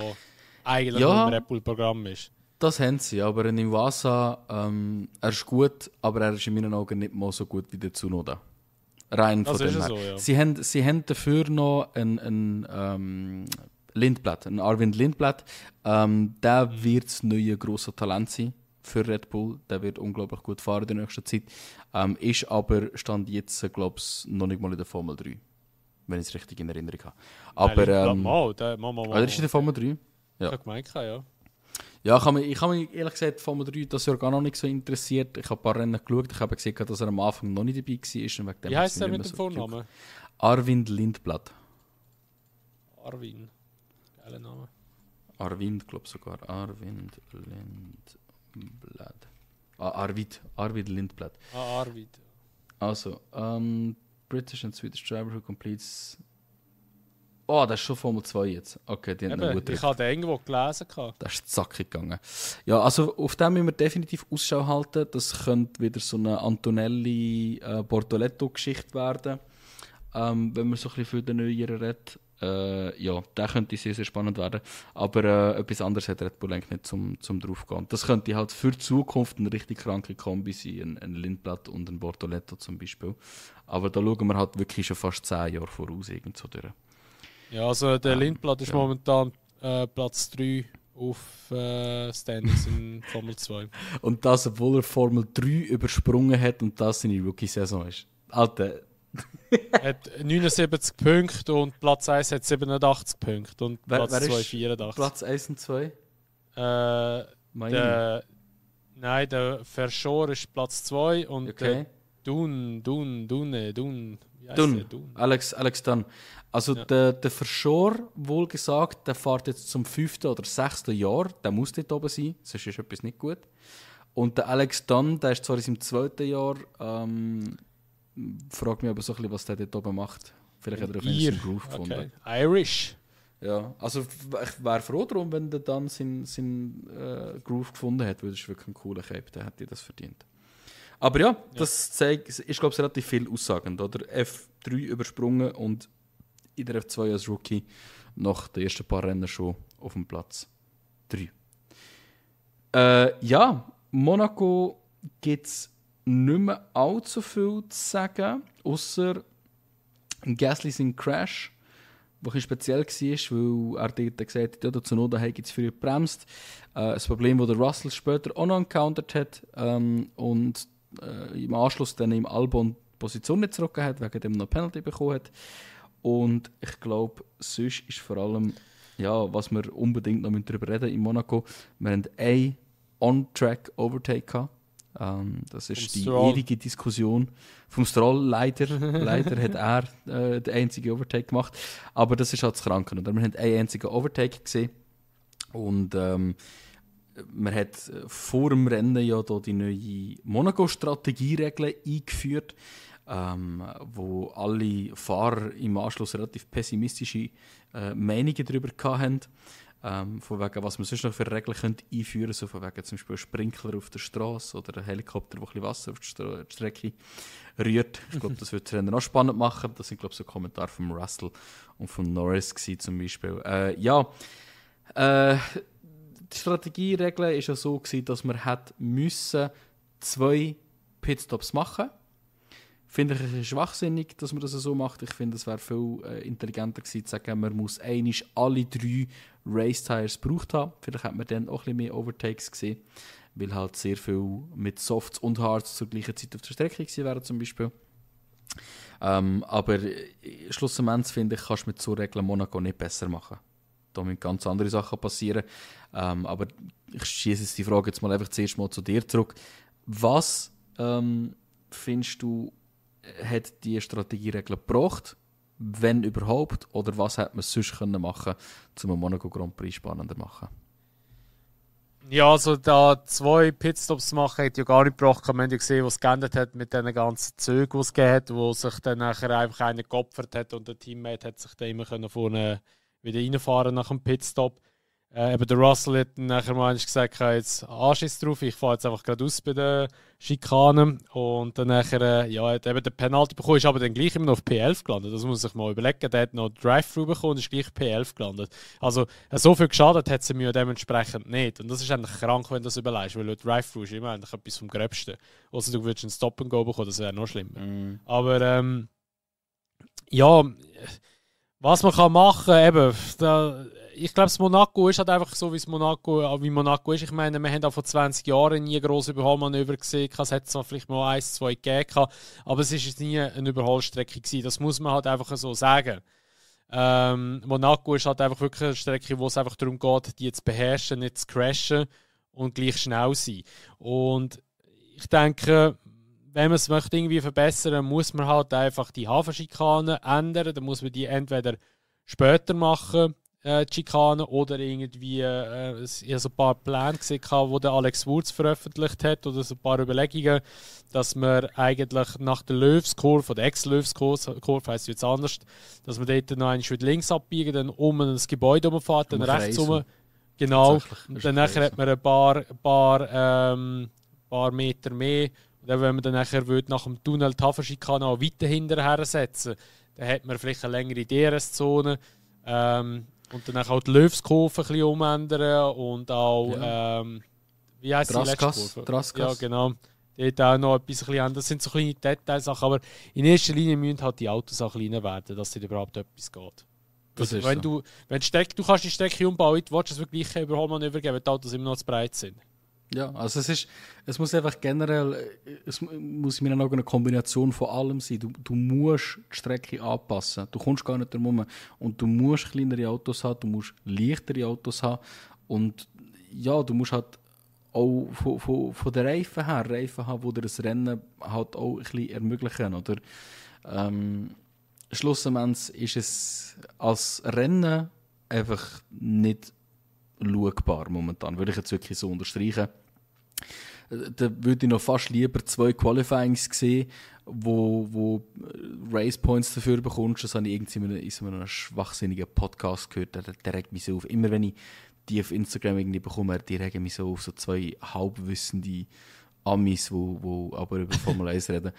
B: eigentlich noch im Red Bull-Programm ist.
A: Das haben sie, aber ein Iwasa, er ist gut, aber er ist in meinen Augen nicht mal so gut wie der Tsunoda. Rein
B: das
A: von dem
B: ist
A: her.
B: so, ja.
A: Sie haben dafür noch einen Lindblad, einen Arvind Lindblad. Der wird das neue grosse Talent sein für Red Bull. Der wird unglaublich gut fahren in der nächsten Zeit. Ist aber, stand jetzt, glaube ich, noch nicht mal in der Formel 3. Wenn ich es richtig in Erinnerung habe. Aber, der ist in der Formel 3. Ja.
B: Ich habe gemeint, ja.
A: Ja, ich habe mich ehrlich gesagt Formel 3 das Jahr gar noch nicht so interessiert. Ich habe ein paar Rennen geschaut. Ich habe gesehen, dass er am Anfang noch nicht dabei war.
B: Wie heisst er mit dem Vornamen?
A: Arvind Lindblad.
B: Arvind. Geiler Name.
A: Arvind, glaube ich sogar. Arvind Lindblad. Arvid Lindblad.
B: Arvid.
A: Also, British and Swedish driver who completes... Oh, das ist schon Formel 2 jetzt. Okay, die haben gut.
B: Ich habe den irgendwo gelesen.
A: Das ist zackig gegangen. Ja, also auf dem müssen wir definitiv Ausschau halten. Das könnte wieder so eine Antonelli-Bortoletto-Geschichte werden. Wenn man so ein bisschen für den Neueren redet. Ja, der könnte sehr, sehr spannend werden. Aber etwas anderes hat Red Bull eigentlich nicht zum draufgehen. Das könnte halt für die Zukunft eine richtig kranke Kombi sein. Ein Lindblad und ein Bortoletto zum Beispiel. Aber da schauen wir halt wirklich schon fast 10 Jahre voraus. So durch.
B: Ja, also der Lindblad ist momentan Platz 3 auf Standings in Formel 2.
A: Und das, obwohl er Formel 3 übersprungen hat und das seine Rookie-Saison ist. Alter.
B: Er hat 79 Punkte und Platz 1 hat 87 Punkte und Platz 2 84.
A: Platz 1 und 2?
B: Nein, der Verschor ist Platz 2 und
A: okay.
B: Dun.
A: Alex Dunn. Also ja. Der Verschor, wohl gesagt, der fährt jetzt zum 5. oder 6. Jahr. Der muss dort oben sein, sonst ist etwas nicht gut. Und der Alex Dunn, der ist zwar in seinem 2. Jahr, frage mich aber so ein bisschen, was der dort oben macht. Vielleicht hat er auf einen Groove gefunden.
B: Irish.
A: Ja, also ich wäre froh darum, wenn der dann seinen Groove gefunden hat, weil das ist wirklich ein cooler Cape, der hätte das verdient. Aber ja, das zeigt, ist glaube ich relativ viel aussagend, oder? F3 übersprungen und in der F2 als Rookie nach den ersten paar Rennen schon auf dem Platz 3. Ja, Monaco gibt es nicht mehr allzu viel zu sagen, außer Gasly sein Crash, der speziell war, weil er dort gesagt hat, ja, der Tsunoda hat jetzt früher gebremst. Das Problem, das der Russell später auch noch encountered hat und im Anschluss dann im Albon die Position nicht zurückgegeben hat, wegen dem noch Penalty bekommen hat. Und ich glaube, sonst ist vor allem, ja, was wir unbedingt noch darüber reden in Monaco, wir haben ein On-Track-Overtake gehabt. Das ist die ewige Diskussion vom Stroll. Leider hat er den einzigen Overtake gemacht. Aber das ist halt das Kranke. Wir haben einen einzigen Overtake gesehen. Und man hat vor dem Rennen ja da die neue Monaco-Strategieregeln eingeführt, wo alle Fahrer im Anschluss relativ pessimistische Meinungen darüber hatten. Von wegen, was man sonst noch für Regeln einführen könnte, so von wegen zum Beispiel Sprinkler auf der Straße oder ein Helikopter, der ein bisschen Wasser auf die Strecke rührt. Ich glaube, das wird das Rennen noch spannend machen. Das sind, glaube ich, so Kommentare von Russell und von Norris gewesen, zum Beispiel. Die Strategieregel war ja so gewesen, dass man müssen 2 Pitstops machen. Finde ich schwachsinnig, dass man das so macht. Ich finde, es wäre viel intelligenter gewesen, zu sagen, man muss einmal alle 3 Race-Tires gebraucht haben. Vielleicht hat man dann auch ein bisschen mehr Overtakes gesehen, weil halt sehr viel mit Softs und Hards zur gleichen Zeit auf der Strecke gewesen wären zum Beispiel. Aber schlussendlich finde ich, kannst du mit so Regeln Monaco nicht besser machen. Da müssen ganz andere Sachen passieren. Aber ich schieße jetzt die Frage jetzt mal einfach zuerst mal zu dir zurück. Was findest du, hat die Strategieregel gebracht, wenn überhaupt, oder was hätte man sonst machen können, um einen Monaco Grand Prix spannender zu machen?
B: Ja, also da 2 Pitstops zu machen, hat ja gar nicht gebracht. Wir haben ja gesehen, was es geändert hat mit den ganzen Zügen, die es gegeben hat, wo sich dann nachher einfach einer geopfert hat und der Teammate hat sich dann immer vorne wieder reinfahren nach dem Pitstop. Eben der Russell hat dann nachher mal gesagt, jetzt Anschiss drauf, ich fahre jetzt einfach gerade aus bei den Schikanen. Und dann nachher, hat eben der Penalty bekommen, ist aber dann gleich immer noch auf P11 gelandet. Das muss man sich mal überlegen. Der hat noch Drive-Thru bekommen und ist gleich P11 gelandet. Also so viel geschadet hat sie mir dementsprechend nicht. Und das ist eigentlich krank, wenn du das überlegst, weil Drive-Thru ist immer eigentlich etwas vom Gröbsten. Also du würdest einen Stop-and-Go bekommen, das wäre noch schlimmer. Aber was man kann machen, eben, ich glaube, das Monaco ist halt einfach so, wie Monaco ist. Ich meine, wir haben auch vor 20 Jahren nie grosse Überholmanöver gesehen. Es hat zwar vielleicht mal 1, 2 gegeben, aber es ist nie eine Überholstrecke gewesen. Das muss man halt einfach so sagen. Monaco ist halt einfach wirklich eine Strecke, wo es einfach darum geht, die zu beherrschen, nicht zu crashen und gleich schnell sein. Und ich denke, wenn man es möchte irgendwie verbessern, muss man halt einfach die Hafenschikanen ändern. Dann muss man die entweder später machen, die Schikanen, oder irgendwie ich habe so ein paar Pläne gesehen, die der Alex Wurz veröffentlicht hat, oder so ein paar Überlegungen, dass man eigentlich nach der Löwskurve, oder Ex-Löwskurve heisst es jetzt anders, dass man dort noch einen Schritt links abbiegen, dann um ein Gebäude rumfährt, dann rechts rum. Genau. Und dann nachher hat man ein paar Meter mehr. Und dann, wenn man dann nachher nach dem Tunnel die Hafenschikane auch weiter hinterher setzen, dann hat man vielleicht eine längere DRS-Zone. Und dann auch die Löwskurve ein bisschen umändern und auch, wie heisst die letzte Kurve?
A: Draskas.
B: Ja, genau. Dort auch noch etwas ändern. Das sind so kleine Detailsachen, aber in erster Linie müssen halt die Autos auch kleiner werden, dass dort überhaupt etwas geht. Wenn du kannst die Strecke umbauen, du willst es wirklich Überholmanöver geben, wenn die Autos immer noch zu breit sind.
A: Ja, also es muss einfach generell, es muss in meinen Augen eine Kombination von allem sein. Du musst die Strecke anpassen. Du kommst gar nicht darum. Und du musst kleinere Autos haben, du musst leichtere Autos haben. Und ja, du musst halt auch von den Reifen haben, die dir das Rennen halt auch ein bisschen ermöglichen. Oder? Schlussendlich ist es als Rennen einfach nicht schaubar momentan. Würde ich jetzt wirklich so unterstreichen. Da würde ich noch fast lieber 2 Qualifyings sehen, wo Race Points dafür bekommst. Das habe ich irgendwie in so einem schwachsinnigen Podcast gehört. Der regt mich so auf. Immer wenn ich die auf Instagram irgendwie bekomme, die regen mich so auf, so 2 halbwissende Amis, die aber über Formel 1 reden.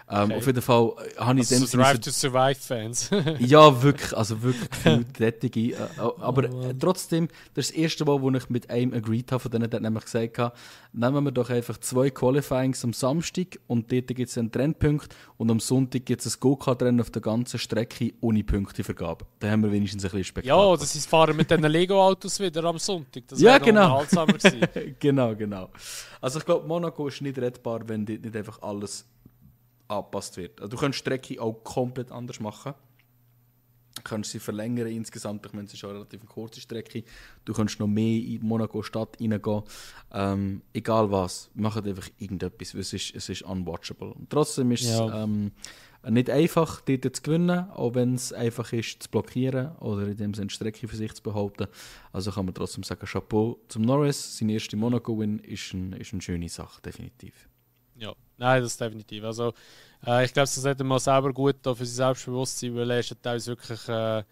A: Okay. Auf jeden Fall habe ich
B: also so Drive to Survive Fans.
A: Ja, wirklich, also wirklich gefühlt aber trotzdem, das erste Mal, wo ich mit einem agreed habe, von denen hat nämlich gesagt, nehmen wir doch einfach 2 Qualifyings am Samstag und dort gibt es einen Trennpunkt und am Sonntag gibt es ein Go-Kart-Rennen auf der ganzen Strecke ohne Punktevergabe. Da haben wir wenigstens ein bisschen Spektakel.
B: Ja, oder sie fahren mit den Lego-Autos wieder am Sonntag. Das
A: ja, genau. Genau. Also ich glaube, Monaco ist nicht rettbar, wenn dort nicht einfach alles angepasst wird. Also du kannst die Strecke auch komplett anders machen. Du kannst sie verlängern insgesamt. Ich meine, es ist schon eine relativ kurze Strecke. Du kannst noch mehr in Monaco-Stadt reingehen. Egal was, macht einfach irgendetwas. Es ist unwatchable. Und trotzdem ist es nicht einfach, dort zu gewinnen, auch wenn es einfach ist, zu blockieren oder in dem Sinne Strecke für sich zu behalten. Also kann man trotzdem sagen, Chapeau zum Norris. Sein erster Monaco-Win ist eine schöne Sache, definitiv.
B: Ja, nein, das ist definitiv. Also, ich glaube, das hat man selber gut für sein Selbstbewusstsein, weil er ist teilweise wirklich ein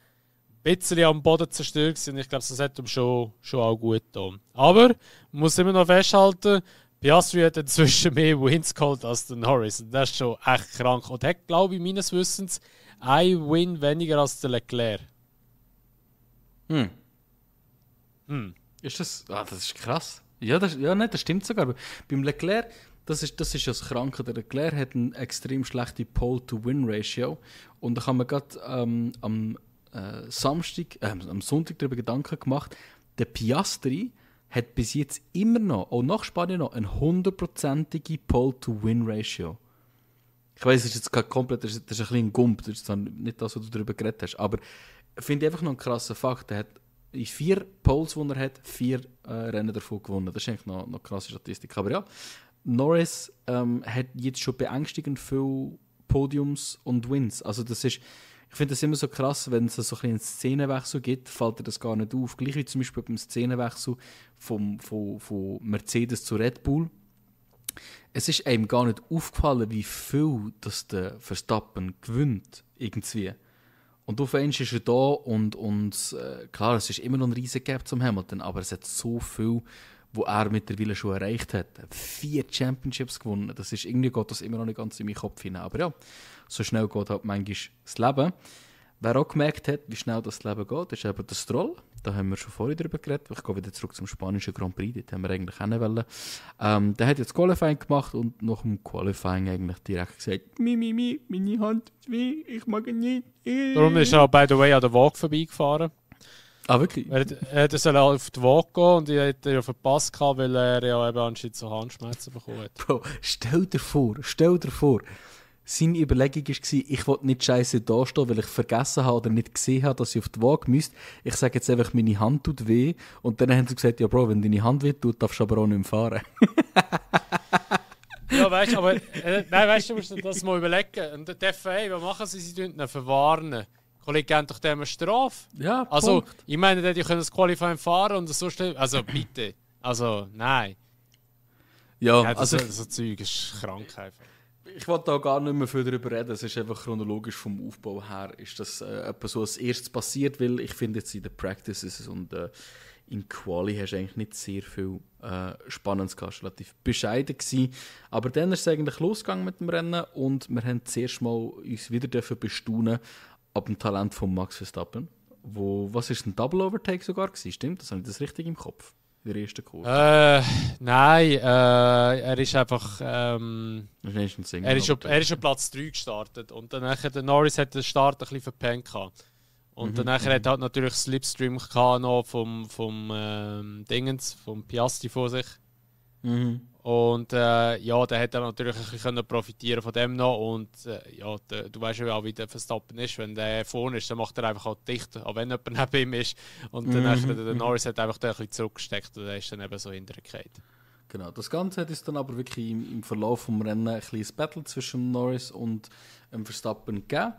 B: bisschen am Boden zerstört und ich glaube, das hat ihm schon auch gut getan. Aber man muss immer noch festhalten, Piastri hat inzwischen mehr Wins geholt als der Norris. Und das ist schon echt krank. Und hat, glaube ich, meines Wissens ein Win weniger als der Leclerc.
A: Ist das? Das ist krass. Ja, das stimmt sogar. Beim Leclerc, das ist ja das Kranke. Der Leclerc hat eine extrem schlechte Pole-to-Win-Ratio. Und da kann man gerade am Sonntag darüber Gedanken gemacht, der Piastri hat bis jetzt immer noch, auch nach Spanien noch, eine 100%ige Pole-to-Win-Ratio. Ich weiss, das ist jetzt gerade komplett, das ist ein bisschen ein Gump, das ist nicht das, was du darüber geredet hast, aber ich finde einfach noch einen krassen Fakt. Er hat in 4 Poles, die er hat, 4 Rennen davon gewonnen. Das ist eigentlich noch eine krasse Statistik. Aber ja, Norris hat jetzt schon beängstigend viele Podiums und Wins. Also das ist Ich finde das immer so krass, wenn es so einen Szenenwechsel gibt, fällt dir das gar nicht auf. Gleich wie zum Beispiel beim Szenenwechsel von Mercedes zu Red Bull. Es ist einem gar nicht aufgefallen, wie viel das der Verstappen gewinnt, irgendwie. Und auf einmal ist er da und klar, es ist immer noch ein riesen Gap zum Hamilton, aber es hat so viel, wo er mittlerweile schon erreicht hat. 4 Championships gewonnen, das ist irgendwie, geht das immer noch nicht ganz in meinen Kopf hinein. Aber ja, so schnell geht halt manchmal das Leben. Wer auch gemerkt hat, wie schnell das Leben geht, ist eben der Stroll. Da haben wir schon vorher darüber geredet. Ich gehe wieder zurück zum spanischen Grand Prix, dort haben wir eigentlich hinwollen. Der hat jetzt Qualifying gemacht und nach dem Qualifying eigentlich direkt gesagt, meine Hand tut weh, ich mag ihn nicht.
B: Darum ist er, by the way, an der Waage vorbeigefahren.
A: Ah, wirklich?
B: Er hätte auf die Waage gehen und ich hätte ja verpasst, weil er ja eben anscheinend so Handschmerzen bekommen hat.
A: Bro, stell dir vor, seine Überlegung war, ich wollte nicht scheiße dastehen, weil ich vergessen habe oder nicht gesehen habe, dass ich auf die Waage müsste. Ich sage jetzt einfach, meine Hand tut weh. Und dann haben sie gesagt, ja Bro, wenn deine Hand weh tut, darfst du aber auch nicht mehr fahren.
B: Ja, weißt du, aber du musst dir das mal überlegen. Und der FIA, was machen sie? Sie tun ihn verwarnen. Kollege, geben doch dem eine Strafe.
A: Ja,
B: also,
A: Punkt.
B: ich meine, die können das Qualifying fahren und so stellen. Also, bitte. Also, nein.
A: Ja,
B: also so Zeug ist krank einfach.
A: Ich wollte da gar nicht mehr viel darüber reden. Es ist einfach chronologisch vom Aufbau her, ist das etwas so als erstes passiert, weil ich finde jetzt in den Practices und in Quali hast du eigentlich nicht sehr viel Spannendes gehabt, relativ bescheiden gewesen. Aber dann ist es eigentlich losgegangen mit dem Rennen und wir haben zuerst mal uns wieder bestaunen ab dem Talent von Max Verstappen. Was ist ein Double Overtake sogar gewesen? Stimmt, das habe ich das richtig im Kopf? In der ersten Kurve.
B: Nein, er ist einfach. Er ist schon Platz 3 gestartet. Und dann der Norris hat den Start ein bisschen verpennt. Und dann hat er halt natürlich Slipstream noch vom Piastri vor sich. Und ja, der hat dann natürlich ein bisschen profitieren von dem noch. Und ja, du weißt ja auch, wie der Verstappen ist. Wenn der vorne ist, dann macht er einfach auch dicht, auch wenn jemand neben ihm ist. Und dann der Norris hat einfach den ein bisschen zurückgesteckt und der ist dann eben so hintergefallen.
A: Genau, das Ganze hat es dann aber wirklich im Verlauf des Rennens ein kleines Battle zwischen Norris und Verstappen gegeben.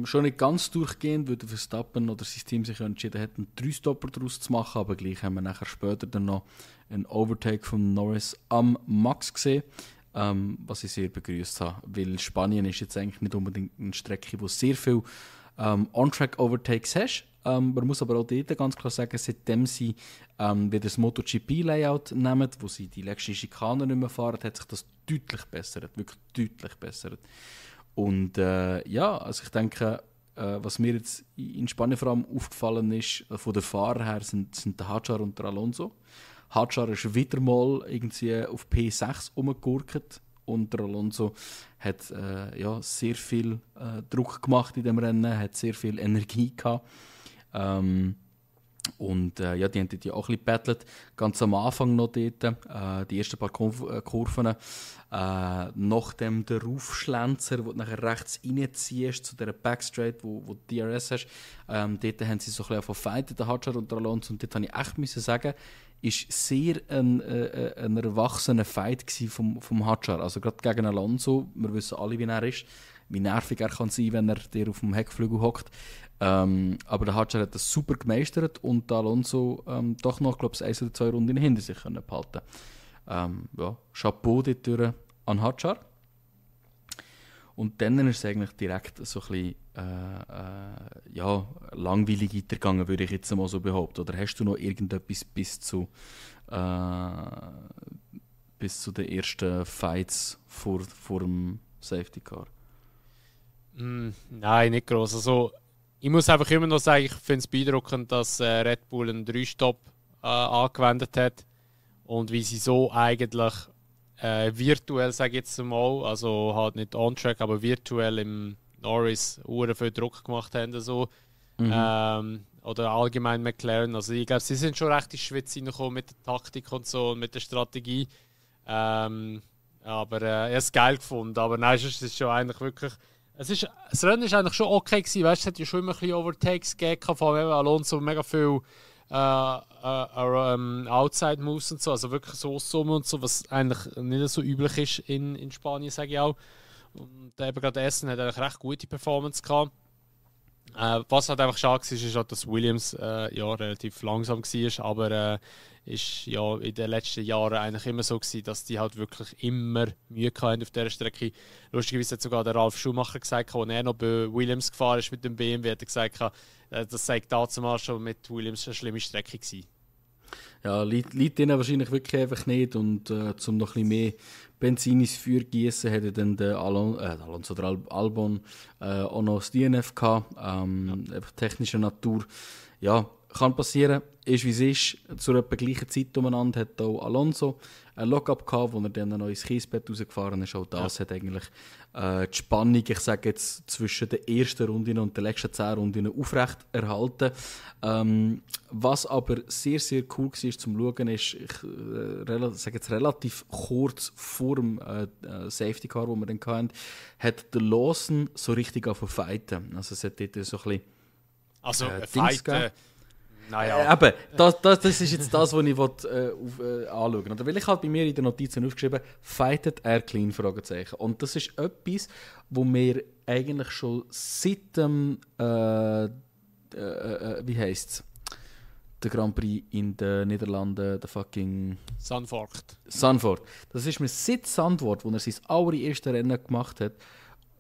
A: Schon nicht ganz durchgehend, weil der Verstappen oder sein Team sich entschieden hat, einen 3-Stopper daraus zu machen, aber gleich haben wir nachher später dann noch einen Overtake von Norris am Max gesehen, was ich sehr begrüßt habe, weil Spanien ist jetzt eigentlich nicht unbedingt eine Strecke, wo sehr viel On-Track-Overtakes hast. Man muss aber auch dort ganz klar sagen, seitdem sie wieder das MotoGP-Layout nehmen, wo sie die letzten Schikanen nicht mehr fahren, hat sich das deutlich verbessert, wirklich deutlich verbessert. Und ja, also ich denke, was mir jetzt in Spanien vor allem aufgefallen ist, von den Fahrern her, sind der Hadjar und der Alonso. Hadjar ist wieder mal irgendwie auf P6 rumgegurkt und der Alonso hat ja, sehr viel Druck gemacht in dem Rennen, hat sehr viel Energie gehabt. Und ja, die haben dort ja auch ein bisschen gebettelt. Ganz am Anfang noch dort, die ersten paar Kurven, nachdem der Raufschlenzer, wo du nachher rechts reinziehst, zu dieser Backstraight, wo du DRS hast, dort haben sie so ein bisschen verfightet, der Hadjar und der Alonso. Und dort musste ich echt sagen, ist sehr ein erwachsener Fight vom Hadjar. Also gerade gegen Alonso, wir wissen alle, wie er ist, wie nervig er kann sein, wenn er dir auf dem Heckflügel hockt. Aber der Hadjar hat das super gemeistert und der Alonso doch noch, glaube ich, 1 oder 2 Runden hinter sich behalten. Ja, Chapeau dort an Hadjar. Und dann ist es eigentlich direkt so ein bisschen ja, langweilig weitergegangen, würde ich jetzt mal so behaupten. Oder hast du noch irgendetwas bis zu den ersten Fights vor dem Safety Car?
B: Nein, nicht gross. Also, ich muss einfach immer noch sagen, ich finde es beeindruckend, dass Red Bull einen 3-Stop angewendet hat und wie sie so eigentlich virtuell, sage ich jetzt mal, also halt nicht on-track, aber virtuell im Norris viel Druck gemacht haben. So. Oder allgemein McLaren. Also ich glaube, sie sind schon recht in die Schweiz reingekommen mit der Taktik und so und mit der Strategie. Aber ich habe es geil gefunden. Aber nein, es ist schon eigentlich wirklich... Das Rennen war eigentlich schon okay gewesen. Weißt, es hat ja schon immer ein bisschen Overtakes gegeben, vor allem Alonso mega viel Outside Moves und so, also wirklich so Summe und so, was eigentlich nicht so üblich ist in Spanien, sage ich auch. Und eben gerade Essen hat eigentlich recht gute Performance gehabt. Was halt einfach schade war, ist, dass Williams relativ langsam war, aber ist ja in den letzten Jahren eigentlich immer so gewesen, dass die halt wirklich immer Mühe hatten auf dieser Strecke. Lustigerweise hat sogar der Ralf Schumacher gesagt, als er noch bei Williams gefahren ist mit dem BMW, hat er gesagt, das sei damals schon mit Williams eine schlimme Strecke gewesen.
A: Ja, liegt ihnen wahrscheinlich wirklich einfach nicht. Und um noch ein bisschen mehr Benzin ins Feuer gießen, hatte dann der Alonso oder Albon auch noch das DNF gehabt. Einfach technischer Natur. Ja, kann passieren. Ist wie es ist. Zur etwa gleichen Zeit umeinander hat auch Alonso ein Lockup gehabt, wo er dann noch ins Kiesbett rausgefahren ist. Auch das hat eigentlich die Spannung, ich sage jetzt, zwischen der ersten Runde und den letzten 10 Runden aufrecht erhalten. Was aber sehr, sehr cool war zum Schauen, ist, ich sage jetzt relativ kurz vor dem Safety Car, wo wir dann hatten, hat der Lawson so richtig angefangen zu fighten. Also es hat dort so ein bisschen
B: also fighten.
A: Naja. Eben, das ist jetzt das, was ich anschauen will. Weil ich halt bei mir in den Notizen aufgeschrieben habe, fightet er clean? Fragezeichen. Und das ist etwas, wo wir eigentlich schon seit dem wie heisst es? Der Grand Prix in den Niederlanden, der fucking
B: Zandvoort.
A: Das ist mir seit Zandvoort, wo er sein allererstes Rennen gemacht hat,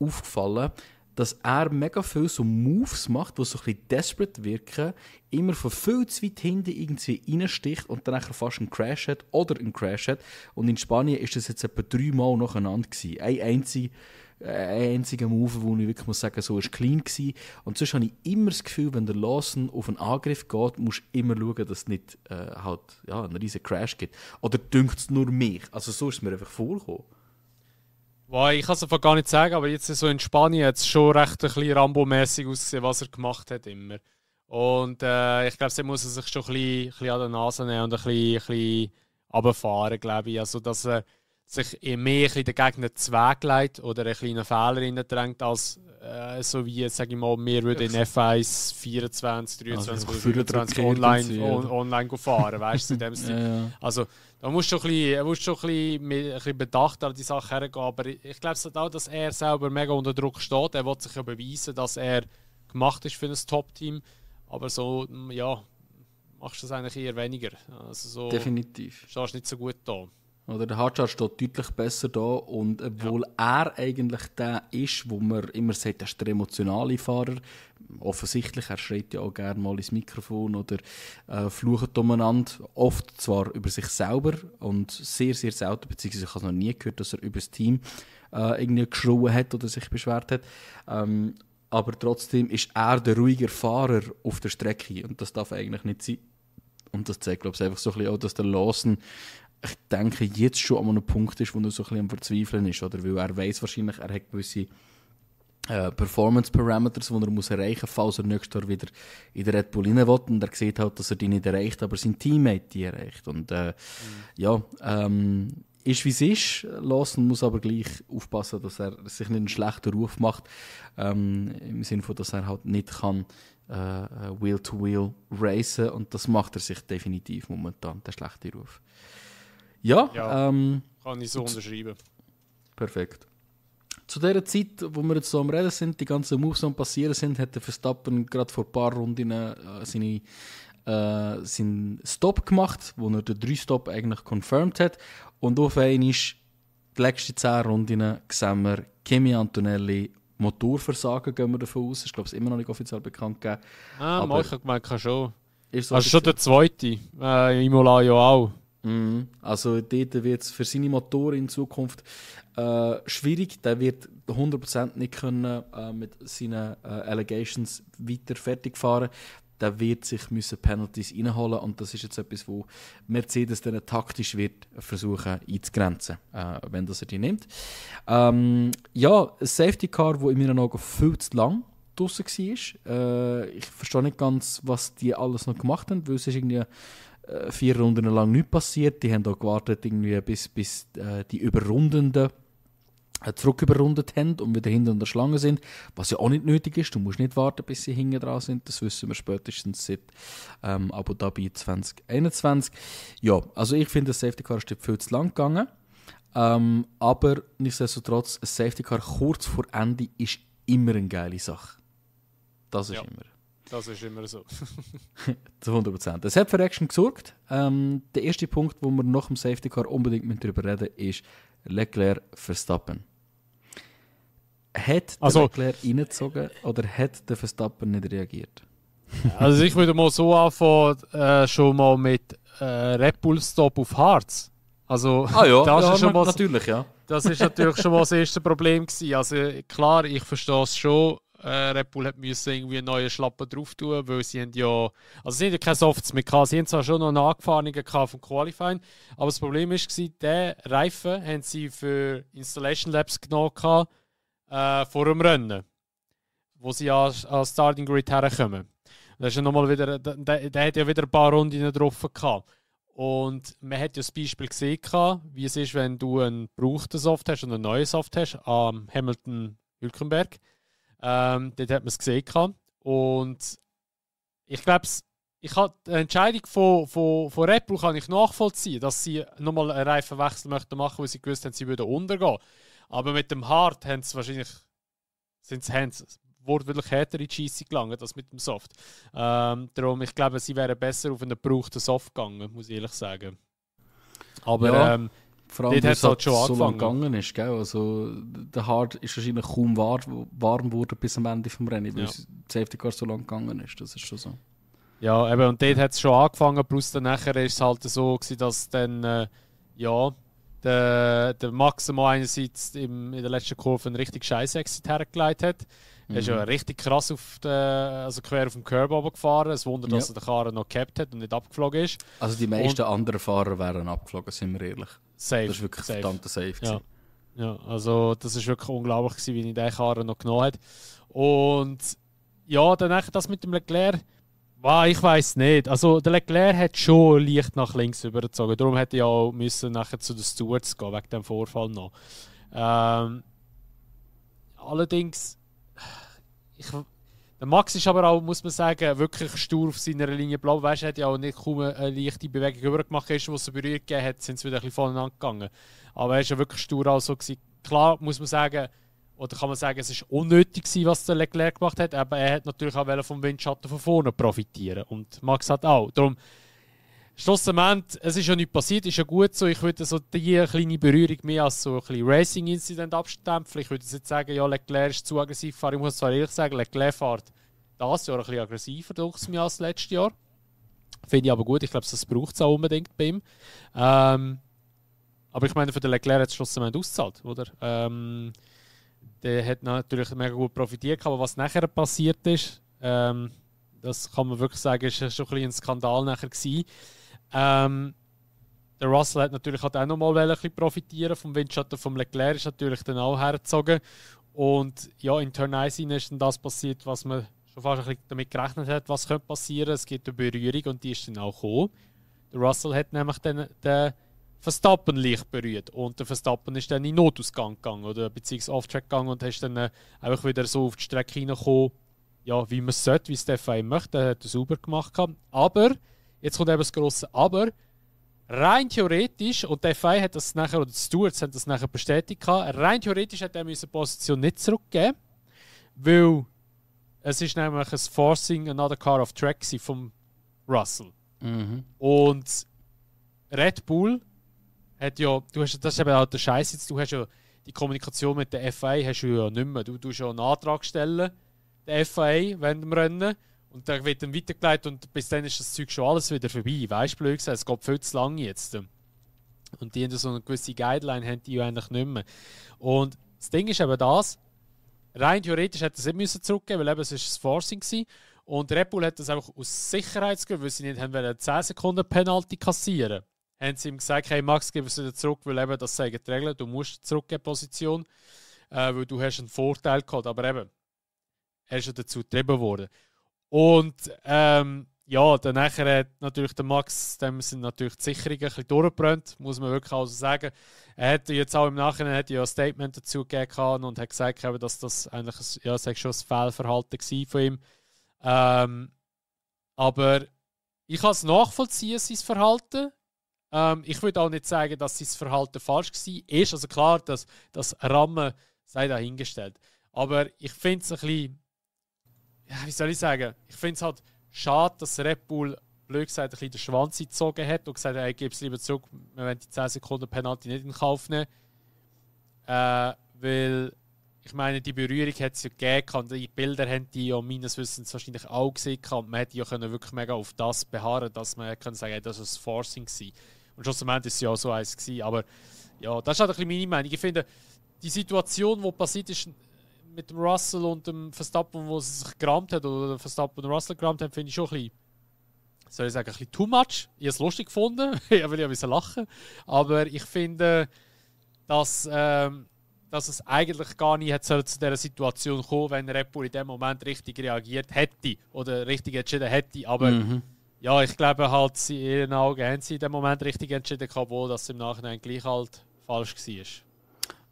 A: aufgefallen, dass er mega viel so Moves macht, die so ein bisschen desperate wirken, immer von viel zu weit hinten irgendwie reinsticht und dann fast einen Crash hat oder einen Crash hat. Und in Spanien war das jetzt etwa 3 Mal nacheinander gewesen. Ein einziger Move, wo ich wirklich muss sagen, so ist clean gewesen. Und sonst habe ich immer das Gefühl, wenn der Lawson auf einen Angriff geht, musst du immer schauen, dass es nicht einen riesen Crash gibt. Oder dünkt es nur mich? Also so ist es mir einfach vorgekommen.
B: Ich kann es einfach gar nicht sagen, aber jetzt so in Spanien hat es schon recht ein bisschen Rambo-mässig ausgesehen, was er gemacht hat immer. Und ich glaube, er muss sich schon ein bisschen an der Nase nehmen und ein bisschen runterfahren, glaube ich. Also, dass er sich mehr ein bisschen den Gegner zu Weg legt oder einen kleinen Fehler reindrängt, als so wie, sage ich mal, wir würden in F1 24, 23 oder 25 online fahren, weißt du, in dem Stil. Ja. Also, da musst du schon ein bisschen bedacht an die Sache hergehen, aber ich glaube auch, dass er selber mega unter Druck steht. Er will sich ja beweisen, dass er gemacht ist für ein Top-Team, aber so, ja, machst du das eigentlich eher weniger. Also so,
A: definitiv.
B: Stehst nicht so gut da.
A: Oder der Hadjar steht deutlich besser da und obwohl er eigentlich der ist, wo man immer sagt, er ist der emotionale Fahrer, offensichtlich, er schreit ja auch gerne mal ins Mikrofon oder flucht umeinander, oft zwar über sich selber und sehr, sehr selten, beziehungsweise ich habe noch nie gehört, dass er über das Team irgendwie geschrien hat oder sich beschwert hat. Aber trotzdem ist er der ruhige Fahrer auf der Strecke und das darf eigentlich nicht sein. Und das zeigt, glaube ich, einfach so ein bisschen auch, dass der Lawson, ich denke, jetzt schon an einem Punkt ist, wo er so ein bisschen am Verzweifeln ist. Oder? Weil er weiss wahrscheinlich, er hat gewisse Performance-Parameters, die er muss erreichen muss, falls er nächstes Jahr wieder in der Red Bull rein will. Und er sieht halt, dass er die nicht erreicht, aber sein Teammate die erreicht. Und ist wie es ist. Lawson muss aber gleich aufpassen, dass er sich nicht einen schlechten Ruf macht. Im Sinne von, dass er halt nicht kann Wheel-to-Wheel racen. Und das macht er sich definitiv momentan, der schlechte Ruf. Ja,
B: kann ich so unterschreiben. Perfekt.
A: Zu der Zeit, wo wir jetzt so am Reden sind, die ganzen Moves am passieren sind, hat der Verstappen gerade vor ein paar Runden seinen Stop gemacht, wo er den 3-Stop eigentlich confirmed hat. Und auf einmal, die letzten 10 Runden, sehen wir Kimi Antonelli Motorversagen, gehen wir davon aus. Ich glaube, es ist immer noch nicht offiziell bekannt gegeben.
B: Aber ich meine, schon.
A: So
B: also schon der zweite. Imola ja auch.
A: Also dort wird es für seine Motoren in Zukunft schwierig. Der wird 100% nicht können, mit seinen Allegations weiter fertig fahren. Der wird sich Penalties reinholen und das ist jetzt etwas, wo Mercedes dann taktisch wird versuchen einzugrenzen, wenn das er die nimmt. Ein Safety Car, wo in meinen Augen viel zu lang draussen war. Ich verstehe nicht ganz, was die alles noch gemacht haben, weil es ist irgendwie 4 Runden lang nichts passiert. Die haben auch gewartet, irgendwie, bis die Überrundenden zurücküberrundet haben und wieder hinter der Schlange sind, was ja auch nicht nötig ist. Du musst nicht warten, bis sie hinten dran sind. Das wissen wir spätestens seit Abu Dhabi 2021. Ja, also ich finde, das Safety Car ist viel zu lang gegangen. Aber nichtsdestotrotz, ein Safety Car kurz vor Ende ist immer eine geile Sache. Das ist immer.
B: Das ist immer so.
A: Zu 100%. Es hat für Action gesorgt. Der erste Punkt, wo wir nach dem Safety Car unbedingt darüber reden müssen, ist Leclerc Verstappen. Hat der Leclerc reingezogen oder hat der Verstappen nicht reagiert?
B: Also ich würde mal so anfangen, schon mal mit Red Bull Stop auf Harz. Also, das ist schon mal,
A: natürlich, ja.
B: Das ist natürlich schon mal das erste Problem gewesen. Also klar, ich verstehe es schon. Red Bull musste irgendwie einen neuen Schlappen drauf tun, weil sie haben ja, also sie haben ja keine Softs mehr gehabt. Sie haben zwar schon noch eine Angefahrenen vom Qualifying, aber das Problem war, diesen Reifen haben sie für Installation Labs genommen vor dem Rennen, wo sie an Starting Grid herkommen. Da ist ja nochmal wieder, der hat ja wieder ein paar Runden drauf gehabt. Und man hat ja das Beispiel gesehen, wie es ist, wenn du einen gebrauchten Soft hast und einen neuen Soft hast am Hamilton-Hülkenberg. Dort hat man es gesehen. Und ich glaube, die Entscheidung von Red Bull kann ich nachvollziehen, dass sie nochmal einen Reifenwechsel machen möchten, weil sie gewusst haben, sie würden untergehen. Aber mit dem Hard haben sie wahrscheinlich wortwörtlich härter in die Scheisse gelangt als mit dem Soft. Darum, ich glaube, sie wären besser auf einen gebrauchten Soft gegangen, muss ich ehrlich sagen. Aber
A: ja, vor allem,
B: dort hat es halt schon
A: so lange
B: angefangen.
A: gegangen ist. Gell? Also, der Hard ist wahrscheinlich kaum warm geworden bis am Ende des Rennens, weil das Safety Car so lange gegangen ist. Das ist schon so.
B: Ja, eben, und dort hat es schon angefangen, plus dann nachher ist es halt so gewesen, dass dann, der Max mal einerseits in der letzten Kurve einen richtig scheiß Exit hergelegt hat. Er ist ja richtig krass quer auf dem Curb runtergefahren. Es Wunder, dass er den Karren noch gehabt hat und nicht abgeflogen ist.
A: Also die meisten anderen Fahrer wären abgeflogen, sind wir ehrlich.
B: Safe.
A: Das ist wirklich verdammt safe.
B: Ja, also das ist wirklich unglaublich gewesen, wie ich den Karren noch genommen habe. Und ja, dann das mit dem Leclerc, ich weiß nicht. Also der Leclerc hat schon leicht nach links übergezogen. Darum hätte ich auch müssen nachher zu den Stewards gehen, wegen dem Vorfall noch. Allerdings, der Max ist aber auch, muss man sagen, wirklich stur auf seiner Linie blau. Weißt du, er hat ja auch nicht kaum eine leichte Bewegung übergemacht, wo es eine Berührung gegeben hat, sind sie wieder ein bisschen voneinander gegangen. Aber er war ja wirklich stur auch so gewesen. Klar muss man sagen, oder kann man sagen, es war unnötig gewesen, was der Leclerc gemacht hat, aber er hat natürlich auch vom Windschatten von vorne profitieren. Und Max hat auch. Darum, schlussendlich, es ist ja nichts passiert, ist ja gut so. Ich würde so diese kleine Berührung mehr als so ein bisschen Racing-Incident abstempeln. Ich würde jetzt sagen, ja, Leclerc ist zu aggressiv gefahren. Ich muss zwar ehrlich sagen, Leclerc fährt das Jahr ein bisschen aggressiver durch mich als letztes Jahr. Finde ich aber gut. Ich glaube, das braucht es auch unbedingt bei ihm. Aber ich meine, für den Leclerc hat es schlussendlich ausgezahlt, oder? Der hat natürlich mega gut profitiert, aber was nachher passiert ist, das kann man wirklich sagen, ist schon ein bisschen ein Skandal nachher gewesen. Der Russell hat natürlich auch noch mal ein bisschen profitieren vom Windschatten vom Leclerc, ist natürlich dann auch hergezogen. Und ja, in Turn 1 ist dann das passiert, was man schon fast ein bisschen damit gerechnet hat, was könnte passieren. Es gibt eine Berührung und die ist dann auch gekommen. Der Russell hat nämlich dann den Verstappen leicht berührt und der Verstappen ist dann in Notausgang gegangen oder beziehungsweise Off-Track gegangen und ist dann einfach wieder so auf die Strecke hineingekommen, ja, wie man es sollte, wie es der FIA möchte. Er hat es sauber gemacht. Aber, jetzt kommt eben das grosse Aber, rein theoretisch, und der FIA hat das nachher, oder die Stewards haben das nachher bestätigt, rein theoretisch hat er seine Position nicht zurückgegeben, weil es ist nämlich ein Forcing Another Car off Track vom Russell.
A: Mhm.
B: Und Red Bull hat ja, das ist eben auch der Scheiß jetzt, du hast ja die Kommunikation mit der FIA hast du ja nicht mehr. Du tust ja einen Antrag stellen, der FIA während dem Rennen, und der wird dann weitergeleitet und bis dann ist das Zeug schon alles wieder vorbei. Weißt du, blöd gesagt, es geht viel zu lang jetzt. Und die haben so eine gewisse Guideline, haben die ja eigentlich nicht mehr. Und das Ding ist eben das, rein theoretisch hätte es nicht zurückgeben müssen, weil eben es ist das Forcing war. Und Red Bull hat das einfach aus Sicherheitsgründen, weil sie nicht haben wollen, 10 Sekunden Penalty kassieren, haben sie ihm gesagt, hey Max, gib es wieder zurück, weil eben das sagen die Regeln, du musst zurückgeben Position, weil du hast einen Vorteil gehabt. Aber eben, er ist ja dazu getrieben worden. Und ja, dann nachher hat natürlich der Max, dem sind natürlich die Sicherungen ein bisschen durchgebrannt, muss man wirklich also sagen. Er hat jetzt auch im Nachhinein hat ja ein Statement dazu gegeben und hat gesagt, dass das eigentlich schon ein Fehlverhalten war von ihm. Aber ich kann es nachvollziehen, sein Verhalten. Ich würde auch nicht sagen, dass sein Verhalten falsch war. Also klar, das Rammen sei dahingestellt. Aber ich finde es ein bisschen, wie soll ich sagen, ich finde es halt schade, dass Red Bull blöd gesagt ein bisschen den Schwanz gezogen hat und gesagt hat, hey, gib es lieber zurück, wir wollen die 10 Sekunden Penalty nicht in Kauf nehmen. Weil, ich meine, die Berührung hat es ja gegeben und die Bilder haben die ja meines Wissens wahrscheinlich auch gesehen und man hätte ja wirklich mega auf das beharren, dass man können sagen, hey, das war ein Forcing gewesen. Und schlussendlich war es ja auch so eins gewesen. Aber ja, das ist halt ein bisschen meine Meinung. Ich finde, die Situation, die passiert ist mit dem Russell und dem Verstappen, wo sie sich gerammt hat, oder Verstappen und Russell gerammt haben, finde ich schon ein bisschen, soll ich sagen, ein bisschen too much. Ich habe es lustig gefunden, ich will ja ein bisschen lachen. Aber ich finde, dass es eigentlich gar nicht hätte zu dieser Situation kommen, wenn Red Bull in dem Moment richtig reagiert hätte oder richtig entschieden hätte. Aber ja, ich glaube halt, in ihren Augen haben sie in dem Moment richtig entschieden, obwohl das im Nachhinein gleich halt falsch war.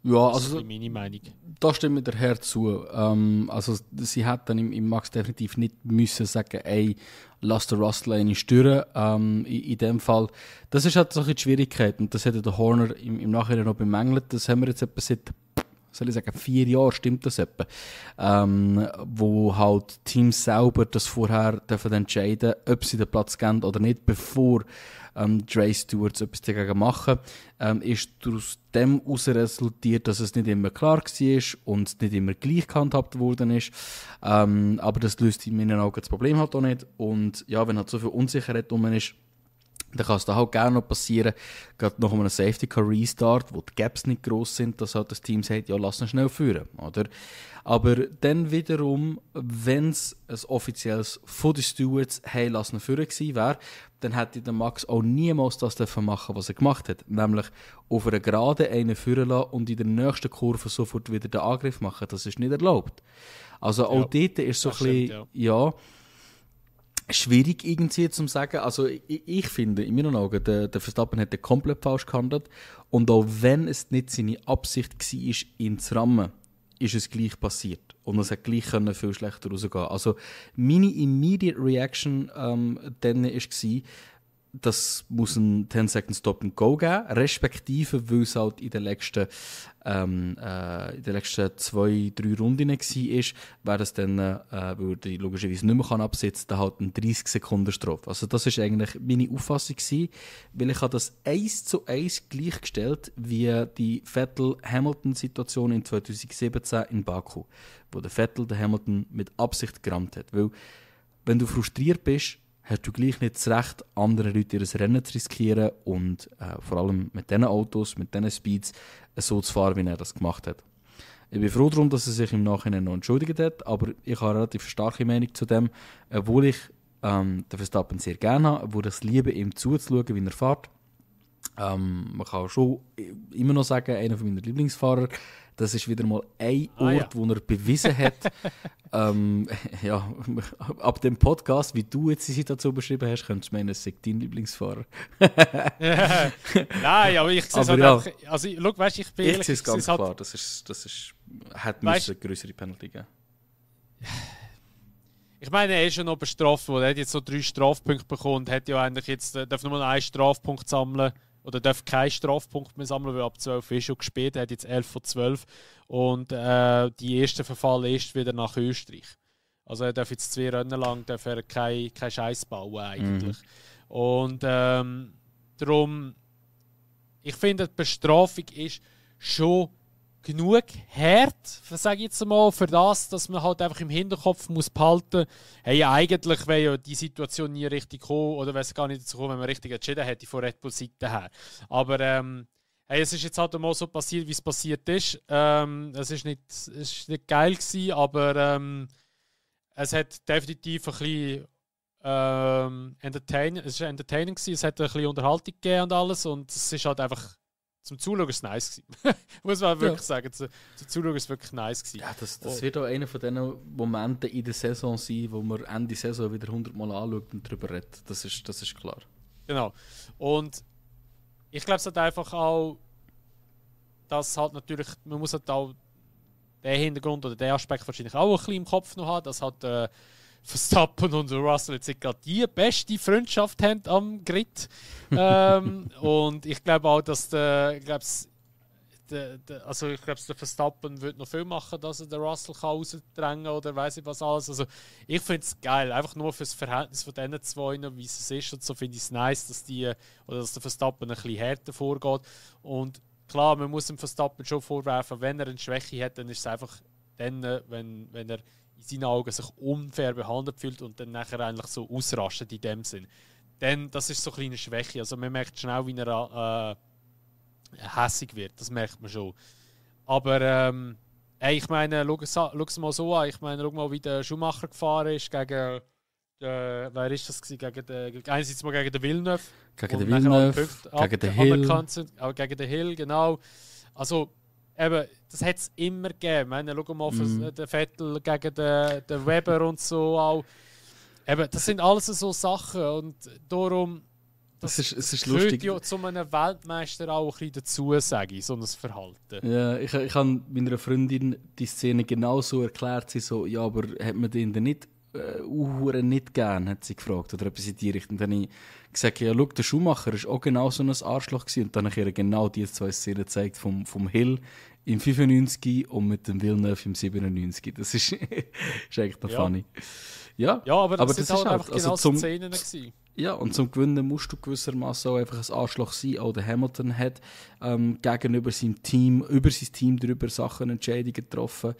A: Ja,
B: das ist meine Meinung.
A: Da stimmt mir der Herr zu. Also sie hätten im Max definitiv nicht müssen sagen, ey, lass den Russell eine stören. In dem Fall. Das ist halt so eine Schwierigkeit. Und das hätte der Horner im Nachhinein noch bemängelt. Das haben wir jetzt etwa seit, soll ich sagen, 4 Jahren, stimmt das etwa. Wo halt Teams selber das vorher dürfen entscheiden, ob sie den Platz geben oder nicht, bevor Dre Stewards etwas dagegen machen. Ist aus dem heraus resultiert, dass es nicht immer klar war und nicht immer gleich gehandhabt worden ist. Aber das löst in meinen Augen das Problem halt auch nicht. Und ja, wenn halt so viel Unsicherheit drum ist, dann kann es da halt gerne noch passieren, gerade nach einem Safety Car Restart, wo die Gaps nicht gross sind, dass halt das Team sagt, ja, lass ihn schnell führen, oder? Aber dann wiederum, wenn es ein offizielles von den Stewards «Hey, lass ihn führen» gewesen wäre, dann hätte der Max auch niemals das machen, was er gemacht hat. Nämlich auf einer Gerade einen führen lassen und in der nächsten Kurve sofort wieder den Angriff machen. Das ist nicht erlaubt. Also auch dort ist so ein bisschen, ja, schwierig irgendwie zu sagen. Also ich finde, in meinen Augen, der Verstappen hat komplett falsch gehandelt. Und auch wenn es nicht seine Absicht war, ihn zu rammen, ist es gleich passiert. Und es hat gleich viel schlechter rausgehen. Also meine immediate Reaction dann war, das muss ein 10-Second Stop and Go geben, respektive, weil es halt in den letzten 2-3 Runden war, wäre es dann, weil er logischerweise nicht mehr absetzen kann, dann halt eine 30-Sekunden-Strafe. Also das war eigentlich meine Auffassung gewesen, weil ich habe das 1:1 gleichgestellt wie die Vettel-Hamilton-Situation in 2017 in Baku, wo der Vettel den Hamilton mit Absicht gerammt hat. Weil, wenn du frustriert bist, hast du gleich nicht das Recht, anderen Leuten ihr Rennen zu riskieren und vor allem mit diesen Autos, mit diesen Speeds so zu fahren, wie er das gemacht hat. Ich bin froh darum, dass er sich im Nachhinein noch entschuldigt hat, aber ich habe eine relativ starke Meinung zu dem, obwohl ich den Verstappen sehr gerne habe, obwohl ich es liebe, ihm zuzuschauen, wie er fährt. Man kann schon immer noch sagen, einer meiner Lieblingsfahrer. Das ist wieder mal ein Ort, wo er bewiesen hat. Ja, ab dem Podcast, wie du jetzt die Situation beschrieben hast, könntest du meinen, es sei dein Lieblingsfahrer.
B: Nein, aber ich sehe es halt
A: ja,
B: einfach. Also, schau, weißt, ich bin ehrlich,
A: jetzt ist ganz
B: halt,
A: klar, hat eine größere Penalty geben.
B: Ich meine, er ist ja noch bestraft worden. Er hat jetzt so 3 Strafpunkte bekommen und hat ja eigentlich jetzt, darf nur noch einen Strafpunkt sammeln. Oder darf keinen Strafpunkt mehr sammeln, weil ab 12 ist schon gespielt. Er hat jetzt 11 von 12. Und die ersten Verfall erst wieder nach Österreich. Also er darf jetzt 2 Rennen lang keinen Scheiß bauen eigentlich. Und darum, ich finde, die Bestrafung ist schon genug hart, sage ich jetzt mal, für das, dass man halt einfach im Hinterkopf muss behalten, hey, eigentlich wäre ja die Situation nie richtig gekommen oder wäre es gar nicht dazu gekommen, wenn man richtig entschieden hätte von Red Bull Seite her. Aber hey, es ist jetzt halt mal so passiert, wie es passiert ist. Es ist nicht geil gewesen, aber es hat definitiv ein bisschen entertaining gewesen. Es hat ein bisschen Unterhaltung gegeben und alles und es ist halt einfach zum Zuschauen ist es nice gewesen. Muss man wirklich sagen. Zum Zuschauen ist es wirklich nice gewesen.
A: Ja, das wird auch einer von diesen Momenten in der Saison sein, wo man Ende Saison wieder 100 Mal anschaut und darüber redet. Das ist klar.
B: Genau. Und ich glaube, es hat einfach auch, dass halt natürlich, man muss halt auch den Hintergrund oder den Aspekt wahrscheinlich auch ein bisschen im Kopf noch haben, dass halt Verstappen und Russell jetzt gerade die beste Freundschaft haben am Grid. Und ich glaube auch, dass also ich glaube, der Verstappen wird noch viel machen, dass er den Russell rausdrängen kann oder weiss ich was alles. Also ich finde es geil, einfach nur für das Verhältnis von diesen zwei, wie es ist und so, finde ich es nice, dass der Verstappen ein bisschen härter vorgeht. Und klar, man muss dem Verstappen schon vorwerfen, wenn er eine Schwäche hat, dann ist es einfach dann, wenn er in seinen Augen sich unfair behandelt fühlt und dann nachher eigentlich so ausrastet in dem Sinn. Denn das ist so eine kleine Schwäche. Also man merkt schnell, wie er hässig wird. Das merkt man schon. Aber ich meine, schau es mal so an. Ich meine, schau mal, wie der Schumacher gefahren ist gegen wer ist das gewesen? Einerseits mal gegen den Villeneuve.
A: Gegen den Villeneuve, gegen den Hill.
B: Auch gegen den Hill, genau. Also eben, das hat es immer gegeben. Ich meine, schau mal den Vettel gegen den Weber und so auch. Eben, das sind alles so Sachen und darum
A: es ist lustig.
B: Ja zu einem Weltmeister auch ein bisschen dazu, sage ich, so ein Verhalten.
A: Ja, ich habe meiner Freundin die Szene genauso erklärt. Sie so, ja, aber hat man den denn nicht nicht gern, hat sie gefragt, oder etwas in die Richtung. Dann habe ich gesagt, ja, schau, der Schumacher war auch genau so ein Arschloch gewesen. Und dann habe ich ihr genau diese zwei Szenen gezeigt, vom Hill im 95 und mit dem Villeneuve im 97. Das ist eigentlich noch funny. Ja,
B: aber das
A: ist
B: halt
A: einfach
B: genau so Szenen gewesen.
A: Ja, und zum Gewinnen musst du gewissermaßen auch einfach ein Arschloch sein. Auch der Hamilton hat gegenüber seinem Team, über sein Team darüber Sachen, Entscheidungen getroffen.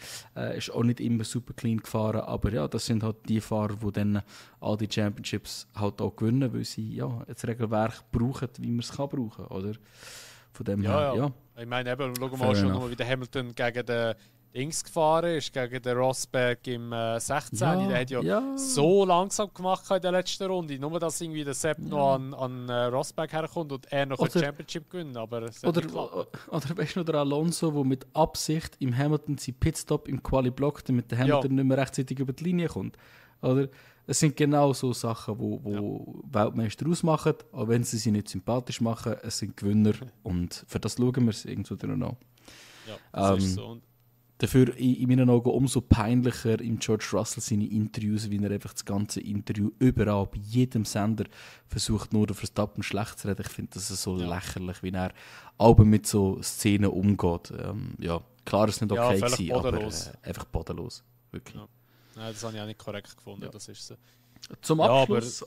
A: Ist auch nicht immer super clean gefahren, aber ja, das sind halt die Fahrer, die dann all die Championships halt auch gewinnen, weil sie ja das Regelwerk brauchen, wie man es kann brauchen, oder? Von dem her, ja.
B: Ich meine, eben, schau mal schon nochmal, wie der Hamilton gegen den Dings gefahren ist, gegen den Rosberg im 16. Der hat ja so langsam gemacht in der letzten Runde. Nur, dass irgendwie der Sepp noch an Rosberg herkommt und er noch ein Championship gewinnen. Aber
A: oder weißt du noch, der Alonso, der mit Absicht im Hamilton seinen Pitstop im Quali blockt, damit der Hamilton nicht mehr rechtzeitig über die Linie kommt. Oder? Es sind genau so Sachen, wo Weltmeister ausmachen, auch wenn sie nicht sympathisch machen. Es sind Gewinner und für das schauen wir es irgendwo drin an.
B: Ja, das ist so.
A: Dafür in meinen Augen umso peinlicher im George Russell seine Interviews, wie er einfach das ganze Interview überall, bei jedem Sender versucht, nur den Verstappen schlecht zu reden. Ich finde das so lächerlich, wie er aber mit so Szenen umgeht. Klar, es ist nicht okay gewesen, aber einfach bodenlos. Wirklich.
B: Ja. Nein, das habe ich auch nicht korrekt gefunden. Ja. Das ist so.
A: Zum Abschluss...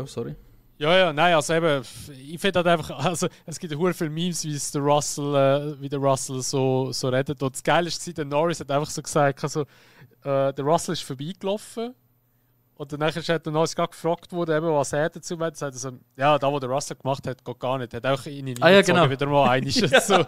A: sorry.
B: Ja, nein, also eben, ich finde halt einfach, also es gibt ja viele Memes, wie der Russell so redet. Und das Geile war, der Norris hat einfach so gesagt, also, der Russell ist vorbeigelaufen und dann hat der Norris gerade gefragt worden, eben, was er dazu meint. Er sagt, ja, da, wo der Russell gemacht hat, geht gar nicht. Er hat auch in die Linie gezogen, wieder mal einig. So.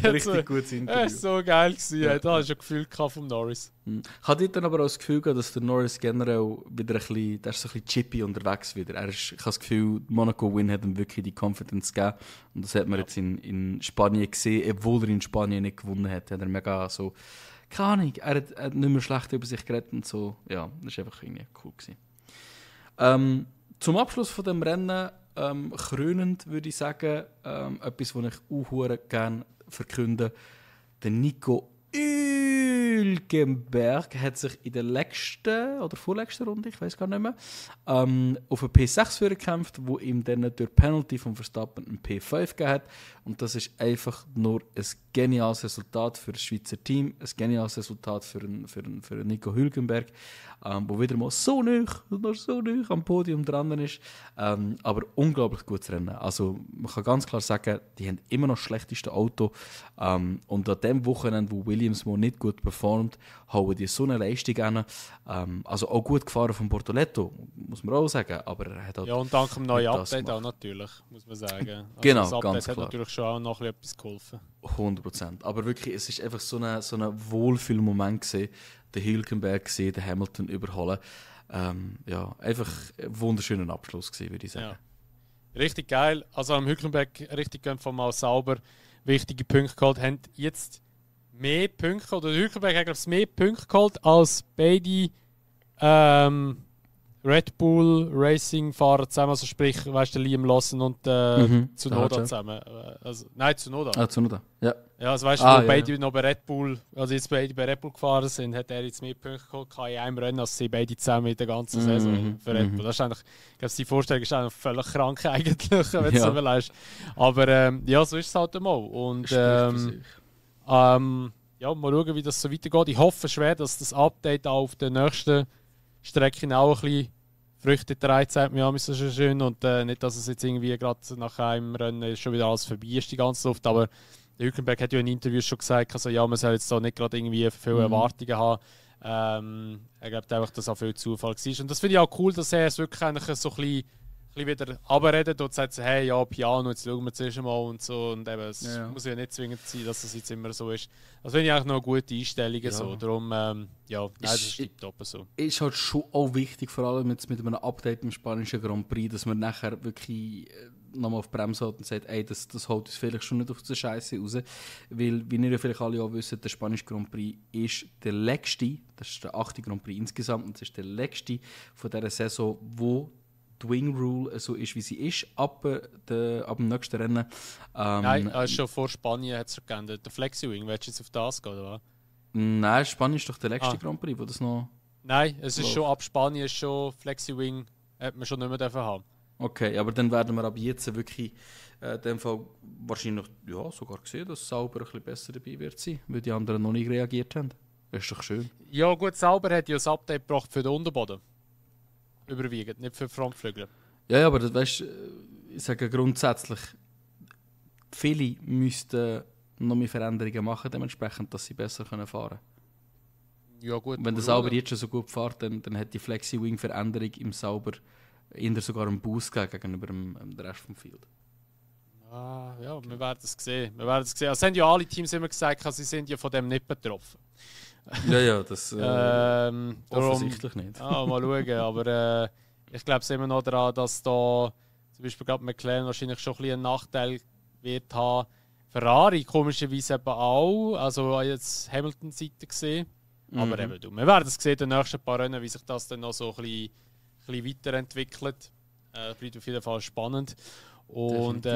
A: Richtig gutes Interview.
B: Das war so geil gewesen. Da hast du ein Gefühl vom Norris.
A: Ich hatte dann aber auch das Gefühl, dass der Norris generell wieder der ist so ein bisschen chippy unterwegs wieder. Ich habe das Gefühl, Monaco-Win hat ihm wirklich die Confidence gegeben. Und das hat man jetzt in Spanien gesehen, obwohl er in Spanien nicht gewonnen hat. Hat er mega so, keine Ahnung, er hat nicht mehr schlecht über sich geredet und so. Ja, das war einfach irgendwie cool gewesen. Zum Abschluss von dem Rennen, krönend würde ich sagen, etwas, was ich auch gerne verkünde. Der Nico Hülkenberg hat sich in der letzten oder vorletzten Runde, ich weiß gar nicht mehr, auf einen P6 gekämpft, wo ihm dann durch Penalty vom Verstappen ein P5 gegeben hat. Und das ist einfach nur ein geniales Resultat für das Schweizer Team, ein geniales Resultat für Nico Hülkenberg, wo wieder mal so nah am Podium dran ist, aber unglaublich gutes Rennen. Also man kann ganz klar sagen, die haben immer noch das schlechteste Auto, und an dem Wochenende, wo Williams mal nicht gut performt, hauen die so eine Leistung an. Also auch gut gefahren von Bortoletto, muss man auch sagen, aber er hat halt
B: und dank dem neuen Update auch natürlich, muss man sagen. Also
A: genau,
B: das Update
A: ganz
B: hat
A: klar.
B: Natürlich schon auch noch etwas geholfen.
A: 100%. Aber wirklich, es ist einfach so ein Wohlfühlmoment gewesen, den Hülkenberg gesehen, den Hamilton überholen. Einfach ein wunderschöner Abschluss gewesen, würde ich sagen.
B: Ja. Richtig geil. Also am Hülkenberg richtig von mal sauber wichtige Punkte geholt. Haben jetzt mehr Punkte, oder Hülkenberg hat mehr Punkte geholt als beide Red Bull Racing-Fahrer zusammen, also sprich, weißt du, Liam Lawson und Tsunoda zusammen. Nein, Tsunoda.
A: Ah, Tsunoda, ja.
B: Ja, also weißt du, wo beide noch bei Red Bull, also jetzt beide bei Red Bull gefahren sind, hat er jetzt mehr Punkte geholt in einem Rennen, als sie beide zusammen in der ganzen Saison für Red Bull. Das ist eigentlich, ich glaube, die Vorstellung ist eigentlich völlig krank eigentlich, wenn du so überlegst. Aber ja, so ist es halt einmal. Und ja, mal schauen, wie das so weitergeht. Ich hoffe schwer, dass das Update auch auf der nächsten Strecke auch ein bisschen Früchte trägt, sagt mir so schön. Und nicht, dass es jetzt irgendwie gerade nach einem Rennen schon wieder alles vorbei ist, die ganze Luft. Aber der Hülkenberg hat ja in Interviews schon gesagt, also, ja, man soll jetzt da nicht gerade irgendwie viele Erwartungen haben. Er glaubt einfach, dass es auch viel Zufall war. Und das finde ich auch cool, dass er es wirklich eigentlich so ein bisschen wieder runterredet und sagt, hey, ja, Piano, jetzt schauen wir zuerst mal und so. Und eben, es muss ja nicht zwingend sein, dass es jetzt immer so ist. Das finde ich eigentlich noch eine gute Einstellung. Ja. So. Darum, das ist top so.
A: Ist halt schon auch wichtig, vor allem jetzt mit einem Update im spanischen Grand Prix, dass man nachher wirklich nochmal auf die Bremse hat und sagt, ey, das holt uns vielleicht schon nicht auf die Scheiße raus. Weil, wie ihr ja vielleicht alle auch wisst, der spanische Grand Prix ist der letzte, das ist der 8. Grand Prix insgesamt, und das ist der letzte von dieser Saison, wo die Wing Rule so ist, wie sie ist, ab dem nächsten Rennen.
B: Nein, schon vor Spanien hat es gegeben, der Flexi Wing. Willst du jetzt auf das gehen, oder?
A: Nein, Spanien ist doch der letzte Grand Prix, wo das noch...
B: Nein, es ist schon ab Spanien schon Flexi Wing, hat man schon nicht mehr haben.
A: Okay, aber dann werden wir ab jetzt wirklich in dem Fall wahrscheinlich sogar sehen, dass Sauber ein bisschen besser dabei wird sein, weil die anderen noch nicht reagiert haben. Das ist doch schön.
B: Ja gut, Sauber hat ja das Update gebracht für den Unterboden. Überwiegend, nicht für Frontflügel.
A: Ja, aber das, weißt, ich sage grundsätzlich, viele müssten noch mehr Veränderungen machen, dementsprechend, dass sie besser fahren können.
B: Ja, gut.
A: Wenn der Sauber jetzt schon so gut fährt, dann hat die Flexi-Wing-Veränderung im Sauber eher sogar einen Boost gegenüber dem Rest vom Field.
B: Ja, wir werden es sehen. Es haben ja alle Teams immer gesagt, sie sind ja von dem nicht betroffen.
A: Ja, das offensichtlich nicht.
B: Mal schauen, aber ich glaube es immer noch daran, dass da zum Beispiel gerade McLaren wahrscheinlich schon ein bisschen einen Nachteil wird haben. Ferrari komischerweise eben auch, also jetzt Hamilton-Seite gesehen. Aber eben, wir werden es sehen in den nächsten paar Rennen, wie sich das dann noch so ein bisschen weiterentwickelt. Bleibt auf jeden Fall spannend. Und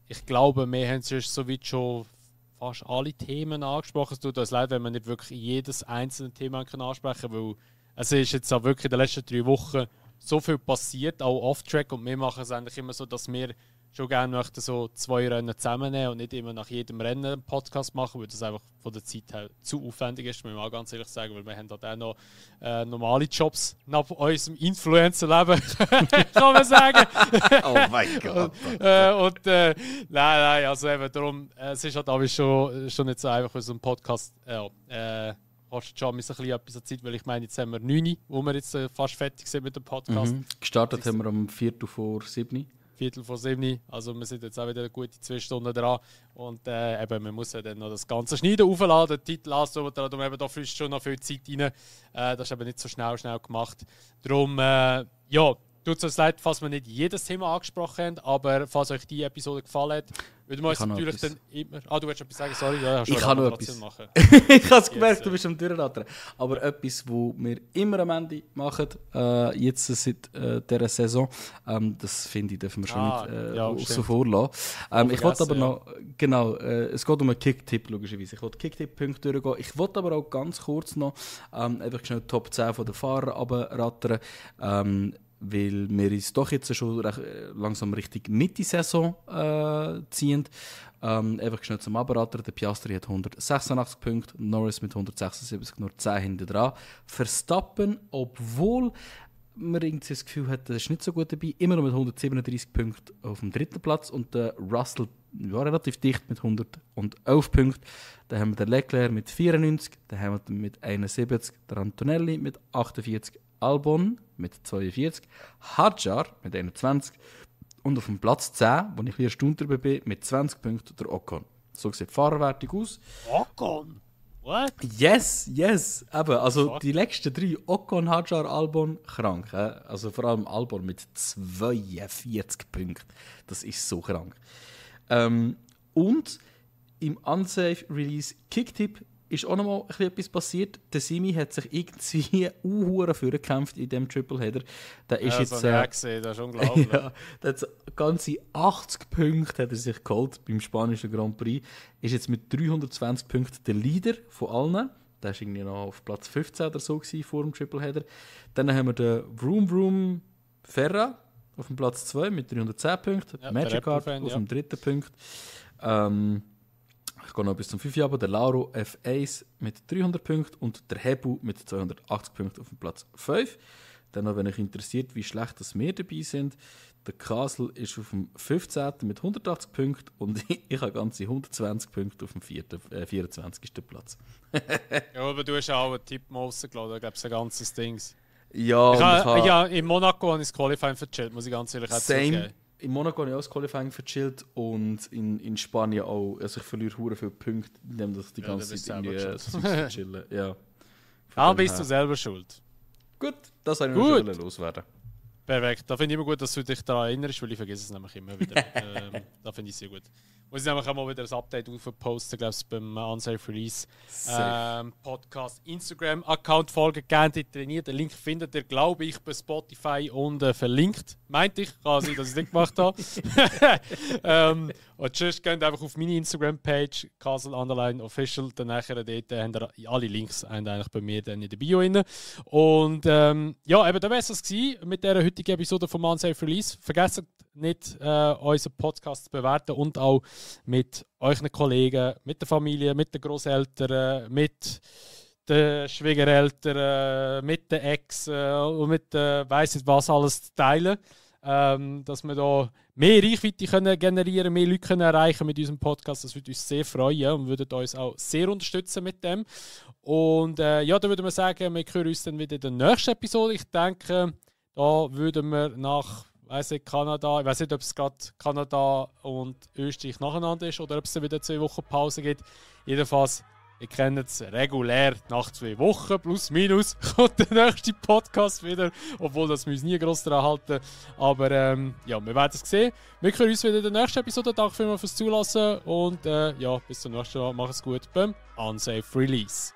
B: ich glaube, wir haben sonst soweit schon fast alle Themen angesprochen. Es tut uns leid, wenn wir nicht wirklich jedes einzelne Thema ansprechen können, weil es ist jetzt auch wirklich in den letzten 3 Wochen so viel passiert, auch off-track, und wir machen es eigentlich immer so, dass wir schon gerne möchten so 2 Rennen zusammennehmen und nicht immer nach jedem Rennen einen Podcast machen, weil das einfach von der Zeit her zu aufwendig ist, muss man auch ganz ehrlich sagen, weil wir haben halt auch noch normale Jobs nach unserem Influencer-Leben, kann man sagen.
A: Oh mein Gott.
B: Nein, also eben darum, es ist halt auch schon nicht so einfach für so einen Podcast, kostet schon ein bisschen etwas an Zeit, weil ich meine, jetzt haben wir 9, wo wir jetzt fast fertig sind mit dem Podcast.
A: Gestartet haben wir um 6:45.
B: 6:45, also wir sind jetzt auch wieder eine gute 2 Stunden dran, und eben, man muss ja dann noch das ganze Schneiden aufladen, den Titel ansuchen, darum eben da fließt schon noch viel Zeit rein. Das ist eben nicht so schnell gemacht. Darum, tut es uns leid, falls wir nicht jedes Thema angesprochen haben, aber falls euch die Episode gefallen hat, würden wir uns natürlich dann immer... du willst etwas sagen? Sorry,
A: ich kann noch etwas machen. Ich habe es gemerkt, du bist am Durchrattern. Aber etwas, was wir immer am Ende machen, jetzt seit dieser Saison, das finde ich, dürfen wir schon nicht so vorlassen. Ich wollte aber noch, genau, es geht um einen Kick-Tipp, logischerweise. Ich wollte Kick-Tipp-Punkte durchgehen. Ich wollte aber auch ganz kurz noch einfach schnell die Top 10 von den Fahrern runterrattern, weil wir uns doch jetzt schon langsam Richtung Mitte-Saison ziehen. Einfach schnell zum Abraten. Der Piastri hat 186 Punkte, Norris mit 176, nur 10 hinten dran. Verstappen, obwohl man irgendwie das Gefühl hat, er ist nicht so gut dabei, immer noch mit 137 Punkten auf dem 3. Platz, und der Russell relativ dicht mit 111 Punkten. Dann haben wir den Leclerc mit 94, den Hamilton mit 71, der Antonelli mit 48, Albon mit 42, Hadjar mit 21 und auf dem Platz 10, wo ich ein erstaunt darüber bin, mit 20 Punkten der Ocon. So sieht die Fahrerwertung aus.
B: Ocon? What?
A: Yes. Eben, also die letzten 3, Ocon, Hadjar, Albon, krank. Also vor allem Albon mit 42 Punkten. Das ist so krank. Und im Unsafe Release Kicktipp ist auch noch mal etwas passiert. Der Simi hat sich irgendwie vorgekämpft in diesem Tripleheader. Der ist jetzt,
B: das habe ich gesehen, das ist unglaublich.
A: Ja, der hat ganze 80 Punkte hat er sich geholt beim spanischen Grand Prix. Ist jetzt mit 320 Punkten der Leader von allen. Der war irgendwie noch auf Platz 15 oder so vor dem Tripleheader. Dann haben wir den Vroom Vroom Ferra auf dem Platz 2 mit 310 Punkten.
B: Ja,
A: Magikarp auf dem 3. Punkt. Ich gehe noch bis zum 5. aber der Lauro F1 mit 300 Punkten und der Hebu mit 280 Punkten auf dem Platz 5. Dann noch, wenn euch interessiert, wie schlecht das wir dabei sind, der Kasel ist auf dem 15. mit 180 Punkten und ich habe ganze 120 Punkte auf dem 24. Platz.
B: Ja, aber du hast auch einen Tipp rausgelassen, da gab es ein ganzes Ding.
A: Ja,
B: ja, in Monaco habe ich das Qualifying verchillt, muss ich ganz ehrlich
A: sagen. In Monaco habe ich auch das Qualifying verchillt und in Spanien auch. Also ich verliere hure viele Punkte, indem ich die ganze Zeit verchillen. Ja.
B: Bist du selber schuld.
A: Gut, das soll ich noch schnell loswerden.
B: Perfekt, da finde ich immer gut, dass du dich daran erinnerst, weil ich vergesse es nämlich immer wieder. Da finde ich sehr gut. Muss ich nämlich auch mal wieder ein Update aufposten, glaube ich, beim Unsafe Release Podcast Instagram-Account folgen. Gerne trainiert. Den Link findet ihr, glaube ich, bei Spotify unten verlinkt. Meinte ich, kann sein, dass ich es nicht gemacht habe. Und sonst geht einfach auf meine Instagram-Page, Castle_Official. Dann nachher dort haben ihr alle Links eigentlich bei mir dann in der Bio rein. Und ja, eben, da wäre es mit dieser heutigen Episode vom Unsafe Release. Vergesst nicht, unseren Podcast zu bewerten und auch mit euren Kollegen, mit der Familie, mit den Grosseltern, mit den Schwiegereltern, mit den Ex und mit weiss nicht was alles zu teilen. Dass wir da mehr Reichweite können generieren, mehr Leute können erreichen mit unserem Podcast. Das würde uns sehr freuen und würde uns auch sehr unterstützen mit dem. Und ja, da würde man sagen, wir hören uns dann wieder in der nächsten Episode. Ich denke, da würden wir nach Kanada, ich weiß nicht, ob es gerade Kanada und Österreich nacheinander ist oder ob es dann wieder 2 Wochen Pause gibt. Jedenfalls, ihr kennt es regulär, nach 2 Wochen plus minus kommt der nächste Podcast wieder, obwohl das wir uns nie gross daran halten. Aber ja, wir werden es sehen. Wir hören uns wieder in der nächsten Episode. Danke vielmals fürs Zulassen und ja, bis zum nächsten Mal. Macht es gut beim Unsafe Release.